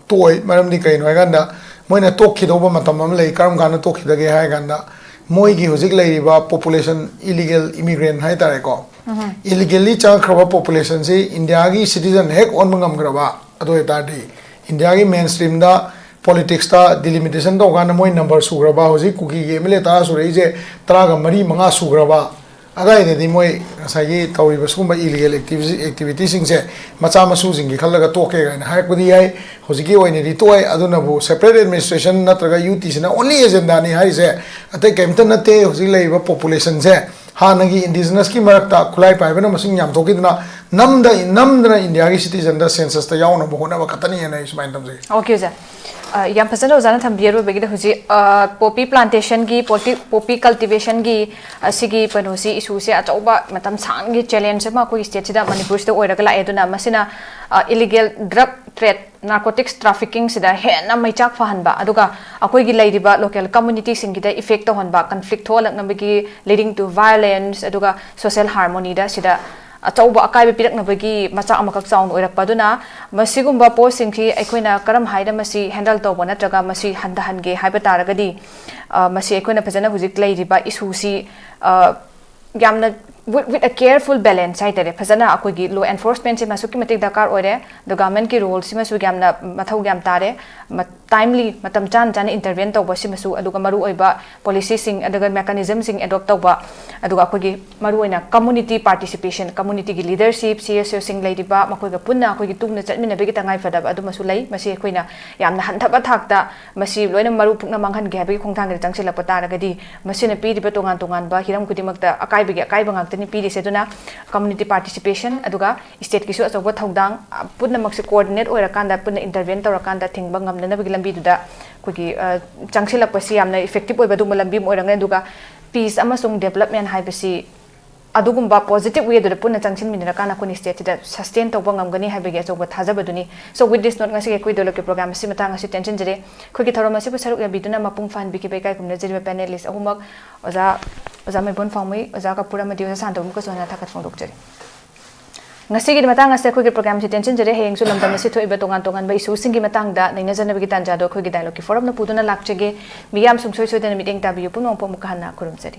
ꯇꯣꯛꯑꯣꯏ꯫ ꯃꯔꯝꯗꯤ ꯀꯩꯅꯣ ꯍꯥꯏꯀꯥꯟꯗ, ꯃꯣꯏꯅ ꯇꯣꯛꯈꯤꯗꯧꯕ ꯃꯇꯝ ꯑꯃ ꯂꯩ꯫ ꯀꯔꯝ ꯀꯥꯟꯗ ꯇꯣꯛꯈꯤꯗꯒꯦ ꯍꯥꯏ ꯀꯥꯟꯗ, ꯃꯣꯏꯒꯤ ꯍꯧꯖꯤꯛ ꯂꯩꯔꯤꯕ population, illegal immigrant ꯍꯥꯏꯇꯥꯔꯦꯀꯣ, illegally ꯆꯪꯉꯛꯈ꯭ꯔꯕ populationꯁꯤ ꯏꯟꯗꯤꯌꯥꯒꯤ citizen ꯍꯦꯛ ꯑꯣꯟꯕ ꯉꯝꯈ꯭ꯔꯕ, ꯑꯗꯨ ꯑꯣꯏꯇꯥꯔꯗꯤ ꯏꯟꯗꯤꯌꯥꯒꯤ mainstreamꯗ, politicsꯇ delimitation ꯇꯧꯀꯥꯟꯗ ꯃꯣꯏ number ꯁꯨꯈ꯭ꯔꯕ, ꯍꯧꯖꯤꯛ ꯀꯨꯀꯤꯒꯤ MLA ꯇꯔꯥ ꯁꯨꯔꯛꯏꯁꯦ, ꯇꯔꯥꯒ ꯃꯔꯤ ꯃꯉꯥ ꯁꯨꯈ꯭ꯔꯕ ꯑꯗꯥꯏꯗꯗꯤ ꯃꯣꯏ ꯉꯁꯥꯏꯒꯤ ꯇꯧꯔꯤꯕ ꯁꯤꯒꯨꯝꯕ illegal activity, activityꯁꯤꯡꯁꯦ ꯃꯆꯥ ꯃꯁꯨꯁꯤꯡꯒꯤ ꯈꯜꯂꯒ ꯇꯣꯛꯀꯦ ꯀꯥꯏꯅ ꯍꯥꯏꯔꯛꯄꯗꯤ ꯌꯥꯏ꯫ ꯍꯧꯖꯤꯛꯀꯤ ꯑꯣꯏꯅꯗꯤ ꯇꯣꯛꯑꯦ꯫ ꯑꯗꯨꯅꯕꯨ separate administration ꯅꯠꯇ꯭ꯔꯒ UTꯁꯤꯅ only agendaꯅꯤ ꯍꯥꯏꯔꯤꯁꯦ ꯑꯇꯩ ꯀꯩꯝꯇ ꯅꯠꯇꯦ꯫ ꯍꯧꯖꯤꯛ ꯂꯩꯔꯤꯕ populationꯁꯦ, ꯍꯥꯟꯅꯒꯤ indigenousꯀꯤ ꯃꯔꯛꯇ ꯈꯨꯠꯂꯥꯏ ꯄꯥꯏꯕꯅ ꯃꯁꯤꯡ ꯌꯥꯝꯊꯣꯛꯈꯤꯗꯅ, ꯅꯝꯗ ꯅꯝꯗꯅ ꯏꯟꯗꯤꯌꯥꯒꯤ citizenꯗ censusꯇ ꯌꯥꯎꯅꯕ ꯍꯣꯠꯅꯕ ꯈꯛꯇꯅꯤ ꯍꯥꯏꯅ ꯑꯩ ꯁꯨꯃꯥꯏꯅ ꯊꯝꯖꯒꯦ꯫ Okay, ꯑꯣꯖꯥ꯫ ꯑ, ꯌꯥꯝ ꯐꯖꯅ ꯑꯣꯖꯥꯅ ꯊꯝꯕꯤ ꯑꯔꯣꯏꯕꯒꯤꯗ꯫ ꯍꯧꯖꯤꯛ, ꯑ, poppy plantationꯒꯤ, poppy, poppy cultivationꯒꯤ, ꯑ, ꯁꯤꯒꯤ ꯀꯩꯅꯣꯁꯤ, issueꯁꯦ ꯑꯆꯧꯕ ꯃꯇꯝ ꯁꯥꯡꯒꯤ challenge ꯑꯃ ꯑꯩꯈꯣꯏꯒꯤ stateꯁꯤꯗ, ꯃꯅꯤꯄꯨꯔꯁꯤꯗ ꯑꯣꯏꯔꯒ ꯂꯥꯛꯑꯦ꯫ ꯑꯗꯨꯅ ꯃꯁꯤꯅ, ꯑ, illegal drug trade, narcotics traffickingꯁꯤꯗ ꯍꯦꯟꯅ ꯃꯩꯆꯥꯛ ꯐꯍꯟꯕ, ꯑꯗꯨꯒ ꯑꯩꯈꯣꯏꯒꯤ ꯂꯩꯔꯤꯕ local communityꯁꯤꯡꯒꯤꯗ effect ꯇꯧꯍꯟꯕ, conflict ꯊꯣꯛꯍꯜꯂꯛꯅꯕꯒꯤ, leading to violence, ꯑꯗꯨꯒ social harmonyꯗ ꯁꯤꯗ ꯑꯆꯧꯕ ꯑꯀꯥꯏꯕ ꯄꯤꯔꯛꯅꯕꯒꯤ ꯃꯆꯥꯛ ꯑꯃꯈꯛ ꯆꯥꯎꯅ ꯑꯣꯏꯔꯛꯄ꯫ ꯑꯗꯨꯅ ꯃꯁꯤꯒꯨꯝꯕ ꯄꯣꯠꯁꯤꯡꯁꯤ ꯑꯩꯈꯣꯏꯅ ꯀꯔꯝ ꯍꯥꯏꯅ ꯃꯁꯤ handle ꯇꯧꯕ ꯅꯠꯇ꯭ꯔꯒ ꯃꯁꯤ ꯍꯟꯊꯍꯟꯒꯦ ꯍꯥꯏꯕ ꯇꯥꯔꯒꯗꯤ, ꯑ, ꯃꯁꯤ ꯑꯩꯈꯣꯏꯅ ꯐꯖꯅ ꯍꯧꯖꯤꯛ ꯂꯩꯔꯤꯕ issueꯁꯤ, ꯑ, ꯌꯥꯝꯅ with, with a careful balance ꯍꯥꯏꯇꯥꯔꯦ, ꯐꯖꯅ ꯑꯩꯈꯣꯏꯒꯤ law enforcementꯁꯤꯃ ꯑꯁꯨꯛꯀꯤ ꯃꯇꯤꯛ ꯗꯔꯀꯥꯔ ꯑꯣꯏꯔꯦ, ꯑꯗꯣ governmentꯀꯤ roleꯁꯤꯃꯁꯨ ꯌꯥꯝꯅ ꯃꯊꯧ ꯌꯥꯝ ꯇꯥꯔꯦ꯫ ꯃ-, timely, ꯃꯇꯝ ꯆꯥꯅ ꯆꯥꯅ intervene ꯇꯧꯕ ꯁꯤꯃꯁꯨ, ꯑꯗꯨꯒ ꯃꯔꯨꯑꯣꯏꯕ policyꯁꯤꯡ ꯑꯗꯨꯒ mechanismꯁꯤꯡ adopt ꯇꯧꯕ, ꯑꯗꯨꯒ ꯑꯩꯈꯣꯏꯒꯤ ꯃꯔꯨꯑꯣꯏꯅ community participation, communityꯒꯤ leadership, CSOꯁꯤꯡ ꯂꯩꯔꯤꯕ, ꯃꯈꯣꯏꯒ ꯄꯨꯟꯅ ꯑꯩꯈꯣꯏꯒꯤ ꯇꯨꯡꯗ ꯆꯠꯃꯤꯟꯅꯕꯒꯤ ꯇꯉꯥꯏꯐꯗꯕ ꯑꯗꯨꯃꯁꯨ ꯂꯩ꯫ ꯃꯁꯤ ꯑꯩꯈꯣꯏꯅ ꯌꯥꯝꯅ ꯍꯟꯊꯕ ꯊꯥꯛꯇ ꯃꯁꯤ ꯂꯣꯏꯅ ꯃꯔꯨ ꯄꯨꯛꯅ ꯃꯥꯡꯍꯟꯒꯦ ꯍꯥꯏꯕꯒꯤ ꯈꯣꯡꯊꯥꯡꯗ ꯆꯪꯁꯤꯜꯂꯛꯄ ꯇꯥꯔꯒꯗꯤ, ꯃꯁꯤꯅ ꯄꯤꯔꯤꯕ ꯇꯣꯉꯥꯟ ꯇꯣꯉꯥꯟꯕ ꯍꯤꯔꯝ ꯈꯨꯗꯤꯡꯃꯛꯇ ꯑꯀꯥꯏꯕꯒꯤ ꯑꯀꯥꯏꯕ ꯉꯥꯛꯇꯅꯤ ꯄꯤꯔꯤꯁꯦ꯫ ꯑꯗꯨꯅ community participation ꯑꯗꯨꯒ stateꯀꯤꯁꯨ ꯑꯆꯧꯕ ꯊꯧꯗꯥꯡ, ꯑ, ꯄꯨꯝꯅꯃꯛꯁꯦ coordinate ꯑꯣꯏꯔꯀꯥꯟꯗ, ꯄꯨꯟꯅ intervene ꯇꯧꯔꯀꯥꯟꯗ ꯊꯤꯡꯕ ꯉꯝꯅꯅꯕꯒꯤ ꯂꯝꯕꯤꯗꯨꯗ ꯑꯩꯈꯣꯏꯒꯤ ꯑ, ꯆꯪꯁꯤꯜꯂꯛꯄꯁꯤ ꯌꯥꯝꯅ ꯏꯐꯦꯛꯇꯤꯞ ꯑꯣꯏꯕ ꯑꯗꯨꯒꯨꯝꯕ ꯂꯝꯕꯤ ꯑꯃ ꯑꯣꯏꯔꯝꯒꯅꯤ꯫ ꯑꯗꯨꯒ ꯄꯤꯁ ꯑꯃꯁꯨꯡ ꯗꯦꯕꯂꯞꯃꯦꯟ ꯍꯥꯏꯕꯁꯤ ꯑꯗꯨꯒꯨꯝꯕ ꯄꯣꯖꯤꯇꯤꯕ ꯋꯦꯗꯨꯗ ꯄꯨꯟꯅ ꯆꯪꯁꯤꯟꯃꯤꯟꯅꯔꯀꯥꯟꯗ ꯑꯩꯈꯣꯏꯅ ꯁ꯭ꯇꯦꯠꯁꯤꯗ ꯁꯁꯇꯦꯟ ꯇꯧꯕ ꯉꯝꯒꯅꯤ ꯍꯥꯏꯕꯒꯤ ꯑꯆꯧꯕ ꯊꯥꯖꯕꯗꯨꯅꯤ꯫ So with this note, ꯉꯁꯤꯒꯤ ꯑꯩꯈꯣꯏ ꯗꯣꯂꯛꯀꯤ ꯄ꯭ꯔꯣꯒ꯭ꯔꯥꯝ ꯑꯁꯤ ꯃꯇꯥꯡ ꯑꯁꯤ ꯇꯦꯟꯁꯤꯟꯖꯔꯦ꯫ ꯑꯩꯈꯣꯏꯒꯤ ꯊꯧꯔꯝ ꯑꯁꯤꯕꯨ ꯁꯔꯨꯛ ꯌꯥꯕꯤꯗꯨꯅ ꯃꯄꯨꯡ ꯐꯥꯍꯟꯕꯤꯈꯤꯕ ꯏꯀꯥꯏ ꯈꯨꯝꯅꯖꯔꯤꯕ ꯄꯦꯅꯦꯂꯤꯁ ꯑꯍꯨꯝꯃꯛ ꯑꯣꯖꯥ ꯑꯣꯖꯥ ꯃꯩꯕꯣꯟ ꯐꯥꯎꯃꯩ, ꯑꯣꯖꯥ ꯀꯄꯨꯔ ꯑꯃꯗꯤ ꯑꯣꯖꯥ ꯁꯥꯟꯇꯣꯝꯕꯀꯁꯨ ꯍꯟꯅ ꯊꯥꯒꯠ ꯐꯣꯡꯗꯣꯛꯆꯔꯤ꯫ ꯉꯁꯤꯒꯤꯗꯤ ꯃꯇꯥꯡ ꯑꯁꯤꯗ ꯑꯩꯈꯣꯏꯒꯤ ꯄ꯭ꯔꯣꯒ꯭ꯔꯥꯝꯁꯤ ꯇꯦꯟꯁꯤꯟꯖꯔꯦ꯫ ꯍꯌꯦꯡꯁꯨ ꯂꯝꯗꯝ ꯑꯁꯤ ꯊꯣꯛꯏꯕ ꯇꯣꯉꯥꯟ ꯇꯣꯉꯥꯟꯕ ꯏꯁꯨꯁꯤꯡꯒꯤ ꯃꯇꯥꯡꯗ ꯅꯩꯅꯖꯅꯕꯒꯤ ꯇꯥꯟꯖꯥꯗꯣ ꯑꯩꯈꯣꯏꯒꯤ ꯗꯥꯏꯂꯣꯒꯀꯤ ꯐꯣꯔꯝꯅ ꯄꯨꯗꯨꯅ ꯂꯥꯛꯆꯒꯦ꯫ ꯃꯤꯌꯥꯝ ꯁꯨꯡꯁꯣꯏ ꯁꯣꯏꯗꯅ ꯃꯤꯠꯌꯦꯡ ꯇꯥꯕꯤꯌꯨ꯫ ꯄꯨꯝꯅꯃꯛꯄꯨ ꯑꯃꯨꯛꯀ ꯍꯟꯅ ꯈꯨꯔꯨꯝꯖꯔꯤ꯫